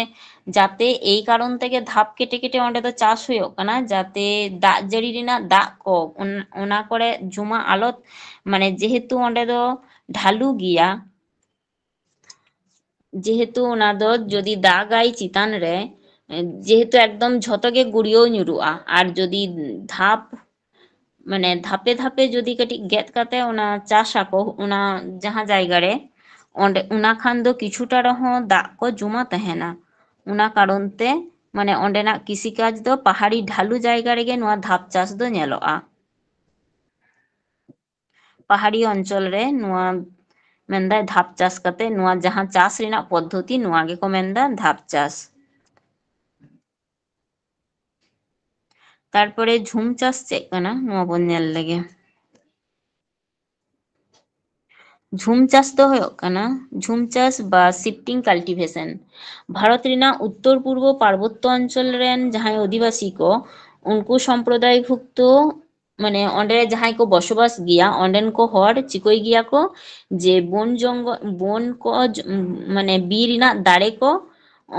ᱡᱟᱛᱮ ᱮᱭ ᱠᱟᱨᱚᱱ ᱛᱮᱜᱮ ᱫᱷᱟᱯ ᱠᱮᱴᱮ ᱠᱮᱴᱮ ᱚᱸᱰᱮ ᱫᱚ ᱪᱟᱥ ᱦᱩᱭᱩᱜ ᱠᱟᱱᱟ, ᱡᱟᱛᱮ ᱫᱟᱜ ᱡᱟᱹᱲᱤ ᱨᱮᱱᱟᱜ ᱫᱟᱜ ᱠᱚ ᱚᱱᱟ ᱠᱚᱨᱮ ᱡᱚᱢᱟ ᱟᱞᱚ, ᱢᱟᱱᱮ ᱡᱮᱦᱮᱛᱩ ᱚᱸᱰᱮ ᱫᱚ ᱰᱷᱟᱞᱩ ᱜᱮᱭᱟ, ᱡᱮᱦᱮᱛᱩ ᱚᱱᱟ ᱫᱚ ᱡᱩᱫᱤ ᱫᱟᱜᱟᱭ ᱪᱮᱛᱟᱱ ᱨᱮ, ᱡᱮᱦᱮᱛᱩ ᱮᱠᱫᱚᱢ ᱡᱷᱚᱛᱚ ᱜᱮ ᱜᱩᱲᱭᱟᱹᱣ ᱧᱩᱨᱩᱜᱼᱟ, ᱟᱨ ᱡᱩᱫᱤ ᱫᱷᱟᱯ, ᱢᱟᱱᱮ ᱫᱷᱟᱯᱮ ᱫᱷᱟᱯᱮ ᱡᱩᱫᱤ ᱠᱟᱹᱴᱤᱡ ᱜᱮᱫ ᱠᱟᱛᱮ ᱚᱱᱟ ᱪᱟᱥ ᱟᱠᱚ, ᱚᱱᱟ ᱡᱟᱦᱟᱸ ᱡᱟᱭᱜᱟ ᱨᱮ, ᱚᱸᱰᱮ, ᱚᱱᱟ ᱠᱷᱟᱱ ᱫᱚ ᱠᱤᱪᱷᱩᱴᱟ ᱨᱮᱦᱚᱸ ᱫᱟᱜ ᱠᱚ ᱡᱚᱢᱟ ᱛᱟᱦᱮᱱᱟ᱾ ᱚᱱᱟ ᱠᱟᱨᱚᱱ ᱛᱮ ᱢᱟᱱᱮ ᱚᱸᱰᱮᱱᱟᱜ ᱠᱤᱥᱤ ᱠᱟᱡᱽ ᱫᱚ ᱯᱟᱦᱟᱲᱤ ᱰᱷᱟᱞᱩ ᱡᱟᱭᱜᱟ ᱨᱮᱜᱮ ᱱᱚᱣᱟ ᱫᱷᱟᱯ ᱪᱟᱥ ᱫᱚ ᱧᱮᱞᱚᱜᱼᱟ᱾ ᱯᱟᱦᱟᱲᱤ ᱚᱧᱪᱚᱞ ᱨᱮ ᱱᱚᱣᱟ ᱢᱮᱱᱫᱟᱭ ᱫᱷᱟᱯ ᱪᱟᱥ ᱠᱟᱛᱮ ᱱᱚᱣᱟ ᱡᱟᱦᱟᱸ ᱪᱟᱥ ᱨᱮᱱᱟᱜ ᱯᱚᱫᱽᱫᱷᱚᱛᱤ, ᱱᱚᱣᱟ ᱜᱮᱠᱚ ᱢᱮᱱᱫᱟ ᱫᱷᱟᱯ ᱪᱟᱥ᱾ ᱛᱟᱨᱯᱚᱨᱮ ᱡᱷᱩᱢ ᱪᱟᱥ ᱪᱮᱫ ᱠᱟᱱᱟ, ᱱᱚᱣᱟ ᱵᱚᱱ ᱧᱮᱞ ᱞᱮᱜᱮ᱾ ᱡᱷᱩᱢ ᱪᱟᱥ ᱫᱚ ᱦᱩᱭᱩᱜ ᱠᱟᱱᱟ, ᱡᱷᱩᱢ ᱪᱟᱥ ᱵᱟ shifting cultivation, ᱵᱷᱟᱨᱚᱛ ᱨᱮᱱᱟᱜ ᱩᱛᱛᱚᱨ ᱯᱩᱨᱵᱚ ᱯᱟᱨᱵᱚᱛᱛᱚ ᱚᱧᱪᱚᱞ ᱨᱮᱱ ᱡᱟᱦᱟᱸᱭ ᱚᱫᱷᱤᱵᱟᱥᱤ ᱠᱚ, ᱩᱱᱠᱩ ᱥᱚᱢᱯᱨᱚᱫᱟᱭ ᱵᱷᱩᱠᱛᱚ, ᱢᱟᱱᱮ ᱚᱸᱰᱮ ᱡᱟᱦᱟᱸᱭ ᱠᱚ ᱵᱚᱥᱚᱵᱟᱥ ᱜᱮᱭᱟ, ᱚᱸᱰᱮᱱ ᱠᱚ ᱦᱚᱲ ᱪᱤᱠᱟᱹᱭ ᱜᱮᱭᱟ ᱠᱚ ᱡᱮ ᱵᱚᱱ ᱡᱚᱝᱜᱚᱞ, ᱵᱚᱱ ᱠᱚ ᱡ-, ᱢᱟᱱᱮ ᱵᱤᱨ ᱨᱮᱱᱟᱜ ᱫᱟᱨᱮ ᱠᱚ,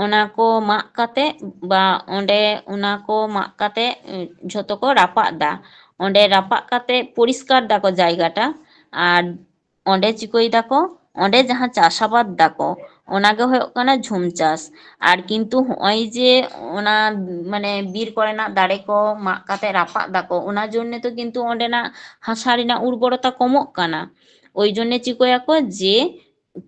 ᱚᱱᱟ ᱠᱚ ᱢᱟᱜ ᱠᱟᱛᱮ ᱵᱟ ᱚᱸᱰᱮ ᱚᱱᱟ ᱠᱚ ᱢᱟᱜ ᱠᱟᱛᱮ ᱡᱷᱚᱛᱚ ᱠᱚ ᱨᱟᱯᱟᱜ ᱫᱟ᱾ ᱚᱸᱰᱮ ᱨᱟᱯᱟᱜ ᱠᱟᱛᱮ ᱯᱚᱨᱤᱥᱠᱟᱨ ᱫᱟᱠᱚ ᱡᱟᱭᱜᱟᱴᱟ, ᱟᱨ ᱚᱸᱰᱮ ᱪᱤᱠᱟᱹᱭ ᱫᱟᱠᱚ, ᱚᱸᱰᱮ ᱡᱟᱦᱟᱸ ᱪᱟᱥ ᱟᱵᱟᱫ ᱫᱟᱠᱚ, ᱚᱱᱟ ᱜᱮ ᱦᱩᱭᱩᱜ ᱠᱟᱱᱟ ᱡᱷᱩᱢ ᱪᱟᱥ᱾ ᱟᱨ ᱠᱤᱱᱛᱩ ᱦᱚᱸᱜᱼᱚᱭ ᱡᱮ ᱚᱱᱟ, ᱢᱟᱱᱮ ᱵᱤᱨ ᱠᱚᱨᱮᱱᱟᱜ ᱫᱟᱨᱮ ᱠᱚ ᱢᱟᱜ ᱠᱟᱛᱮ ᱨᱟᱯᱟᱜ ᱫᱟᱠᱚ, ᱚᱱᱟ ᱡᱚᱱᱱᱮ ᱛᱚ ᱠᱤᱱᱛᱩ ᱚᱸᱰᱮᱱᱟᱜ ᱦᱟᱥᱟ ᱨᱮᱱᱟᱜ ᱩᱨᱵᱚᱨᱚᱛᱟ ᱠᱚᱢᱚᱜ ᱠᱟᱱᱟ᱾ ᱳᱭ ᱡᱚᱱᱱᱮ ᱪᱤᱠᱟᱹᱭᱟᱠᱚ ᱡᱮ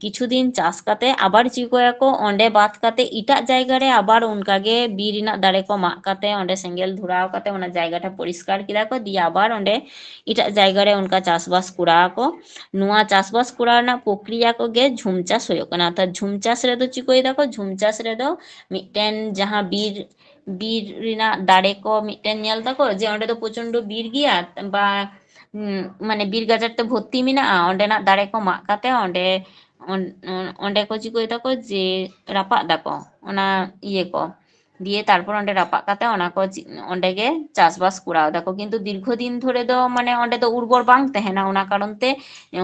ᱠᱤᱪᱷᱩ ᱫᱤᱱ ᱪᱟᱥ ᱠᱟᱛᱮ ᱟᱵᱟᱨ ᱪᱤᱠᱟᱹᱭᱟᱠᱚ, ᱚᱸᱰᱮ ᱵᱟᱫ ᱠᱟᱛᱮ ᱮᱴᱟᱜ ᱡᱟᱭᱜᱟ ᱨᱮ ᱟᱵᱟᱨ ᱚᱱᱠᱟ ᱜᱮ ᱵᱤᱨ ᱨᱮᱱᱟᱜ ᱫᱟᱨᱮ ᱠᱚ ᱢᱟᱜ ᱠᱟᱛᱮ ᱚᱸᱰᱮ ᱥᱮᱸᱜᱮᱞ ᱫᱷᱚᱨᱟᱣ ᱠᱟᱛᱮ ᱚᱱᱟ ᱡᱟᱭᱜᱟ ᱴᱟ ᱯᱚᱨᱤᱥᱠᱟᱨ ᱠᱮᱫᱟ ᱠᱚ, ᱫᱤᱭᱮ ᱟᱵᱟᱨ ᱚᱸᱰᱮ ᱮᱴᱟᱜ ᱡᱟᱭᱜᱟ ᱨᱮ ᱚᱱᱠᱟ ᱪᱟᱥᱵᱟᱥ ᱠᱚᱨᱟᱣ ᱟᱠᱚ᱾ ᱱᱚᱣᱟ ᱪᱟᱥᱵᱟᱥ ᱠᱚᱨᱟᱣ ᱨᱮᱱᱟᱜ ᱯᱨᱚᱠᱨᱤᱭᱟ ᱠᱚᱜᱮ ᱡᱷᱩᱢ ᱪᱟᱥ ᱦᱩᱭᱩᱜ ᱠᱟᱱᱟ᱾ ᱚᱨᱛᱷᱟᱛ ᱡᱷᱩᱢ ᱪᱟᱥ ᱨᱮᱫᱚ ᱪᱤᱠᱟᱹᱭ ᱫᱟᱠᱚ, ᱡᱷᱩᱢ ᱪᱟᱥ ᱨᱮᱫᱚ ᱢᱤᱫᱴᱮᱱ ᱡᱟᱦᱟᱸ ᱵᱤᱨ, ᱵᱤᱨ ᱨᱮᱱᱟᱜ ᱫᱟᱨᱮ ᱠᱚ ᱢᱤᱫᱴᱮᱱ ᱧᱮᱞ ᱫᱟᱠᱚ ᱡᱮ ᱚᱸᱰᱮ ᱫᱚ ᱯᱨᱚᱪᱚᱱᱰᱚ ᱵᱤᱨ ᱜᱮᱭᱟ ᱵᱟ, ᱩᱸ, ᱢᱟᱱᱮ ᱵᱤᱨ ᱜᱟᱡᱟᱲ ᱛᱮ ᱵᱷᱚᱨᱛᱤ ᱢᱮᱱᱟᱜᱼᱟ, ᱚᱸᱰᱮᱱᱟᱜ ᱫᱟᱨᱮ ᱠᱚ ᱢᱟᱜ ᱠᱟᱛᱮ ᱚᱸᱰᱮ ᱚᱸᱰᱮ ᱠᱚ ᱪᱤᱠᱟᱹᱭ ᱫᱟᱠᱚ ᱡᱮ ᱨᱟᱯᱟᱜ ᱫᱟᱠᱚ ᱚᱱᱟ ᱤᱭᱟᱹ ᱠᱚ, ᱫᱤᱭᱮ ᱛᱟᱨᱯᱚᱨ ᱚᱸᱰᱮ ᱨᱟᱯᱟᱜ ᱠᱟᱛᱮ ᱚᱱᱟ ᱠᱚ ᱚᱸᱰᱮ ᱜᱮ ᱪᱟᱥᱵᱟᱥ ᱠᱚᱨᱟᱣ ᱫᱟᱠᱚ᱾ ᱠᱤᱱᱛᱩ ᱫᱤᱨᱜᱷᱚ ᱫᱤᱱ ᱫᱷᱚᱨᱮ ᱫᱚ ᱢᱟᱱᱮ ᱚᱸᱰᱮ ᱫᱚ ᱩᱨᱵᱚᱨ ᱵᱟᱝ ᱛᱟᱦᱮᱱᱟ, ᱚᱱᱟ ᱠᱟᱨᱚᱱ ᱛᱮ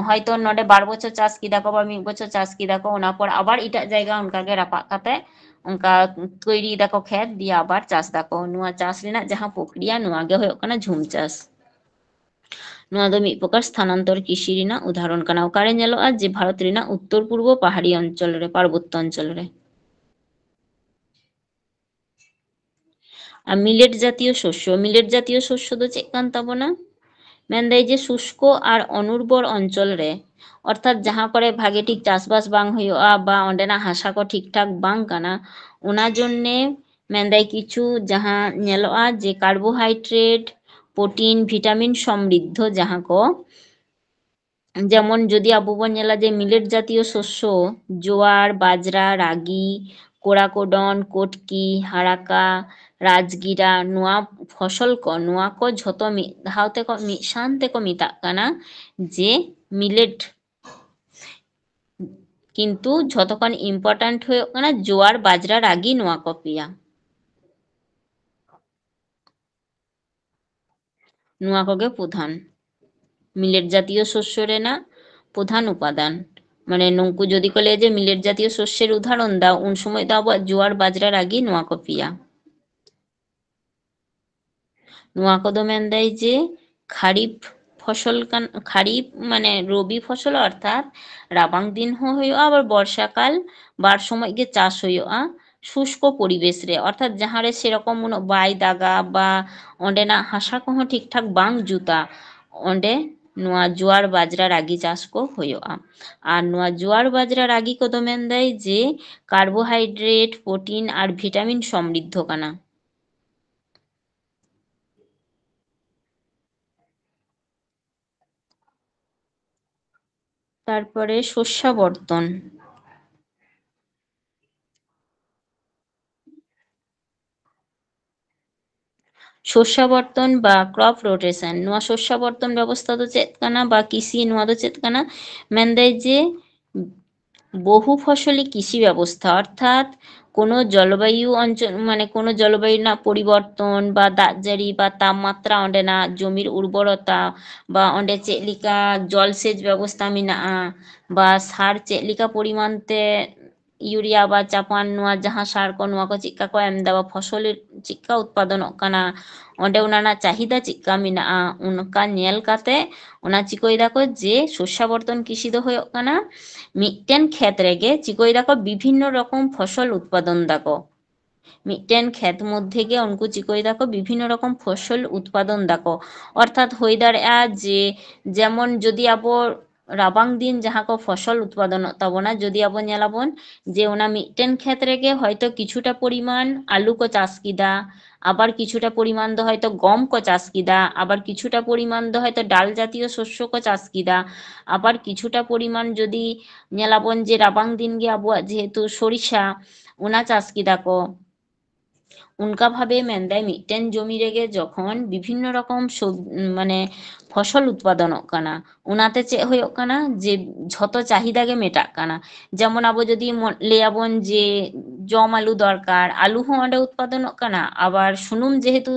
ᱦᱚᱭᱛᱚ ᱱᱚᱰᱮ ᱵᱟᱨ ᱵᱚᱪᱷᱚᱨ ᱪᱟᱥ ᱠᱮᱫᱟ ᱠᱚ ᱵᱟ ᱢᱤᱫ ᱵᱚᱪᱷᱚᱨ ᱪᱟᱥ ᱠᱮᱫᱟ ᱠᱚ, ᱚᱱᱟ ᱯᱚᱨ ᱟᱵᱟᱨ ᱮᱴᱟᱜ ᱡᱟᱭᱜᱟ ᱚᱱᱠᱟ ᱜᱮ ᱨᱟᱯᱟᱜ ᱠᱟᱛᱮ ᱚᱱᱠᱟ ᱛᱚᱭᱨᱤ ᱫᱟᱠᱚ ᱠᱷᱮᱛ, ᱫᱤᱭᱮ ᱟᱵᱟᱨ ᱪᱟᱥ ᱫᱟᱠᱚ᱾ ᱱᱚᱣᱟ ᱪᱟᱥ ᱨᱮᱱᱟᱜ ᱡᱟᱦᱟᱸ ᱯᱨᱚᱠᱨᱤᱭᱟ, ᱱᱚᱣᱟ ᱜᱮ ᱦᱩᱭᱩᱜ ᱠᱟᱱᱟ ᱡᱷᱩᱢ ᱪᱟᱥ᱾ ᱱᱚᱣᱟ ᱫᱚ ᱢᱤᱫ ᱯᱨᱚᱠᱟᱨ ᱥᱛᱷᱟᱱᱟᱱᱛᱚᱨ ᱠᱨᱤᱥᱤ ᱨᱮᱱᱟᱜ ᱩᱫᱟᱦᱚᱨᱚᱱ ᱠᱟᱱᱟ᱾ ᱚᱠᱟᱨᱮ ᱧᱮᱞᱚᱜᱼᱟ ᱡᱮ ᱵᱷᱟᱨᱚᱛ ᱨᱮᱱᱟᱜ ᱩᱛᱛᱚᱨ ᱯᱩᱨᱵᱚ ᱯᱟᱦᱟᱲᱤ ᱚᱧᱪᱚᱞ ᱨᱮ, ᱯᱟᱨᱵᱚᱛᱛᱚ ᱚᱧᱪᱚᱞ ᱨᱮ᱾ ᱟᱨ ᱢᱤᱞᱮᱴ ᱡᱟᱛᱤᱭᱚ ᱥᱚᱥᱭᱚ, ᱢᱤᱞᱮᱴ ᱡᱟᱛᱤᱭᱚ ᱥᱚᱥᱭᱚ ᱫᱚ ᱪᱮᱫ ᱠᱟᱱ ᱛᱟᱵᱚᱱᱟ? ᱢᱮᱱᱫᱟᱭ ᱡᱮ ᱥᱩᱥᱠᱚ ᱟᱨ ᱚᱱᱩᱨᱵᱚᱨ ᱚᱧᱪᱚᱞ ᱨᱮ, ᱚᱨᱛᱷᱟᱛ ᱡᱟᱦᱟᱸ ᱠᱚᱨᱮ ᱵᱷᱟᱜᱮ ᱴᱷᱤᱠ ᱪᱟᱥᱵᱟᱥ ᱵᱟᱝ ᱦᱩᱭᱩᱜᱼᱟ ᱵᱟ ᱚᱸᱰᱮᱱᱟᱜ ᱦᱟᱥᱟ ᱠᱚ ᱴᱷᱤᱠ ᱴᱷᱟᱠ ᱵᱟᱝ ᱠᱟᱱᱟ, ᱚᱱᱟ ᱡᱚᱱᱱᱮ ᱢᱮᱱᱫᱟᱭ ᱠᱤᱪᱷᱩ ᱡᱟᱦᱟᱸ ᱧᱮᱞᱚᱜᱼᱟ ᱡᱮ ᱠᱟᱨᱵᱳᱦᱟᱭᱰᱨᱮᱴ, ᱯᱨᱳᱴᱤᱱ, ᱵᱷᱤᱴᱟᱢᱤᱱ ᱥᱚᱢᱨᱤᱫᱽᱫᱷᱚ ᱡᱟᱦᱟᱸ ᱠᱚ, ᱡᱮᱢᱚᱱ ᱡᱩᱫᱤ ᱟᱵᱚ ᱵᱚᱱ ᱧᱮᱞᱟ ᱡᱮ ᱢᱤᱞᱮᱴ ᱡᱟᱛᱤᱭᱚ ᱥᱚᱥᱭᱚ, ᱡᱳᱣᱟᱨ, ᱵᱟᱡᱽᱨᱟ, ᱨᱟᱜᱤ, ᱠᱳᱲᱟᱠᱳᱰᱚᱱ, ᱠᱳᱴᱠᱤ, ᱦᱟᱨᱟᱠᱟ, ᱨᱟᱡᱽᱜᱤᱨᱟ, ᱱᱚᱣᱟ ᱯᱷᱚᱥᱚᱞ ᱠᱚ, ᱱᱚᱣᱟ ᱠᱚ ᱡᱷᱚᱛᱚ ᱢᱤᱫ ᱫᱷᱟᱣ ᱛᱮᱠᱚ, ᱢᱤᱫ ᱥᱟᱶ ᱛᱮᱠᱚ ᱢᱮᱛᱟᱜ ᱠᱟᱱᱟ ᱡᱮ ᱢᱤᱞᱮᱴ᱾ ᱠᱤᱱᱛᱩ ᱡᱷᱚᱛᱚ ᱠᱷᱚᱱ important ᱦᱩᱭᱩᱜ ᱠᱟᱱᱟ ᱡᱳᱣᱟᱨ, ᱵᱟᱡᱽᱨᱟ, ᱨᱟᱜᱤ, ᱱᱚᱣᱟ ᱠᱚ ᱯᱮᱭᱟ᱾ ᱱᱚᱣᱟ ᱠᱚᱜᱮ ᱯᱨᱚᱫᱷᱟᱱ, ᱢᱤᱞᱮᱴ ᱡᱟᱛᱤᱭᱚ ᱥᱚᱥᱭᱚ ᱨᱮᱱᱟᱜ ᱯᱨᱚᱫᱷᱟᱱ ᱩᱯᱟᱫᱟᱱ᱾ ᱢᱟᱱᱮ ᱱᱩᱠᱩ ᱡᱩᱫᱤ ᱠᱚ ᱞᱟᱹᱭᱟ ᱡᱮ ᱢᱤᱞᱮᱴ ᱡᱟᱛᱤᱭᱚ ᱥᱚᱥᱭᱚᱨ ᱩᱫᱟᱦᱚᱨᱚᱱ ᱫᱟᱣ, ᱩᱱ ᱥᱚᱢᱚᱭ ᱫᱚ ᱟᱵᱚᱣᱟᱜ ᱡᱳᱣᱟᱨ, ᱵᱟᱡᱽᱨᱟ, ᱨᱟᱜᱤ, ᱱᱚᱣᱟ ᱠᱚ ᱯᱮᱭᱟ᱾ ᱱᱚᱣᱟ ᱠᱚᱫᱚ ᱢᱮᱱᱫᱟᱭ ᱡᱮ ᱠᱷᱟᱨᱤᱯ ᱯᱷᱚᱥᱚᱞ ᱠᱟᱱ, ᱠᱷᱟᱨᱤᱯ ᱢᱟᱱᱮ ᱨᱚᱵᱤ ᱯᱷᱚᱥᱚᱞ, ᱚᱨᱛᱷᱟᱛ ᱨᱟᱵᱟᱝ ᱫᱤᱱ ᱦᱚᱸ ᱦᱩᱭᱩᱜᱼᱟ, ᱟᱵᱟᱨ ᱵᱚᱨᱥᱟᱠᱟᱞ, ᱵᱟᱨ ᱥᱚᱢᱚᱭ ᱜᱮ ᱪᱟᱥ ᱦᱩᱭᱩᱜᱼᱟ᱾ ᱥᱩᱥᱠᱚ ᱯᱚᱨᱤᱵᱮᱥ ᱨᱮ, ᱚᱨᱛᱷᱟᱛ ᱡᱟᱦᱟᱸ ᱨᱮ ᱥᱮᱨᱚᱠᱚᱢ ᱩᱱᱟᱹᱜ ᱵᱟᱭ ᱫᱟᱜᱟ ᱵᱟ ᱚᱸᱰᱮᱱᱟᱜ ᱦᱟᱥᱟ ᱠᱚᱦᱚᱸ ᱴᱷᱤᱠ ᱴᱷᱟᱠ ᱵᱟᱝ ᱡᱩᱛᱟ, ᱚᱸᱰᱮ ᱱᱚᱣᱟ ᱡᱳᱣᱟᱨ, ᱵᱟᱡᱽᱨᱟ, ᱨᱟᱜᱤ ᱪᱟᱥ ᱠᱚ ᱦᱩᱭᱩᱜᱼᱟ᱾ ᱟᱨ ᱱᱚᱣᱟ ᱡᱳᱣᱟᱨ, ᱵᱟᱡᱽᱨᱟ, ᱨᱟᱜᱤ ᱠᱚᱫᱚ ᱢᱮᱱᱫᱟᱭ ᱡᱮ ᱠᱟᱨᱵᱳᱦᱟᱭᱰᱨᱮᱴ, ᱯᱨᱳᱴᱤᱱ ᱟᱨ ᱵᱷᱤᱴᱟᱢᱤᱱ ᱥᱚᱢᱨᱤᱫᱽᱫᱷᱚ ᱠᱟᱱᱟ᱾ ᱛᱟᱨᱯᱚᱨᱮ ᱥᱚᱥᱭᱟᱵᱚᱨᱛᱚᱱ᱾ ᱥᱚᱥᱭᱟᱵᱚᱨᱛᱚᱱ ᱵᱟ crop rotation, ᱱᱚᱣᱟ ᱥᱚᱥᱭᱟᱵᱚᱨᱛᱚᱱ ᱵᱮᱵᱚᱥᱛᱷᱟ ᱫᱚ ᱪᱮᱫ ᱠᱟᱱᱟ ᱵᱟ ᱠᱤᱥᱤ ᱱᱚᱣᱟ ᱫᱚ ᱪᱮᱫ ᱠᱟᱱᱟ? ᱢᱮᱱᱫᱟᱭ ᱡᱮ বহু ফসলি কৃষি ব্যবস্থা, অর্থাৎ কোনো জলবায়ু অঞ্চল, মানে কোনো জলবায়ু ᱨᱮᱱᱟᱜ ᱯᱚᱨᱤᱵᱚᱨᱛᱚᱱ ᱵᱟ ᱫᱟᱜ ᱡᱟᱹᱲᱤ ᱵᱟ ᱛᱟᱯᱢᱟᱛᱨᱟ, ᱚᱸᱰᱮᱱᱟᱜ ᱡᱚᱢᱤᱨ ᱩᱨᱵᱚᱨᱚᱛᱟ ᱵᱟ ᱚᱸᱰᱮ ᱪᱮᱫ ᱞᱮᱠᱟ ᱡᱚᱞ ᱥᱮᱪ ᱵᱮᱵᱚᱥᱛᱷᱟ ᱢᱮᱱᱟᱜᱼᱟ ᱵᱟ ᱥᱟᱨ ᱪᱮᱫ ᱞᱮᱠᱟ ᱯᱚᱨᱤᱢᱟᱱ ᱛᱮ ᱤᱭᱩᱨᱤᱭᱟ ᱵᱟ ᱪᱟᱯᱟᱱ, ᱱᱚᱣᱟ ᱡᱟᱦᱟᱸ ᱥᱟᱨ ᱠᱚ, ᱱᱚᱣᱟ ᱠᱚ ᱪᱮᱫᱠᱟ ᱠᱚ ᱮᱢ ᱮᱫᱟ ᱵᱟ ᱯᱷᱚᱥᱚᱞ ᱪᱮᱫᱠᱟ ᱩᱛᱯᱟᱫᱚᱱᱚᱜ ᱠᱟᱱᱟ, ᱚᱸᱰᱮ ᱚᱱᱟ ᱨᱮᱱᱟᱜ ᱪᱟᱦᱤᱫᱟ ᱪᱮᱫᱠᱟ ᱢᱮᱱᱟᱜᱼᱟ, ᱚᱱᱠᱟ ᱧᱮᱞ ᱠᱟᱛᱮ ᱚᱱᱟ ᱪᱤᱠᱟᱹᱭ ᱫᱟᱠᱚ ᱡᱮ ᱥᱚᱥᱭᱟᱵᱚᱨᱛᱚᱱ ᱠᱨᱤᱥᱤ ᱫᱚ ᱦᱩᱭᱩᱜ ᱠᱟᱱᱟ ᱢᱤᱫᱴᱮᱱ ᱠᱷᱮᱛ ᱨᱮᱜᱮ ᱪᱤᱠᱟᱹᱭ ᱫᱟᱠᱚ ᱵᱤᱵᱷᱤᱱᱱᱚ ᱨᱚᱠᱚᱢ ᱯᱷᱚᱥᱚᱞ ᱩᱛᱯᱟᱫᱚᱱ ᱫᱟᱠᱚ᱾ ᱢᱤᱫᱴᱮᱱ ᱠᱷᱮᱛ ᱢᱚᱫᱽᱫᱷᱮ ᱜᱮ ᱩᱱᱠᱩ ᱪᱤᱠᱟᱹᱭ ᱫᱟᱠᱚ ᱵᱤᱵᱷᱤᱱᱱᱚ ᱨᱚᱠᱚᱢ ᱯᱷᱚᱥᱚᱞ ᱩᱛᱯᱟᱫᱚᱱ ᱫᱟᱠᱚ᱾ ᱚᱨᱛᱷᱟᱛ ᱦᱩᱭ ᱫᱟᱲᱮᱭᱟᱜᱼᱟ ᱡᱮ ᱡᱮᱢᱚᱱ ᱡᱩᱫᱤ ᱟᱵᱚ ᱨᱟᱵᱟᱝ ᱫᱤᱱ ᱡᱟᱦᱟᱸ ᱠᱚ ᱯᱷᱚᱥᱚᱞ ᱩᱛᱯᱟᱫᱚᱱᱚᱜ ᱛᱟᱵᱚᱱᱟ, ᱡᱩᱫᱤ ᱟᱵᱚ ᱧᱮᱞᱟᱵᱚᱱ ᱡᱮ ᱚᱱᱟ ᱢᱤᱫᱴᱮᱱ ᱠᱷᱮᱛ ᱨᱮᱜᱮ ᱦᱚᱭᱛᱚ ᱠᱤᱪᱷᱩᱴᱟ ᱯᱚᱨᱤᱢᱟᱱ ᱟᱞᱩ ᱠᱚ ᱪᱟᱥ ᱠᱮᱫᱟ, ᱟᱵᱟᱨ ᱠᱤᱪᱷᱩᱴᱟ ᱯᱚᱨᱤᱢᱟᱱ ᱫᱚ ᱦᱚᱭᱛᱚ ᱜᱚᱢ ᱠᱚ ᱪᱟᱥ ᱠᱮᱫᱟ, ᱟᱵᱟᱨ ᱠᱤᱪᱷᱩᱴᱟ ᱯᱚᱨᱤᱢᱟᱱ ᱫᱚ ᱦᱚᱭᱛᱚ ᱰᱟᱞ ᱡᱟᱛᱤᱭᱚ ᱥᱚᱥᱭᱚ ᱠᱚ ᱪᱟᱥ ᱠᱮᱫᱟ, ᱟᱵᱟᱨ ᱠᱤᱪᱷᱩᱴᱟ ᱯᱚᱨᱤᱢᱟᱱ ᱡᱩᱫᱤ ᱧᱮᱞᱟᱵᱚᱱ ᱡᱮ ᱨᱟᱵᱟᱝ ᱫᱤᱱ ᱜᱮ ᱟᱵᱚᱣᱟᱜ ᱡᱮᱦᱮᱛᱩ ᱥᱚᱨᱤᱥᱟ, ᱚᱱᱟ ᱪᱟᱥ ᱠᱮᱫᱟ ᱠᱚ᱾ ᱚᱱᱠᱟ ᱵᱷᱟᱵᱮ ᱢᱮᱱᱫᱟᱭ ᱢᱤᱫᱴᱮᱱ ᱡᱚᱢᱤ ᱨᱮᱜᱮ ᱡᱚᱠᱷᱚᱱ ᱵᱤᱵᱷᱤᱱᱱᱚ ᱨᱚᱠᱚᱢ ᱥᱚᱵ-, ᱢᱟᱱᱮ ᱯᱷᱚᱥᱚᱞ ᱩᱛᱯᱟᱫᱚᱱᱚᱜ ᱠᱟᱱᱟ, ᱚᱱᱟᱛᱮ ᱪᱮᱫ ᱦᱩᱭᱩᱜ ᱠᱟᱱᱟ ᱡᱮ ᱡᱷᱚᱛᱚ ᱪᱟᱦᱤᱫᱟ ᱜᱮ ᱢᱮᱴᱟᱜ ᱠᱟᱱᱟ᱾ ᱡᱮᱢᱚᱱ ᱟᱵᱚ ᱡᱩᱫᱤ ᱢᱚ-, ᱞᱟᱹᱭᱟᱵᱚᱱ ᱡᱮ ᱡᱚᱢ ᱟᱹᱞᱩ ᱫᱚᱨᱠᱟᱨ, ᱟᱹᱞᱩ ᱦᱚᱸ ᱚᱸᱰᱮ ᱩᱛᱯᱟᱫᱚᱱᱚᱜ ᱠᱟᱱᱟ, ᱟᱵᱟᱨ ᱥᱩᱱᱩᱢ ᱡᱮᱦᱮᱛᱩ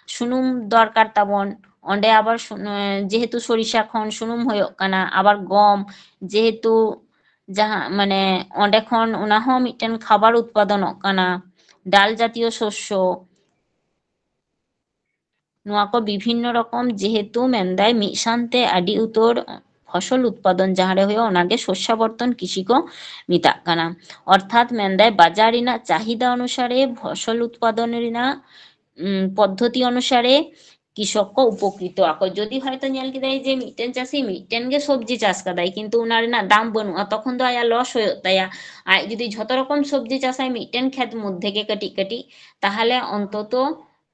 ᱥᱩᱱᱩᱢ ᱫᱚᱨᱠᱟᱨ ᱛᱟᱵᱚᱱ, ᱚᱸᱰᱮ ᱟᱵᱟᱨ ᱥᱩ-, ᱡᱮᱦᱮᱛᱩ ᱥᱚᱨᱤᱥᱟ ᱠᱷᱚᱱ ᱥᱩᱱᱩᱢ ᱦᱩᱭᱩᱜ ᱠᱟᱱᱟ, ᱟᱵᱟᱨ ᱜᱚᱢ ᱡᱮᱦᱮᱛᱩ ᱡᱟᱦᱟᱸ ᱢᱟᱱᱮ ᱚᱸᱰᱮ ᱠᱷᱚᱱ ᱚᱱᱟ ᱦᱚᱸ ᱢᱤᱫᱴᱮᱱ ᱠᱷᱟᱵᱟᱨ ᱩᱛᱯᱟᱫᱚᱱᱚᱜ ᱠᱟᱱᱟ, ᱰᱟᱞ ᱡᱟᱛᱤᱭᱚ ᱥᱚᱥᱭᱚ, ᱱᱚᱣᱟ ᱠᱚ ᱵᱤᱵᱷᱤᱱᱱᱚ ᱨᱚᱠᱚᱢ ᱡᱮᱦᱮᱛᱩ ᱢᱮᱱᱫᱟᱭ ᱢᱤᱫ ᱥᱟᱶᱛᱮ ᱟᱹᱰᱤ ᱩᱛᱟᱹᱨ ᱯᱷᱚᱥᱚᱞ ᱩᱛᱯᱟᱫᱚᱱ ᱡᱟᱦᱟᱸ ᱨᱮ ᱦᱩᱭᱩᱜᱼᱟ ᱚᱱᱟᱜᱮ ᱥᱚᱥᱭᱟᱵᱚᱨᱛᱚᱱ ᱠᱨᱤᱥᱤ ᱠᱚ ᱢᱮᱛᱟᱜ ᱠᱟᱱᱟ᱾ ᱚᱨᱛᱷᱟᱛ ᱢᱮᱱᱫᱟᱭ ᱵᱟᱡᱟᱨ ᱨᱮᱱᱟᱜ ᱪᱟᱦᱤᱫᱟ ᱚᱱᱩᱥᱟᱨᱮ ᱯᱷᱚᱥᱚᱞ ᱩᱛᱯᱟᱫᱚᱱ ᱨᱮᱱᱟᱜ, ᱩᱢ, ᱯᱚᱫᱽᱫᱷᱚᱛᱤ ᱚᱱᱩᱥᱟᱨᱮ ᱠᱨᱤᱥᱚᱠ ᱠᱚ ᱩᱯᱚᱠᱨᱤᱛᱚ ᱟᱠᱚ᱾ ᱡᱩᱫᱤ ᱦᱚᱭᱛᱚ ᱧᱮᱞ ᱠᱮᱫᱟᱭ ᱡᱮ ᱢᱤᱫᱴᱮᱱ ᱪᱟᱹᱥᱤ ᱢᱤᱫᱴᱮᱱ ᱜᱮ ᱥᱚᱵᱽᱡᱤ ᱪᱟᱥ ᱠᱟᱫᱟᱭ, ᱠᱤᱱᱛᱩ ᱚᱱᱟ ᱨᱮᱱᱟᱜ ᱫᱟᱢ ᱵᱟᱹᱱᱩᱜᱼᱟ, ᱛᱚᱠᱷᱚᱱ ᱫᱚ ᱟᱭᱟᱜ ᱞᱚᱥ ᱦᱩᱭᱩᱜ ᱛᱟᱭᱟ᱾ ᱟᱡ ᱡᱩᱫᱤ ᱡᱷᱚᱛᱚ ᱨᱚᱠᱚᱢ ᱥᱚᱵᱽᱡᱤ ᱪᱟᱥᱟᱭ ᱢᱤᱫᱴᱮᱱ ᱠᱷᱮᱛ ᱢᱚᱫᱽᱫᱷᱮ ᱜᱮ ᱠᱟᱹᱴᱤᱡ ᱠᱟᱹᱴᱤᱡ, ᱛᱟᱦᱚᱞᱮ ᱚᱱᱛᱚᱛᱚ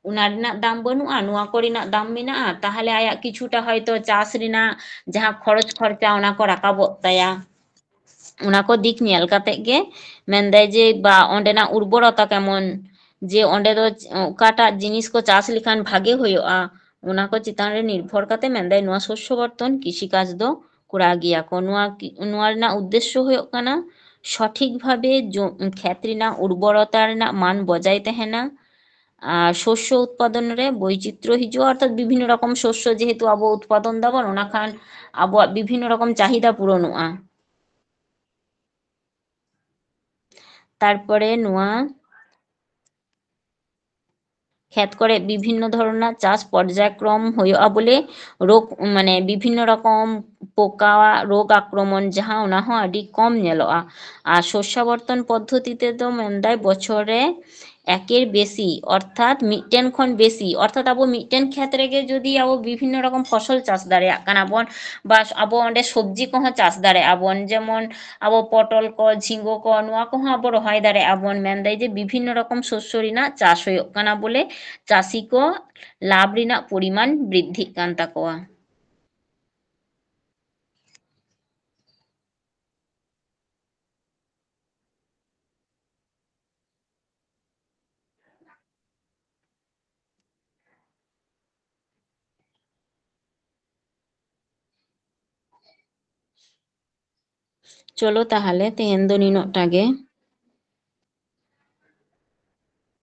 ᱚᱱᱟ ᱨᱮᱱᱟᱜ ᱫᱟᱢ ᱵᱟᱹᱱᱩᱜᱼᱟ, ᱱᱚᱣᱟ ᱠᱚᱨᱮᱱᱟᱜ ᱫᱟᱢ ᱢᱮᱱᱟᱜᱼᱟ, ᱛᱟᱦᱚᱞᱮ ᱟᱭᱟᱜ ᱠᱤᱪᱷᱩᱴᱟ ᱦᱚᱭᱛᱚ ᱪᱟᱥ ᱨᱮᱱᱟᱜ ᱡᱟᱦᱟᱸ ᱠᱷᱚᱨᱚᱪ ᱠᱷᱚᱨᱪᱟ ᱚᱱᱟ ᱠᱚ ᱨᱟᱠᱟᱵᱚᱜ ᱛᱟᱭᱟ᱾ ᱚᱱᱟ ᱠᱚ ᱫᱤᱠ ᱧᱮᱞ ᱠᱟᱛᱮ ᱜᱮ ᱢᱮᱱᱫᱟᱭ ᱡᱮ ᱵᱟ ᱚᱸᱰᱮᱱᱟᱜ ᱩᱨᱵᱚᱨᱚᱛᱟ ᱠᱮᱢᱚᱱ, ᱡᱮ ᱚᱸᱰᱮ ᱫᱚ ᱚᱠᱟᱴᱟᱜ ᱡᱤᱱᱤᱥ ᱠᱚ ᱪᱟᱥ ᱞᱮᱠᱷᱟᱱ ᱵᱷᱟᱜᱮ ᱦᱩᱭᱩᱜᱼᱟ, ᱚᱱᱟ ᱠᱚ ᱪᱮᱛᱟᱱ ᱨᱮ ᱱᱤᱨᱵᱷᱚᱨ ᱠᱟᱛᱮ ᱢᱮᱱᱫᱟᱭ ᱱᱚᱣᱟ ᱥᱚᱥᱭᱚ ᱵᱚᱨᱛᱚᱱ ᱠᱨᱤᱥᱤ ᱠᱟᱡᱽ ᱫᱚ ᱠᱚᱨᱟᱣ ᱜᱮᱭᱟ ᱠᱚ᱾ ᱱᱚᱣᱟ ᱠᱤ-, ᱱᱚᱣᱟ ᱨᱮᱱᱟᱜ ᱩᱫᱽᱫᱮᱥᱥᱚ ᱦᱩᱭᱩᱜ ᱠᱟᱱᱟ ᱥᱚᱴᱷᱤᱠ ᱵᱷᱟᱵᱮ ᱡᱚ-, ᱠᱷᱮᱛ ᱨᱮᱱᱟᱜ ᱩᱨᱵᱚᱨᱚᱛᱟ ᱨᱮᱱᱟᱜ ᱢᱟᱱ ᱵᱚᱡᱟᱭ ᱛᱟᱦᱮᱱᱟ᱾ ᱟᱨ ᱥᱚᱥᱭᱚ ᱩᱛᱯᱟᱫᱚᱱ ᱨᱮ ᱵᱳᱭᱪᱤᱛᱨᱚ ᱦᱤᱡᱩᱜᱼᱟ, ᱚᱨᱛᱷᱟᱛ ᱵᱤᱵᱷᱤᱱᱱᱚ ᱨᱚᱠᱚᱢ ᱥᱚᱥᱭᱚ ᱡᱮᱦᱮᱛᱩ ᱟᱵᱚ ᱩᱛᱯᱟᱫᱚᱱ ᱫᱟᱵᱚᱱ, ᱚᱱᱟ ᱠᱷᱟᱱ ᱟᱵᱚᱣᱟᱜ ᱵᱤᱵᱷᱤᱱᱱᱚ ᱨᱚᱠᱚᱢ ᱪᱟᱦᱤᱫᱟ ᱯᱩᱨᱚᱱᱚᱜᱼᱟ᱾ ᱛᱟᱨᱯᱚᱨᱮ ᱱᱚᱣᱟ ᱠᱷᱮᱛ ᱠᱚᱨᱮ ᱵᱤᱵᱷᱤᱱᱱᱚ ᱫᱷᱚᱨᱚᱱᱟᱜ ᱪᱟᱥ ᱯᱚᱨᱡᱟᱭᱠᱨᱚᱢ ᱦᱩᱭᱩᱜᱼᱟ ᱵᱚᱞᱮ, ᱨᱳᱜᱽ, ᱢᱟᱱᱮ ᱵᱤᱵᱷᱤᱱᱱᱚ ᱨᱚᱠᱚᱢ ᱯᱳᱠᱟᱣᱟᱜ ᱨᱳᱜᱽ ᱟᱠᱨᱚᱢᱚᱱ ᱡᱟᱦᱟᱸ, ᱚᱱᱟ ᱦᱚᱸ ᱟᱹᱰᱤ ᱠᱚᱢ ᱧᱮᱞᱚᱜᱼᱟ᱾ ᱟᱨ ᱥᱚᱥᱭᱟᱵᱚᱨᱛᱚᱱ ᱯᱚᱫᱽᱫᱷᱚᱛᱤ ᱛᱮᱫᱚ ᱢᱮᱱᱫᱟᱭ ᱵᱚᱪᱷᱚᱨ ᱨᱮ ᱮᱠᱮᱨ ᱵᱮᱥᱤ, ᱚᱨᱛᱷᱟᱛ ᱢᱤᱫᱴᱮᱱ ᱠᱷᱚᱱ ᱵᱮᱥᱤ, ᱚᱨᱛᱷᱟᱛ ᱟᱵᱚ ᱢᱤᱫᱴᱮᱱ ᱠᱷᱮᱛ ᱨᱮᱜᱮ ᱡᱩᱫᱤ ᱟᱵᱚ ᱵᱤᱵᱷᱤᱱᱱᱚ ᱨᱚᱠᱚᱢ ᱯᱷᱚᱥᱚᱞ ᱪᱟᱥ ᱫᱟᱲᱮᱭᱟᱜ ᱠᱟᱱᱟ ᱵᱚᱱ, ᱵᱟ ᱟᱵᱚ ᱚᱸᱰᱮ ᱥᱚᱵᱽᱡᱤ ᱠᱚᱦᱚᱸ ᱪᱟᱥ ᱫᱟᱲᱮᱭᱟᱜᱼᱟ ᱵᱚᱱ, ᱡᱮᱢᱚᱱ ᱟᱵᱚ ᱯᱚᱴᱚᱞ ᱠᱚ, ᱡᱷᱤᱸᱜᱟᱹ ᱠᱚ, ᱱᱚᱣᱟ ᱠᱚᱦᱚᱸ ᱟᱵᱚ ᱨᱚᱦᱚᱭ ᱫᱟᱲᱮᱭᱟᱜᱼᱟ ᱵᱚᱱ᱾ ᱢᱮᱱᱫᱟᱭ ᱡᱮ ᱵᱤᱵᱷᱤᱱᱱᱚ ᱨᱚᱠᱚᱢ ᱥᱚᱥᱭᱚ ᱨᱮᱱᱟᱜ ᱪᱟᱥ ᱦᱩᱭᱩᱜ ᱠᱟᱱᱟ ᱵᱚᱞᱮ, ᱪᱟᱹᱥᱤ ᱠᱚ ᱞᱟᱵᱷ ᱨᱮᱱᱟᱜ ᱯᱚᱨᱤᱢᱟᱱ ᱵᱨᱤᱫᱽᱫᱷᱤᱜ ᱠᱟᱱ ᱛᱟᱠᱚᱣᱟ᱾ ᱪᱚᱞᱚ ᱛᱟᱦᱚᱞᱮ ᱛᱮᱦᱮᱧ ᱫᱚ ᱱᱤᱱᱟᱹᱜ ᱴᱟ ᱜᱮ᱾